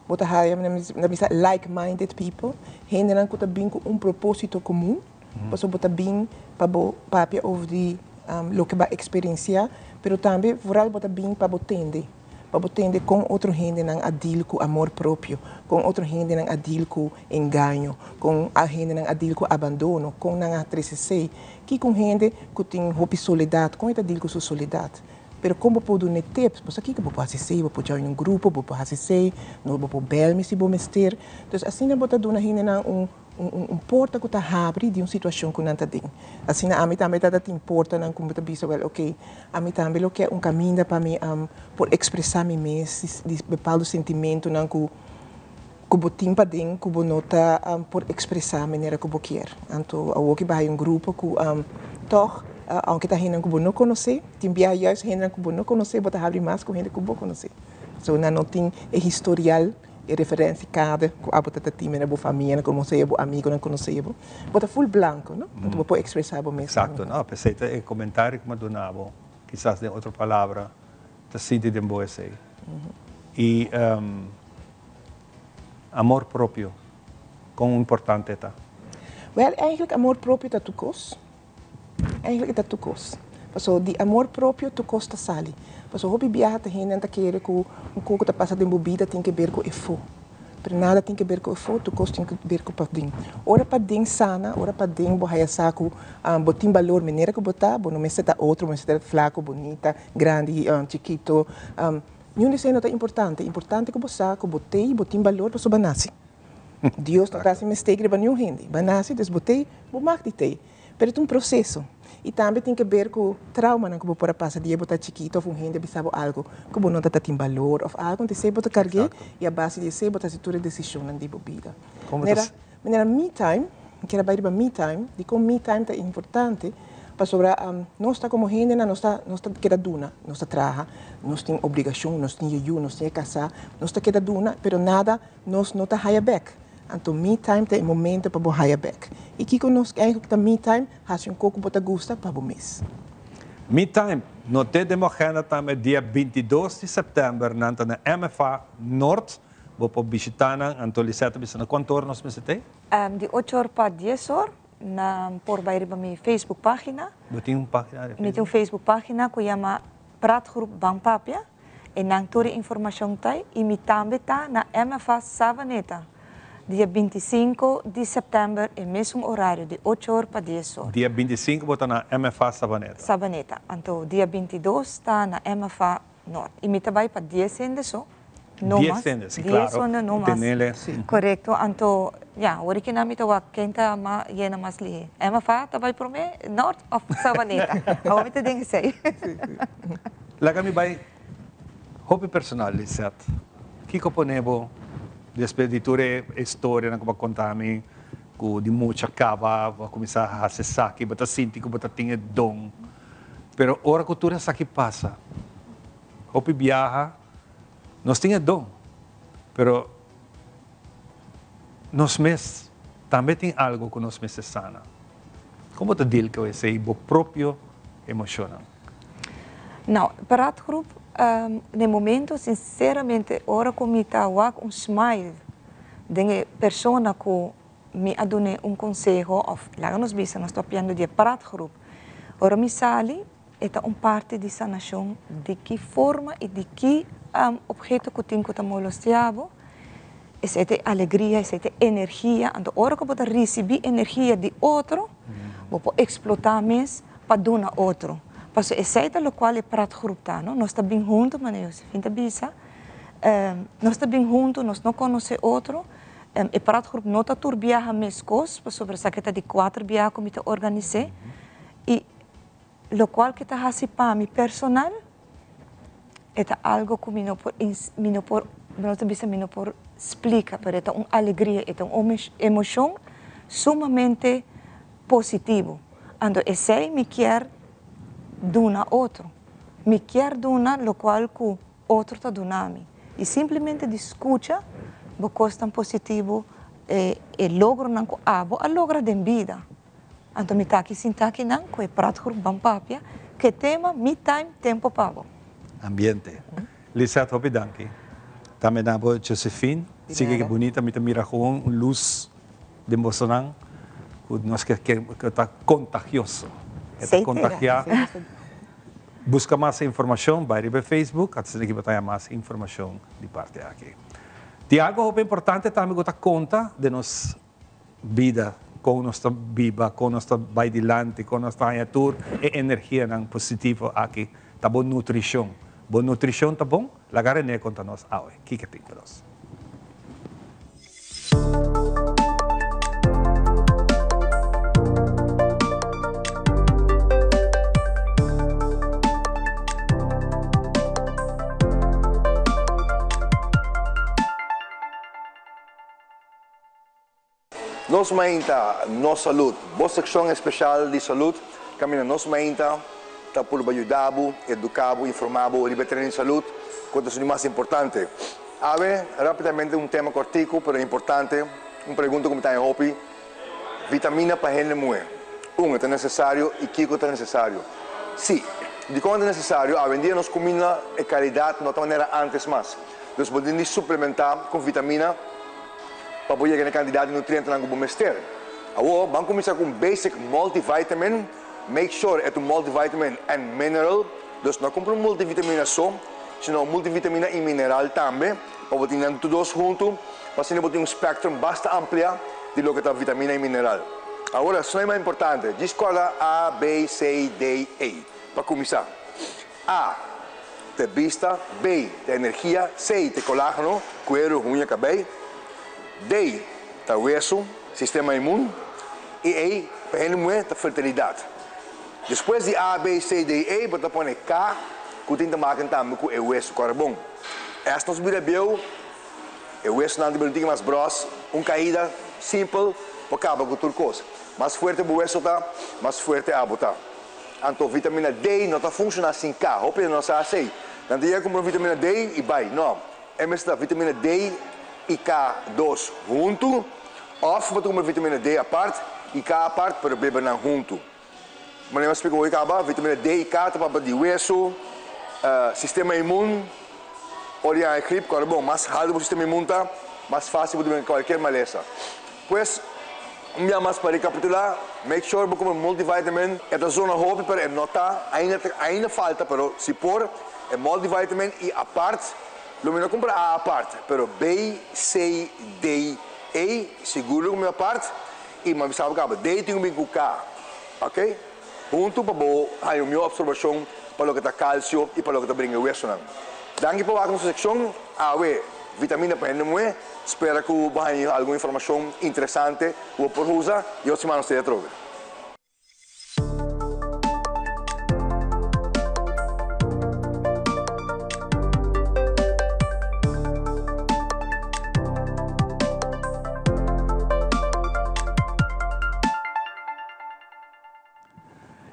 bo ta haya nan bisa like minded people, hendenan ku ta bin ku un propósito komun, pasobra bo ta bin pa bo papia over di loke bo a eksperensiá, pero tambe vooral bo ta bin pa bo tende, pa bo tende kon otro hendenan a deal ku amor propio, kon otro hendenan a deal ku engaño, kon hendenan a deal ku abandono, kon nan a trese esei, kiko un hende ku tin hopi soledat, kon e ta deal ku su soledat. Pero kon bo por duna e tips? Bo sa kiko bo por hasi esei, bo por join un grupo, bo por hasi esei, no bo por bel mi si bo mester. Entonces asina bo ta duna hendenan un un porta ku ta habri di un situashon ku nan ta den. Asina ami tambe ta tin portanan ku mi ta bisa wèl oke, ami tambe lo ke un kaminda pa mi por ekspresá mi mes di bepaldo sentimentunan ku ku bo tin paden ku bo no ta por ekspresá manera ku bo kier. Anto awor ki bai un grupo ku tòg aunke ta hendenan ku bo no konosé, tin biaha juist hendenan ku bo no konosé bo ta habri mas ku hende ku bo konosé. Pasobra nan no tin e historial. E referensia kada ku abo ta ta tin mira bo famia nan konosé bo, amigonan konosé bo, bo ta ful blanko no, anto bo por ekspresá bo mes. Eksakto, no, p'esei ta e komentario ku mi a duna bo, kisas den otro palabra ta sinti den bo esei. I amor propio, kon importante ta? Wèl, eigentlik amor propio ta tur kos. Eigenlijk e ta tur kos. Paso di amor propio tur kos ta sali. Paso hopi biaha ta hendenan ta kere ku un kos ku ta pasa den bo bida tin ke ber ku e fo. Pero nada tin ke ber ku e fo, tur kos tin ke ber ku paden. Ora paden sana, ora paden bo haya sa ku bo tin balor manera ku bo ta, bo no mester ta otro, bo mester ta flaku, bunita, grandi, chikito. Niun di esei no ta importante. Importante ku bo sa ku bo t'ei, bo tin balor pasobra bo a nasi. Dios no ta hasi mistake riba niun hende. Bo a nasi, dus bo t'ei, bo mag di t'ei. Pero ta un proseso. I tambe tin ke ber ku traumanan ku bo por a pasa dia bo ta chikito òf un hende a bisa bo algu ku bo no ta ta tin balor òf algu. Enton esei bo ta karg'é i a base di esei bo ta hasi tur e desishonnan di bo bida. Manera, manera me time, mi kier a bai riba me time, dikon me time ta importante? Pasobra nos ta komo hendenan nos ta nos ta keda duna, nos ta traha, nos tin obligashon, nos tin yu, nos tin e kasá, nos ta keda duna pero nada nos no ta haya bèk. Anto me time ta e momento pa bo haya bek. I kiko nos eigenlijk ta me time? Hasi un kos ku bo ta gusta pa bo mes. Me time, no te den bo agenda tambe dia 22 di sèptèmber nan ta na MFA Noord. Bo por bishitá nan. Anto Lisette ta bisa na kuantu or nos mester t'ei? Di ocho or pa dies or. Nan por bai riba mi Facebook página. Bo tin un página di Mi tin un Facebook página ku yama Praatgroep Ban Papia. E nan tur e informacion ta y mi tambe ta na MFA Savaneta dia 25 di september e mesun horario di ocho or pa dies or. Dia 25 bo ta na MFA Savaneta. Savaneta. Anto dia 22 ta na MFA Noord. Y mi ta bay pa dies hende so, no Dies mas. hende, si Dies claro. hende no mas. Tenele, si. Corecto. Anto ya, awor ki nan mi ta wak ken ta mas yena mas lihe. MFA ta bay prome, Noord of Savaneta? Awor mi ta den esey. Laga mi bai hopi personal, Lisette. Kiko pone bo despues di tur e historianan ku bo a konta mi ku di mucha kaba bo a kuminsá hasi esaki, bo ta sinti ku bo ta tin e don. Pero ora ku tur esaki pasa, hopi biaha nos tin e don, pero nos mes tambe tin algu ku nos mester sana. Kon bo ta deal ku esei, bo propio emoshonnan? Nou, praatgroep, na e momento sinceramente ora ku mi ta wak un smile den e persona ku mi a dun'é un konseho òf laga nos bisa nos ta papiando di e praatgroep, ora mi sali e ta un parti di sanashon di ki forma i di ki opheto ku tin ku ta molestia bo, esei ta e alegria, esei ta e energia, anto ora ku bo ta risibí energia di otro bo por eksplotá mes pa duna otro, pasobra esei ta lokual e praatgroep ta, no? Nos ta bin huntu, manera Josefin ta bisa, nos ta bin huntu, nos no konosé otro, e praatgroep no ta tur biaha meskos, pasobra esaki ta di kuater biaha ku mi ta organis'é, i lokual ke ta hasi pa mi personal, e ta algo ku mi no por mi no por, mi no ta bisa mi no por splika, pero e ta un alegria, e ta un emoshon sumamente positivo. Anto esei mi kier duna otro. Mi kier duna lokual ku otro ta duna mi. I simplemente di skucha bo kosnan positivo, e e logronan ku abo a logra den bida. Anto mi ta aki sinta akinan ku e praatgroep Ban Papia ku e tema Me Time, Tempo pa bo. Ambiente. Lisette hopi danki. Tambe na bo Josephine. Sigui ke bunita mi ta mira gewoon un lus den bosonan ku nos ke ke ta kontagioso. E ta kontagiá. Buska mas informashon bai riba e Facebook asina ki bo ta haña mas informashon di parti aki. Tin algu hopi importante tambe ku ta konta den nos bida, kon nos ta biba, kon nos ta bai dilanti, kon nos ta haña tur e energianan positivo aki ta bo nutrishon. Bo nutrishon ta bon? Laga Rene konta nos awe kiko tin pa nos. Nos Mainta, Nos Salud, bo seccion especial di salud caminda Nos Mainta ta purba yuda bo, educa bo, informa bo riba e tereno di salud cu ta esun di mas importante. Awe, rapidamente un tema cortico pero importante, un pregunta cu mi ta haña hopi, Vitamina pa hende muhe, un, e ta necesario y kico ta necesario? Si, dicon e ta necesario? Awendia nos cuminda e calidad no ta manera antes mas. Dus bo tin di suplementá ku vitamina pa bo yega na e kantidat di nutrientenan ku bo mester. Awor, ban kuminsá ku un basic multivitamin. Make sure e ta un multivitamin and mineral. Dus no kumpra un multivitamina so, sino un multivitamina i mineral tambe, pa bo tin nan tur dos huntu, pa asina bo tin un spectrum basta amplia di loke ta vitamina i mineral. Awor, esnan e mas importante, djis kòrda A, B, C, D, E pa kuminsá. A. Ta e bista. B. Ta energia. C. Ta e kolágeno, kueru, huña, kabei. D. Ta wesu, sistema imun. I E. Pa hende muhé ta fertilidat. Despues di A, B, C, D, E bo ta pone K ku tin ta maken tambe ku e wesu. Kòrda bon. Es nos bira bieu, e wesunan ta bira un tiki mas bròs. Un kaida simpel por kaba ku tur kos. Mas fuerte bo wesu ta, mas fuerte abo ta. Anto vitamina D no ta funciona sin K. Hopi hende no sa esey. Nan ta yega cumpra un vitamina D y bay. No. E mester ta vitamina D y K dos hunto. Of bo ta cumpra vitamina D apart y K apart pero bebe nan hunto. Manera mi a splica hoy caba, vitamina D y K ta papia di weso, sistema inmun. Ora di haña grip, kòrda bon, mas haltu bo sistema inmun ta, mas fácil bo ta bini cualkier malesa. Pues, un bia mas pa recapitulá, make sure bo come multivitamin, e ta zona hopi pero e no ta, ainda ainda falta pero si por, e multivitamin y apart, lo mi no cumpra A apart, pero B, C, D, E sigur lo cumpra apart y mi a bisa bo caba, D tin cu bin cu K, ok? Huntu pa bo haña un mihó absorbacion pa loke ta calcio y pa loke ta bringa e wesonan. Danki pa wak nos seccion awe, Vitamina pa hende muhé. Spera ku bo haña algun informashon interesante ku bo por usa i otro siman nos ta atrobe.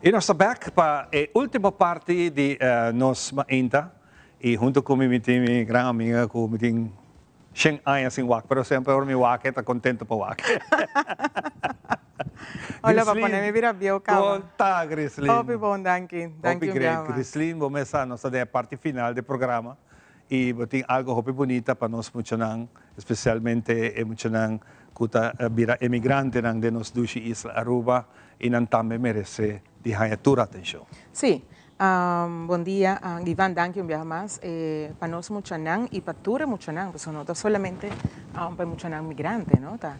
Y nos ta back pa e ultimo parti di nos mainta y hunto cu mi mi tin mi gran amiga cu mi tin shen aña sin wak pero semper ora mi wak e ta contento pa wak. Hola pa pone mi bira bieu caba. Con ta Grislin? Hopi bon danki. Danki Hopi great. Grislin bo mesa nos ta den e parti final di programa y bo tin algo hopi bunita pa nos muchanan especialmente e muchanan cu ta bira emigrantenan den nos dushi isla Aruba y nan tambe merece di haña tur atencion. Sí. Bon dia, Ivan, danki un biaha mas pa nos muchanan y pa tur e muchanan, pasobra no ta solamente pa e muchanan migrante, no, ta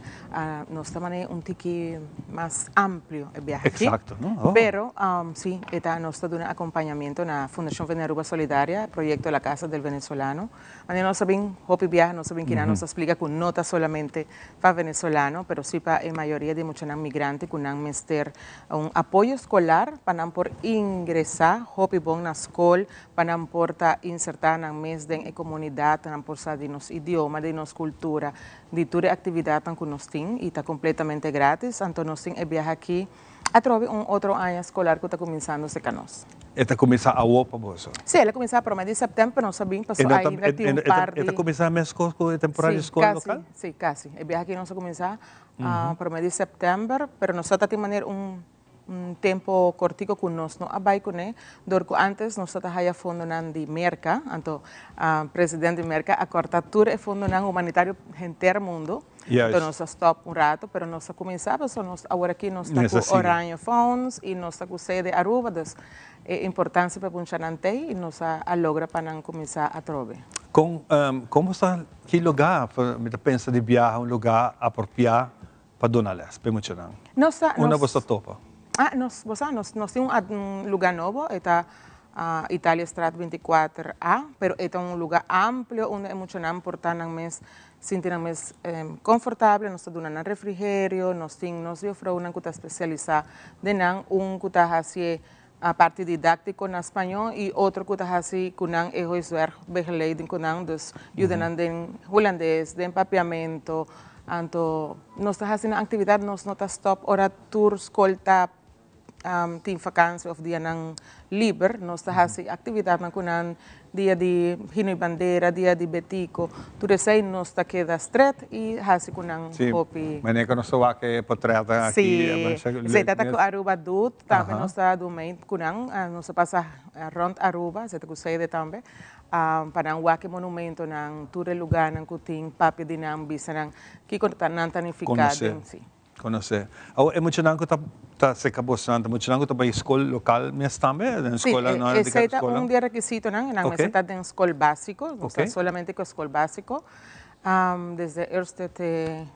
nos ta manera un tiki mas amplio e biaha aki. Exacto, no? Oh. Pero si, e ta nos ta duna acompañamiento na Fundacion Venearuba Solidaria, proyecto La Casa del Venezolano. Manera nos a bin hopi biaha, nos a bin kina, nos a splica cu no ta solamente pa venezolano, pero si pa e mayoria di muchanan migrante cu nan mester un apoyo escolar pa nan por ingresa hopi bon na scol, pa nan por ta inserta nan mes den e comunidad, nan por sa di nos idioma, di nos cultura, di tur e actividadnan cu nos tin y ta completamente gratis. Anto nos tin e biaha aki atrobe un otro aña escolar cu ta cuminsando cerca nos. E ta cuminsa awo pa boso? Si, el a cuminsa prome di september, pero nos a bin paso ainda tin un par di. E ta cuminsa mescos cu e temporada di scol local? Si, casi. E biaha aki nos a cuminsa prome di september, pero nos ta tin manera un tempo cortico cu nos no a bay cune, dor cu antes nos ta haya fondonan di Merca, anto president di Merca a corta tur e fondonan humanitario henter mundo. Anto nos a stop un rato, pero nos a cuminsa pasobra nos awor aki nos ta cu Oranje Fonds y nos ta cu Sede Aruba, dus e importancia pa puncha nan tey y nos a logra pa nan cuminsa atrobe. Con con ta ki lugar mi ta pensa di biaha un lugar apropia pa duna les pa e muchanan? Nos ta Unda bo ta topa? Ah nos bo sa nos nos tin un lugar nobo e ta Italiastraat 24 A pero e ta un lugar amplio unda e muchanan por ta nan mes Sinti nan mes confortable, nos ta duna nan refrigerio, nos tin nos juffrouwnan cu ta specialisa den nan, un cu ta haci e parti didactico na spaño y otro cu ta haci cu nan e huiswerk begeleiding cu nan, dus yuda nan den Hulandes, den Papiamento, anto nos ta haci nan actividad, nos no ta stop ora tur scol ta tin vakantie of dianan liber, nos ta hasi actividadnan cu nan, dia di Hino y Bandera, dia di Betico, tur esey nos ta keda stret y hasi cu nan hopi. Si, manera cu nos ta wak e potretnan aki. Si, esey ta ta cu Aruba doet, tambe nos ta do mee cu nan, nos ta pasa rond Aruba, esey ta cu sede tambe, pa nan wak e monumentonan, tur e lugarnan cu tin papia di nan, bisa nan kico nan ta nifica den si. Conoce. Awor e muchanan cu ta ta seca bosnan ta muchanan cu ta bay scol local mes tambe? Den Sí, scola no esey ta ta scola? un di e requisitonan, nan mester ta den scol basico, nos ta solamente cu scol basico, desde eerste te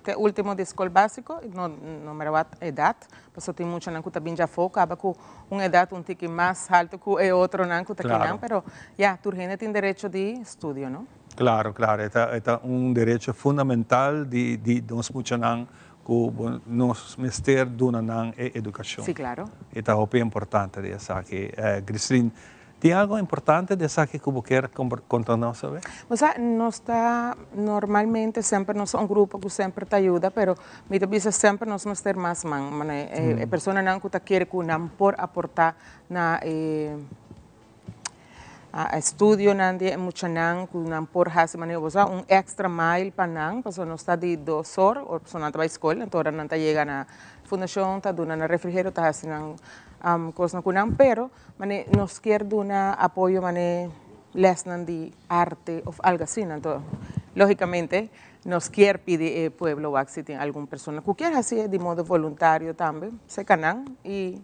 te ultimo di scol basico, no no mira wak edad, pasobra tin muchanan cu ta bin djafo caba cu un edad un tiki mas halto cu e otronan cu ta kinan, pero ya, tur hende tin derecho di studio, no? Claro, claro, e ta e ta un derecho fundamental di di nos muchanan cu bo nos mester duna nan e educacion. Sí, claro. E ta hopi importante di esaki. Grislin, tin algo importante di esaki cu bo kier conta nos awe? Bo sa, nos ta normalmente semper nos ta un grupo cu semper ta yuda, pero mi ta bisa semper nos mester mas man. Mane e personanan cu ta kere cu nan por aporta na e A estudionan di e muchanan ku nan por hasi manera bo sa un extra mile pa nan pasobra nos ta di dos or ora pasobra nan ta bai skol anto ora nan ta yega na fundashon ta duna nan refrigerio ta hasi nan kosnan ku nan pero mane nos kier duna apoyo mane lesnan di arte of algo asina anto logicamente nos kier pidi e pueblo wak si tin algun persona ku kier hasi di modo voluntario tambe seka nan y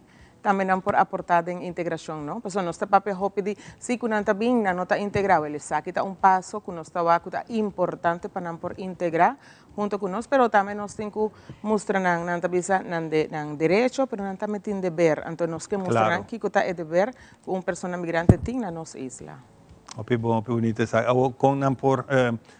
Tambe nan por aportá den integrashon, no? Pasobra nos ta papia hopi di si ku nan ta bin, nan no ta integrá. Wel, esaki ta un paso ku nos ta wak ku ta importante pa nan por integrá hunto ku nos, pero tambe nos tin ku mustra nan, nan ta bisa nan de nan derecho, pero nan tambe tin deber. Anto nos ke mustra nan kiko ta e deber ku un persona migrante tin na nos isla. Hopi bon, hopi bunito esaki. Awor kon nan por,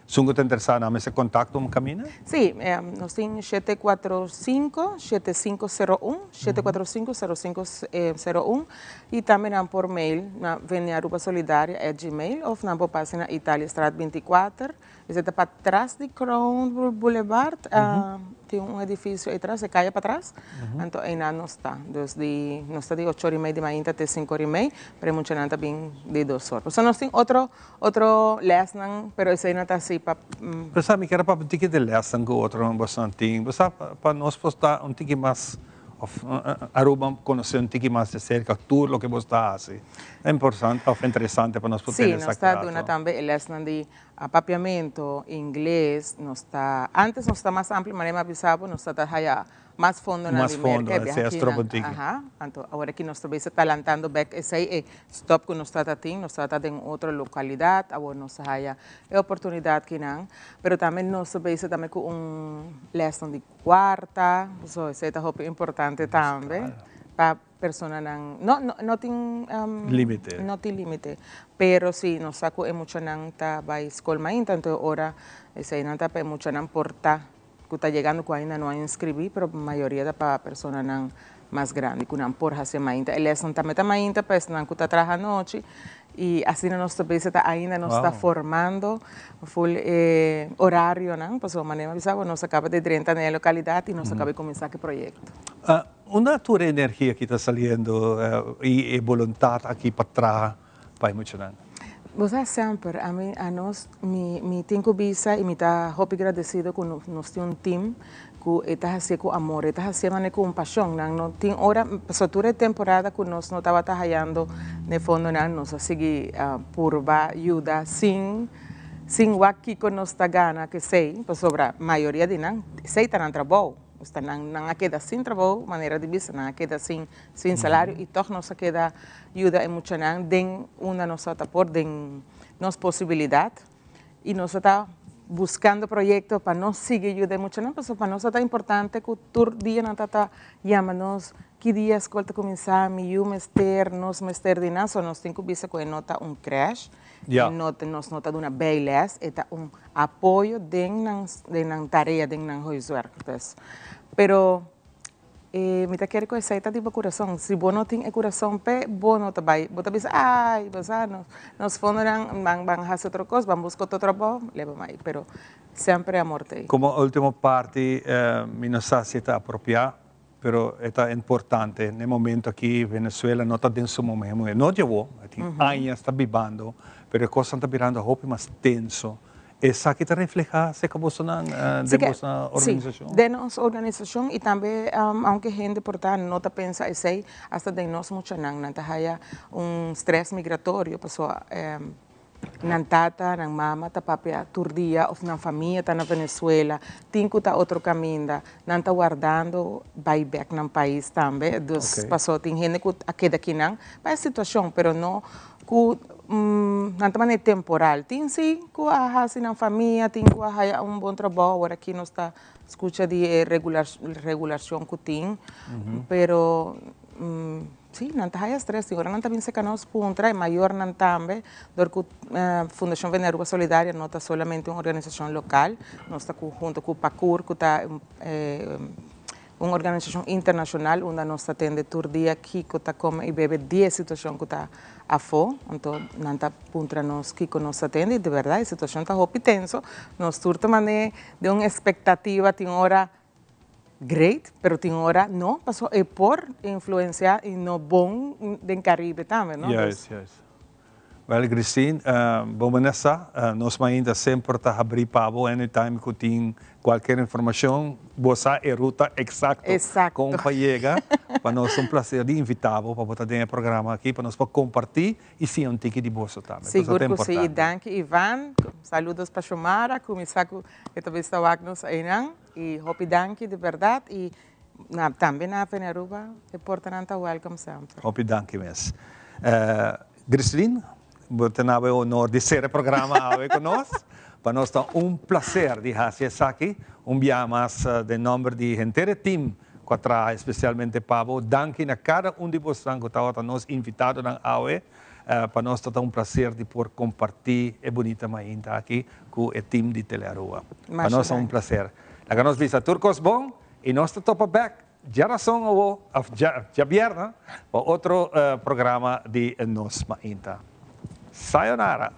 esun ku ta interesá nan mester kontakto un kaminda? Sí, nos tin 745 7501, 745 0501 i tambe nan por mail na veniarubasolidaria at gmail of nan por pasa na Italiastraat 24, esei ta patras di Crown Boulevard. Tin un edificio ey tras, e caya patras, anto eynan nos ta. Dus di, nos ta di ocho ora y mei di mainta te cinco ora y mei, pero e muchanan ta bin di dos or. Pasobra nos tin otro, otro lesnan, pero eseynan ta así pa. Pero sa, mi kier a papia un tiki di lesnan cu otronan bosonan tin. Bo sa, pa nos por ta un tiki mas, of Aruba conoce un tiki mas de cerca tur loke bo ta haci. Ta importante of interesante pa nos por tene Sí, nos ta duna tambe e lesnan di A papiamento, ingles, nos ta, antes nos ta mas amplio, manera mi a bisa bo, nos ta ta haya mas fondonan Mas di fondo, Merca, e esei a biaha stroba akinan, un tiki. aha, anto awor aki nos ta bisa ta lantando bek esei, e stop ku nos ta ta tin, nos ta ta den otro lokalidat, awor nos ta haya e oportunidat kinan, pero tambe nos ta bisa tambe ku un lesnan di kuarta, so esei ta hopi importante tambe, pa Personanan no no no tin Limite. No tin limite pero si nos sa ku e muchanan ta bai skol mainta anto e ora eseinan ta pa e muchanan por ta ku ta yegando ku ainda no a inskribí pero mayoria ta pa personanan mas grandi ku nan por hasi mainta e lèsnan tambe ta mainta pa esnan ku ta traha anochi i asina nos ta bisa ta ainda nos ta formando ful e orarionan pasobra manera mi a bisa bo nos a kaba di drenta na e lokalidat i nos a kaba di kuminsá ku e proyekto. Unda tur e energia aki ta saliendo y e boluntad aki pa traha pa e muchanan? Bo sa semper, ami, anos, mi, mi tin cu bisa y mi ta hopi gradecido cu nos tin un team cu e ta hacié cu amor, e ta hacié manera cu un pasion. Nan no tin ora, pasobra tur e temporada cu nos no tabata hayando n'e fondonan, nos a sigui purba yuda sin, sin wak kico nos ta gana k'esey, pasobra mayoria di nan, esey ta nan trabou. Esta nan nan a keda sin trabou, manera di bisa, nan a keda sin sin salario y tog nos a keda yuda e muchanan den unda nos a ta por, den nos posibilidad. Y nos a ta buscando proyecto pa nos sigui yuda e muchanan, pasobra pa nos a ta importante cu tur dia nan ta ta yama nos ki dia escol ta cuminsa, mi yu mester, nos mester di nan, so nos tin cu bisa cu e no ta un crash, E no ta, nos no ta duna bijles, e ta un apoyo den nan, den nan tarea, den nan huiswerk. Dus, pero e mi ta kere ku esei ta di bo kurason. Si bo no tin e kurason p'e, bo no ta bai, bo ta bisa, ai, bo sa, nos, nos fondonan ban, ban hasi otro kos, ban buska otro trabou, leba mai. Pero semper e amor ta ei. Komo ultimo parti, mi no sa si e ta apropiá, Pero e ta importante, n'e momento aki Venezuela no ta den su momento, no di awo, e tin añas ta bibando, pero e cosnan ta birando hopi mas tenso. Esaki ta refleha acerca bosonan den boso organisacion? Si, den nos organisacion y tambe aunke hende por ta no ta pensa esey, hasta den nos muchanan nan ta haya un stress migratorio pasobra Nan tata, nan mama ta papia tur dia of nan famia ta na Venezuela, tin cu ta otro caminda, nan ta wardando bay bek nan pais tambe, dus paso tin hende cu a keda kinan pa e situacion, pero no cu nan ta manera temporal, tin si cu a haci nan famia, tin cu a haya un bon trabou, awor aki nos ta scucha di e regulacion cu tin, pero. Sí, nan ta haya stress i ora nan ta bin serka nos puntra, e mayornan tambe, dor ku Fundashon Venearuba Solidaria no ta solamente un organisashon lokal, nos ta ku hunto ku PACUR ku ta un organisashon internashonal unda nos ta tende tur dia kiko ta kome i bebe di e situashon ku ta afó. Anto nan ta puntra nos kiko nos ta tende i di bèrdat e situashon ta hopi tenso, nos tur ta man'é den un espektativa tin ora Great, pero tin ora no, paso e por influencia y no bon den Caribe tambe, no? Juist, juist. Wel Christine, bo manda sa, nos mainta semper ta habri pa bo anytime cu tin cualkier informacion, bo sa e ruta exacto con pa yega, pa nos ta un placer di invita bo pa bo ta den e programa aki, pa nos por comparti y siña un tiki di boso tambe. Sigur cu si, y danki Ivan, saludos pa Xiomara, cuminsa cu e ta bisa wak nos eynan. Y hopi danki di berdad y na tambe na Aveni Aruba e portanan ta welcome semper. Hopi danki mes. Grislin, bo ta na bo e honor di sera e programa awe cu nos. Pa nos ta un placer di haci esaki. Un biaha mas den nomber di henter e team cu a traha especialmente pa bo. Danki na cada un di bosnan cu tabata nos invitadonan awe. Pa nos ta ta un placer di por comparti e bunita mainta aki cu e team di Telearuba. Pa nos ta un placer. Laga nos bisa tur cos bon y nos ta topa bek djarason awo of djabierna pa otro programa di Nos Mainta. Sayonara!